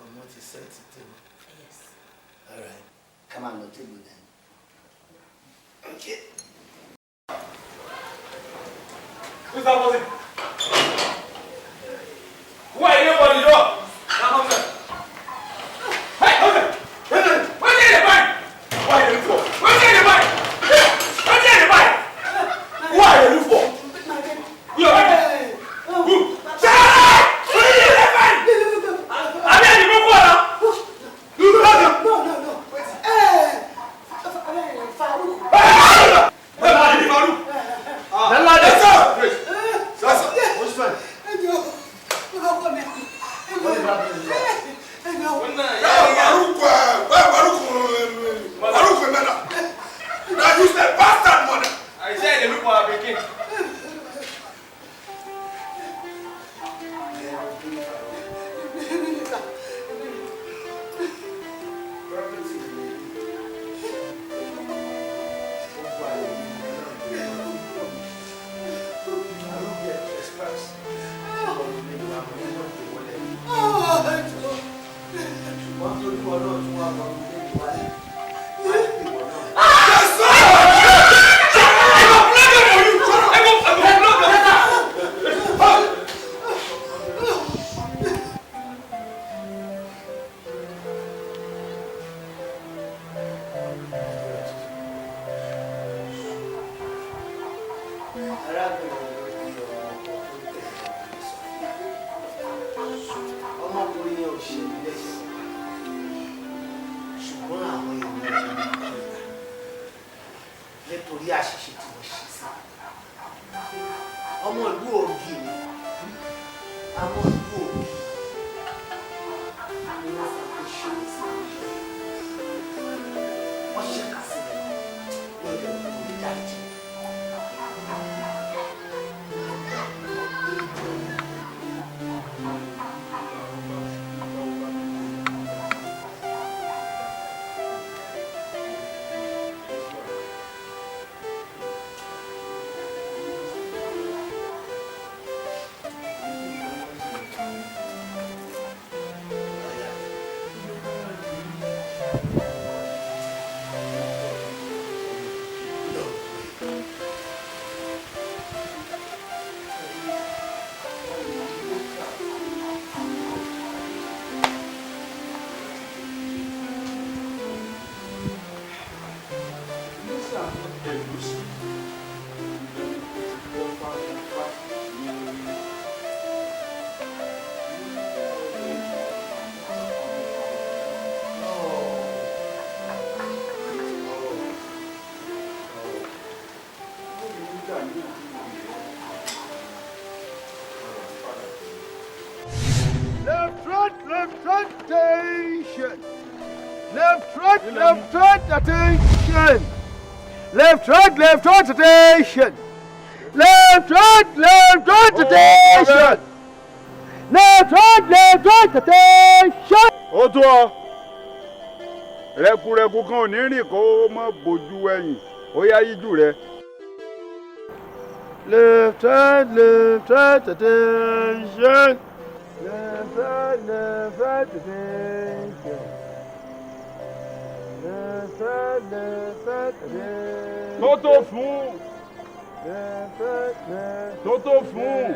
ọmọ ti set table? Yes. All right. Ká máa lọ table then. Okay. Who's that person? Who are you for the door? Now come here. Hey, come here. What's in the bag? Why are you for? What's in the bag? What's in the bag? Who are you for? You are who? Shut up! What's in the bag? I'm here to go now. You go now. No, no, no. Wait. Hey, Farouk. Hey, Farouk. I said they look for our pikin. Ọmọkùnrin yẹn ò ṣe mí léṣe, ṣùgbọ́n àwọn èèyàn rẹ̀ ń kọlà nítorí àṣìṣe tí wọ́n ṣe sí. Ọmọ ìlú Ògì ni, àwọn ìlú Ògì ni wọ́n sọ pé ṣe é sí. Wọ́n ṣèkà sí mi ní ọjọ́ ìlú ní dáríjì. Left, right, attention. Left, right, left, right, attention. Left, right, left, right, attention. Left, right, left, right, attention. Left, right, left, right, attention. Ó tó ọ, rẹkurẹku kan ò ní rìn kó má bójú ẹ̀yìn, ó yá yíjú rẹ. Left, right, left, right, attention. Left, right, left, right, attention. Left, right, left, right, attention. Tó tó fún. Left, right, left. Tó tó fún.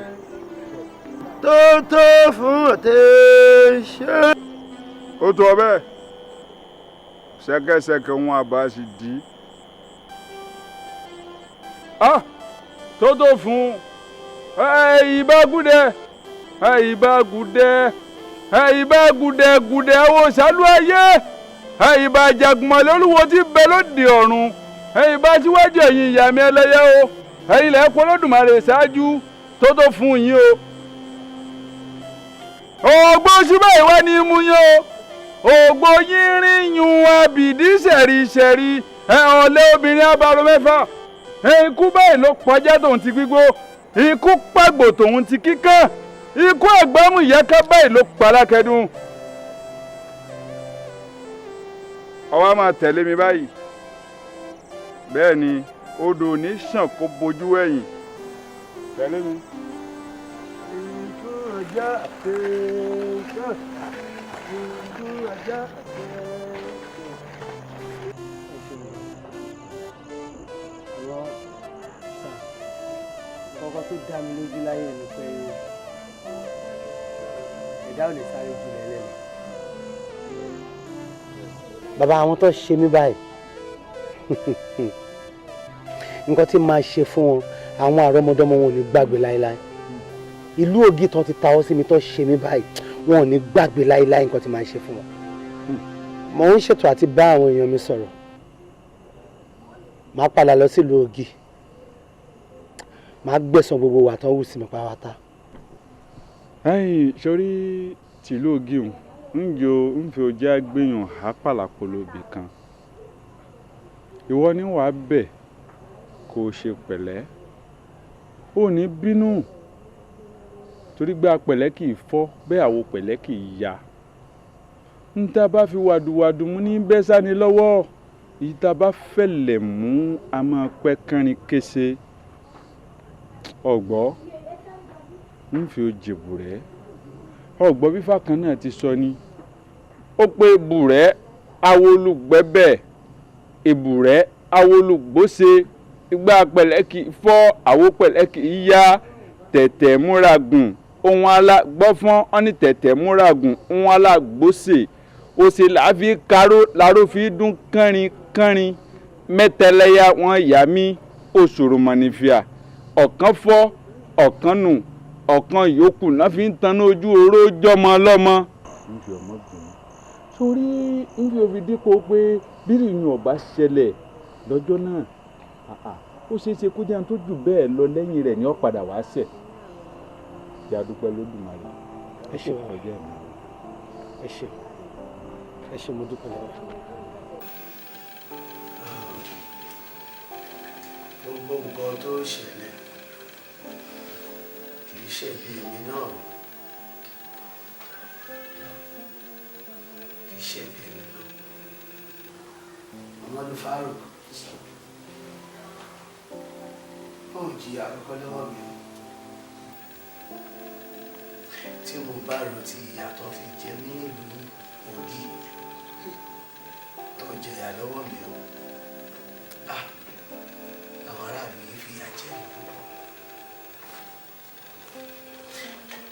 Tó tó fún attention. Ó tó ọ bẹ́ẹ̀, ṣẹ̀kẹ̀ṣẹ̀kẹ̀ wọn àbá sì dì í. Ah! Tó tó fún. Ìbágúdẹ, ìbágúdẹ, ìbágúdẹ gúdẹ àwọn sálú ayé, ìbá jagunmọ̀lẹ́ olúwo tí bẹ lóde ọ̀run, ìbá síwájú ẹ̀yin ìyá mi ẹlẹ́yẹ o, ẹ̀yin lẹ́ kó Olódùmarè ṣáájú. Tó tó fún yín o. Ògbó síbẹ̀ ìwá ni mú yín o, ògbó yín rí yun abìdí ṣẹ̀ríṣẹ̀rí, ọ̀lẹ́ obìnrin abaro mẹ́fà. Ikú báyìí ló pọjá tòun ti gbígbó, ikú pàgbò tòun ti kíkán, ikú ẹ̀gbámú ìyáká báyìí ló palákẹ́dùn. Ó wá máa tẹ̀lé mi báyìí. Bẹ́ẹ̀ ni odò ní ṣàn kó bojú ẹ̀yìn. Tẹ̀lé mi. Ikú ajá attention. Ikú ajá attention. dá mi lójú láyé ni pé ẹ̀dá ò lè sáré jù lẹ́lẹ́ lọ. Bàbá, àwọn tó ṣe mí báyìí, nǹkan tí màá ṣe fún wọn, àwọn àrọ́mọdọ́mọ wọn ò ní gbàgbé láéláé. Ìlú Ògì tán ti tawọ́ sí mi tó ṣe mí báyìí, wọn ò ní gbàgbé láéláé nǹkan tí màá ṣe fún wọn. Mo ń ṣètò àti bá àwọn èèyàn mi sọ̀rọ̀. Màá padà lọ sílùú Ògì, màá gbẹ̀san gbogbo wà tán wù sí mi pátápátá. Ẹ̀yin sórí tìlú Ògìhùn ń jo ń fi ojú àgbéyàn há pàlàpolo ibì kan. Ìwọ ni wàá bẹ̀ kó o ṣe pẹ̀lẹ́, ó ní bínú, torí gbá pẹ̀lẹ́ kì í fọ́ bẹ́ẹ̀, àwo pẹ̀lẹ́ kì í ya. Ń tá a bá fi wàdùwàdù mú ní bẹ́ sáni lọ́wọ́, èyí tá a bá fẹ̀lẹ̀ mú a máa pẹ́ kánrin kése. Ọ̀gbọ́ ń fi òjèbù rẹ̀, ọ̀gbọ́ fífà kan náà ti sọ ni ó pé ebùrẹ́ awolùgbẹ́bẹ̀, ebùrẹ́ awolùgbóse, igbá pẹ̀lẹ́ kì í fọ́, àwo pẹ̀lẹ́ kì í ya, tẹ̀tẹ̀ múra gùn ohun alágbọ́fọ́n ọ́n ní tẹ̀tẹ̀ múra gùn ohun alágbóse òsè làáfi karó láró fi dún kánrin kánrin, mẹ́tẹ̀lẹ́yà wọn yà mí òṣòro mọ̀nìfìà, ọ̀kan fọ́ ọ̀kan nù ọ̀kan yòókù náà fi ń taná ojú oró jọmọ lọ́mọ. Ń fi ọmọ bìnrin sórí ń fi òfin dípò pé bírì yìí ọba ṣẹlẹ̀ lọ́jọ́ náà, ó ṣeé ṣe kó jẹun tó jù bẹ́ẹ̀ lọ lẹ́yìn rẹ̀ ni ó padà wá ṣẹ̀. Kí a dúpẹ́ lódùmarè. Ẹ ṣé. Ọjọ́ mi. Ẹ ṣé, ẹ ṣé, mo dúpẹ́ lọ́wọ́. Gbogbo nǹkan tó ṣẹlẹ̀ kì í ṣẹ̀bi èmi náà o, kì í ṣẹ̀bi èmi náà. Muhammadu Faruk, ó jìyà àkọ́kọ́ lọ́wọ́ mi o. Tí mo bá rò ti ìyà tó fi jẹ mí nílùú Ògì, ó jẹyà lọ́wọ́ mi o. Ah, àwọn aráàlú yìí fìyà jẹ mí púpọ̀.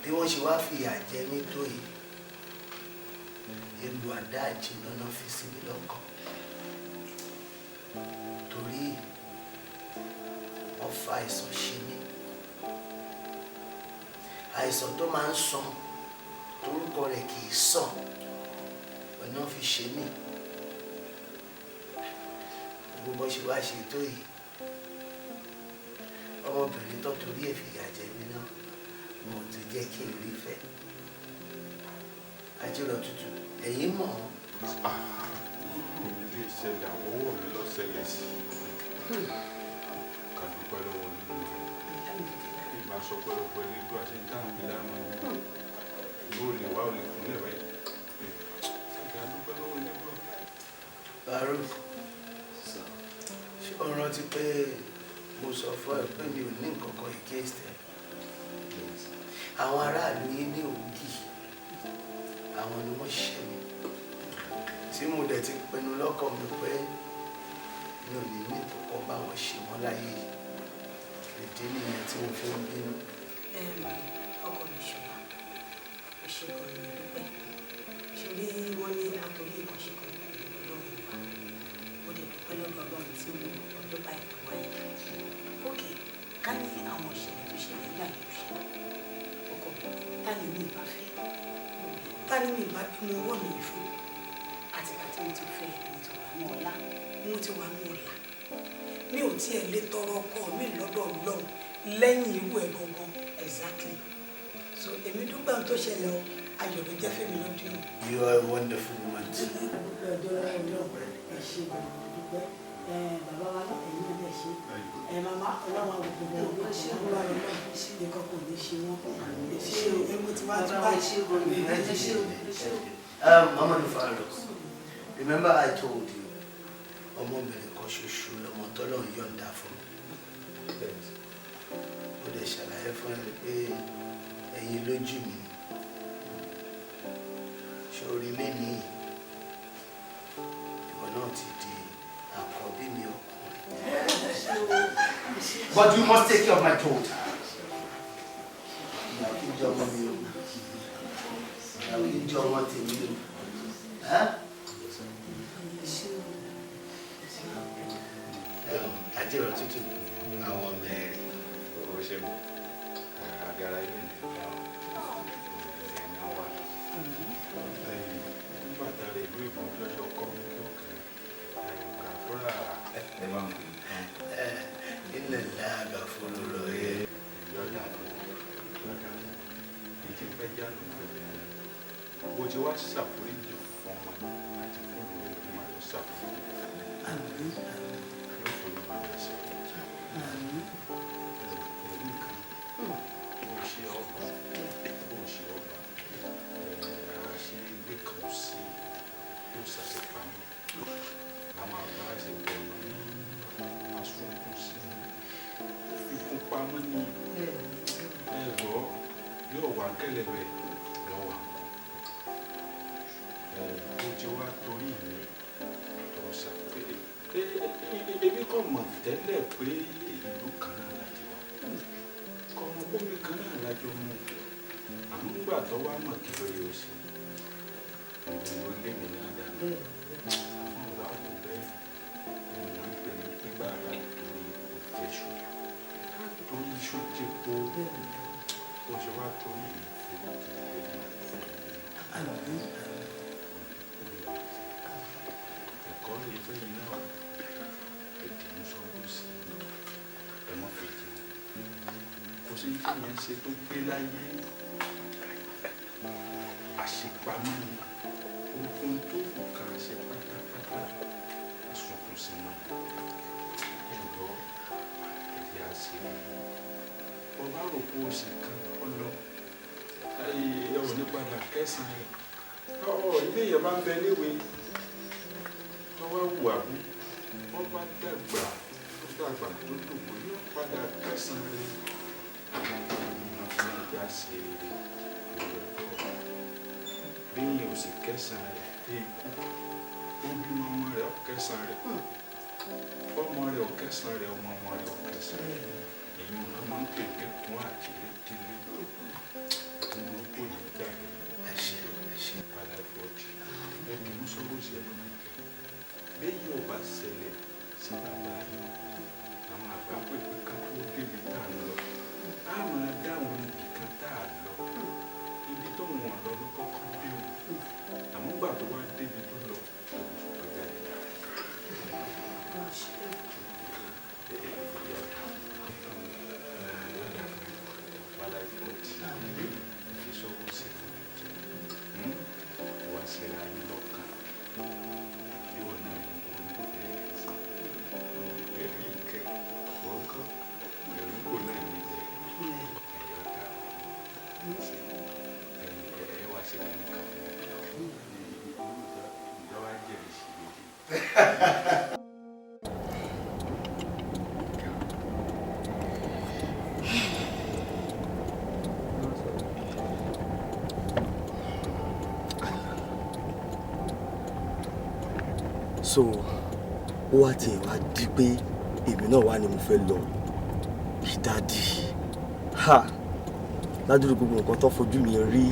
Bí wọ́n ṣe wá fìyà jẹ mí tó yìí, egbò àdá àjìnà náà fi sí mi lọ́kàn, torí wọ́n fa àìsàn ṣe mí, àìsàn tó máa ń san torúkọ rẹ̀ kì í sàn ọ̀nà fi ṣe mí. Gbogbo bó ṣe wá ṣe tó yìí, ọmọbìnrin tó torí ẹ̀ fìyà jẹ mí náà, mo ti jẹ́ kí n rí fẹ́. Ajírọ̀ tútù, ẹ̀yin mọ̀ ọ́n. Mi lè ṣẹlẹ̀, àwọn ọwọ́ mi lọ ṣẹlẹ̀ sí i. Ká dúpẹ́ lọ́wọ́ nínú rẹ̀. Bí ìbá sọ pẹ́lọpẹ́ lẹ́gbẹ́ àṣẹ táwọn fi lánàá yóò lè wá, ò lè kúnlẹ̀ báyìí. Ká dúpẹ́ lọ́wọ́ lẹ́gbẹ́. Faruk, ṣé o rántí pé mo sọ fún ẹ pé mi ò ní nǹkan kan against ẹ? Àwọn aráàlú yín ní Ògì, àwọn ni wọ́n ṣẹ̀ mí, tí mo dẹ̀ ti pinnu lọ́kàn mi pé mi ò ní ní nǹkan bá wọn ṣe mọ́ láyé yìí. Ìdí nìyẹn tí mo fi ń bínú. Ọkọ mi ṣọlá, ó ṣe gan ni, dúpẹ́. Ṣorí wọn ní àtòrí ìkànṣe kan Ọlọ́run wa, ó dẹ̀ dúpẹ́ lọ́dọ̀ Ọlọ́run tí mo ọjọ́ báyìí tó wáyé. Ok, ká ní àwọn ìṣẹ̀lẹ̀ tó ṣẹlẹ̀ nígbà yẹn ò ṣẹlẹ̀, ọkọ mi, ta ni mi ìbá fẹ́? Ta ni mi ìbá bímọ ọwọ́ mi yìí fún? Àtìgbà tí mo ti fẹ́, mo ti wà ní ọlá, mo ti wà ní ọlá. Mi ò tiẹ̀ lè tọrọ ọkọ mi lọ́dọ̀ Ọlọ́run lẹ́yìn irú ẹ̀ gangan, exactly. So èmi dúpẹ́ ohun tó ṣẹlẹ̀ o, ayọ̀ ló jẹ́ fèmí lọ́dún yìí. You are a wonderful woman too. Dúpẹ́ ọjọ́ Ọlọ́run, ẹ ṣé gan-an, dúpẹ́. Bàbá wa náà, ẹ̀yin náà lè ṣe. Màmá, Ọlọ́run àwọn gbogbo wọn agbára Ọlọ́run nìkan kò ní ṣe wọ́n. Ẹ ṣé o, ẹ mo ti wá tún báyìí. Ẹ ṣé o, ẹ ṣé o. Muhammadu Faruk, remember I told you, ọmọbìnrin kan ṣoṣo lọmọ tọ́lọ́run yọ̀ǹda fún mi. Mo dẹ̀ ṣàlàyé fún ẹ pé ẹ̀yin lójú mi ni. Ṣorí lénìí, ìwọ náà ti di àkọ́bí mi ọkùnrin. But you must take care of my daughter. jọ ọmọ tèmi o. Ẹ́? Ajẹ́rọ̀ tútù àwọn ọmọ ẹ̀ rí. Ó ṣe mú agara yìí ní ìgbà ẹni wà nígbà tá a lè ìlú ìbò lọ́jọ́ kọ́ mi kí ó kẹ́ àyùkà fúnra ẹ bá ń pè é. Ilẹ̀ láàgà fún lọ yẹ. Yọ̀dà yọ̀dà ní ti fẹ́ jáde bó ti wá ṣàforíjì fún ọmọ àti fún ìlú ìlú ló ṣàforíjì fún yóò forí máa ń ṣe ẹ̀rí nǹkan bó ṣe ọba bó ṣe ọba àṣegbé kan sí yóò ṣàṣepamọ́ làwọn àgbà ṣe bọ̀ ní asunkun sí fífún pamọ́ ní ẹ̀rọ yóò wá kẹlẹ̀bẹ̀ lọ́wọ́ bó ti wá torí mi tó ṣàpè èmi kò mọ̀ tẹ́lẹ̀ pé ìlú kan náà láti wá kọ́mọ bómi kan náà lájọ mú àmọ́ ńgbà tó wá mọ̀ kí ló yẹ ó ṣe ìlú ló lé mi náà dànù àmọ́ wà á wò bẹ́ẹ̀ òun là ń pè ní pípa ara torí kò jẹ́ṣu torí iṣu jẹ́po ó ṣe wá torí mi fún ẹ̀kọ́ rèé fẹ́yìn náà èdè ń sọ́wọ́ sí ẹ mọ́ fi jẹun kò sí tí yẹn ṣe tó gbé láyé àṣepamọ́ ni ogun tó kù ká ṣe pátápátá àsunkún sí mọ́ ẹ̀rọ ẹ̀dí àṣẹ ọba rò pé o sì kan ọ lọ ẹ ò ní padà kẹsàn-án rẹ ọ ilé yẹn bá ń bẹ léwe tọ́wọ́ wù àbú wọ́n bá dàgbà tó dàgbà tó dògbò yóò padà kẹsàn-án rẹ ẹja ṣe rere lọ́dọ̀ bẹ́yìn ò sì kẹsàn-án rẹ̀ dé ikú ó bímọ ọmọ rẹ̀ ó kẹsàn-án rẹ̀ ọmọ rẹ̀ ó kẹsàn-án rẹ̀ ọmọ ọmọ rẹ̀ ó kẹsàn-án rẹ̀ èyí wọn máa ń pè ní kún àtìlédélé fún burúkú yìí gbà ẹ ṣe ẹ ṣe padà ìfọ̀jì ẹ kì í sọ́wọ́ sí ẹ lọ́kàn jẹ́ bẹ́yìn ò bá ṣẹlẹ̀ sí bàbá yín àwọn àgbà pè pé ká tó débi tá à ń lọ a máa dá àwọn ibì kan tá a lọ ibi tó wọn lọ ló kọ́kọ́ dé o àmọ́ gbà tó wá débi tó lọ òun tó jáde lára So ó wá tiẹ̀ wá di pé èmi náà wá ni mo fẹ́ lọ kí dáàdì ha ládùúgbò gbogbo nǹkan tó fojú mi rí.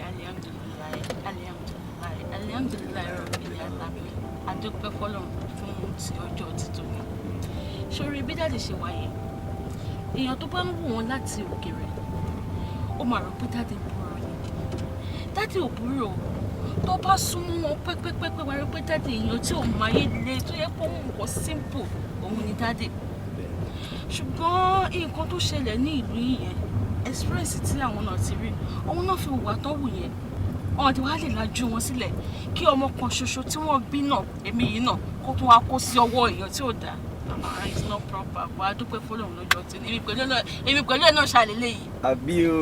Alihamdulilayi, alihamdulilayi, alihamdulilayi rabbil alamin. Adúpẹ́ fọ́lọ́run fún ti ọjọ́ títò ní. Sórí bí dáàdì ṣe wáyé, èèyàn tó bá ń wò wọ́n láti òkèèrè, ó máa rò pé dáàdì burú ni. Dáàdì ò burú o, tó bá súnmọ́ wọn pẹ́pẹ́pẹ́pẹ́ wá rí pé dáàdì èèyàn tí ò máyé le tó yẹ kó òun kò simple òun ni dáàdì. Ṣùgbọ́n nǹkan tó ṣẹlẹ̀ ní ìlú yìí yẹn, experience tí àwọn náà ti rí, òun náà fi hùwà tán wù yẹn. Ọ̀n ti wá lè lajú wọn sílẹ̀ kí ọmọ kan ṣoṣo tí wọ́n bí náà, èmi yìí náà, kó tún wá kó sí ọwọ́ èèyàn tí ò dáa. It's not proper, but a dúpẹ́ fọ́lọ́run lọ́jọ́ tí èmi pẹ̀lú ẹ̀ náà ṣàlélẹ̀ yìí. Àbí o,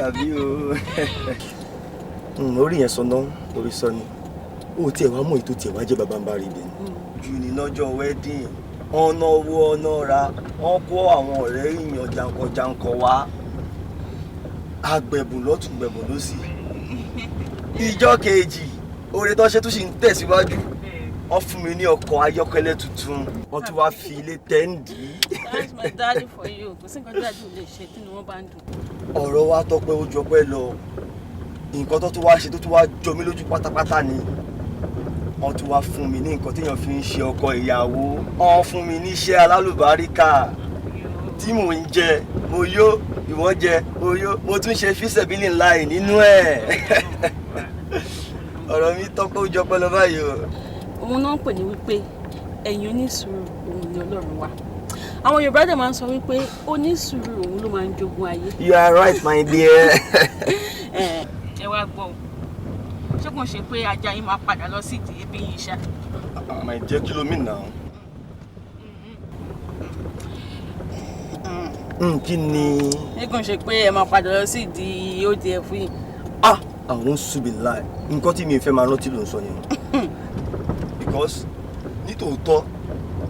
àbí o. Orí yẹn sọ náà, orí sọ ni. Ó tiẹ̀ wá mọ̀ èyí tó tiẹ̀ wá jẹ́ bàbá ń bá rí ibẹ̀ ni. Jù ní lọ́jọ́ wedding, ọ̀nà owó ọ̀nà ra, wọ́n kó àwọn ọ̀rẹ́ èèyàn jankan-jankan wá. Agbẹ̀bùn lọ́tùn gbẹ̀bùn lósì. Ìjọ́ kejì, oore tó ṣe tún ṣì ń tẹ̀síwájú. Wọ́n fún mi ní ọkọ̀ ayọ́kẹ́lẹ́ tuntun, wọ́n tún wá fi ilé tẹ́ǹdì. That's my daddy for you. Kò sí nǹkan tí daddy ò lè ṣe tí inú wọn bá ń dùn. Ọ̀rọ̀ wa tọpẹ́ ó jọpẹ́ lọ. Nǹkan tó tún wá ṣe tó tún wá jọ mí lójú pátápátá ni wọ́n tún wá fún mi ní nǹkan téèyàn fi ń ṣe ọkọ ìyàwó. Wọ́n fún mi níṣẹ́ alálùbáríkà tí mò ń jẹ, mo yó, ìwọ jẹ, mo yó, mo tún ṣe fíṣẹ̀bílì ńlá ẹ̀ nínú ẹ̀. Ọ̀rọ̀ mi tọ́pẹ́ ó jọpẹ́ lọ báyìí o. Òun náà ń pè ní wípé ẹ̀yin onísùúrù òun ni Ọlọ́run wa. Àwọn Yorùbá dẹ̀ máa ń sọ wípé onísùúrù òun ló máa ń jogún ayé. You are right, my dear. Ẹ wá gbọ́ o, ṣé kò ń ṣe pé ajá yín máa padà lọ sí ìdí ẹbí yín ṣá? My dear, kí ló mean now? Kí ni? Ṣé kò ń ṣe pé ẹ máa padà lọ sí ìdí ODF yìí? Ah, àwọn ṣùbí láì. Nǹkan tí mi fẹ́ máa rántí ló ń sọ yẹn. Because nítòótọ́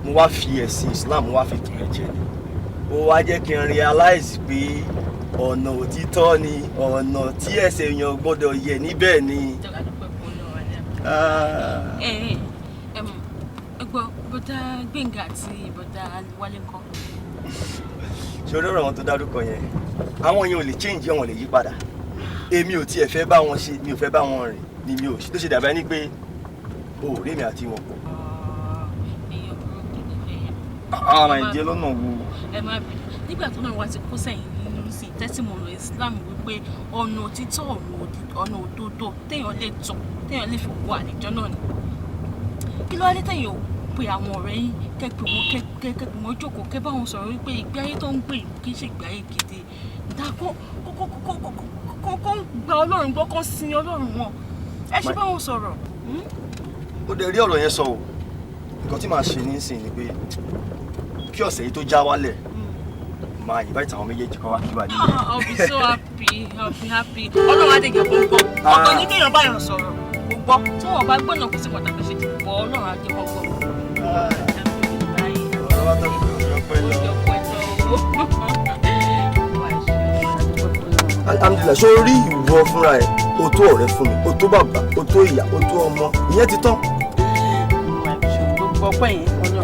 mo wá fi ẹ̀sìn Islam, mo wá fi tàn ẹ́ jẹ ni. Ó wá jẹ́ kí n realize pé ọ̀nà òtítọ́ ni ọ̀nà tí ẹsẹ̀ èèyàn gbọ́dọ̀ yẹ̀ níbẹ̀ ni. Ẹ ẹ ẹ gbọ́, bọ́dá Gbénga àti bọ́dá Wálé ńkọ́? Ṣé orí ọ̀rọ̀ wọn tó dárúkọ yẹn, àwọn yẹn ò lè change, wọn lè yí padà. Èmi ò tiẹ̀ fẹ́ bá wọn ṣe, mi ò fẹ́ bá wọn rìn ni mi ò ṣe tó ṣe dàbí ẹni pé o ò rí mi àti wọn pọ̀. Àwọn ìdí lọ́nà wo? Ẹ má bínú, nígbà tó náà wá ti kó sẹ́yìn nínú sí tẹ́símọ̀nù Islam wípé ọ̀nà òtítọ́, ọ̀nà òdodo téèyàn lè tọ̀, téèyàn lè fi wọ àlejò náà ni. Kí ló wá dé téèyàn ò pe àwọn ọ̀rẹ́ yín, kẹ́ pè wọ́n, kẹ́ pè wọ́n jókòó, kẹ́ bá wọn sọ̀rọ̀ wípé ìgbé ayé tó ń gbé yìí kì í ṣe ìgbé ayé gidi? Dá kó gba Ọlọ́run gbọ́, kó sin Ọlọ́run wọn. Ẹ ṣe bá wọn sọ̀rọ̀. Ó dẹ̀ rí ọ̀rọ̀ yẹn sọ o. Nǹkan tí màá ṣe nísìnyí ni pé kí ọ̀sẹ̀ yìí tó já wálẹ̀, máa invite àwọn méjèèjì kan wá kí wà nílé. I'll be so happy, I'll be happy. Ọlọ́run á dé jẹ́ kó gbọ́. Ọ̀tọ̀ ní kéèyàn bá yàn sọ̀rọ̀, kó gbọ́. Tí wọ́n bá gbọ́nà kó sì pàtàkì ṣe, bọ́ Ọlọ́run á jẹ́ kó gbọ́. Alhamdulillah, ṣó rí ìwọ fúnra ẹ, o tó ọ̀rẹ́ fún mi, o tó bàbá, o tó ìyá, o tó ọmọ, ìyẹn ti tán. Gbogbo ọpẹ́ yẹn.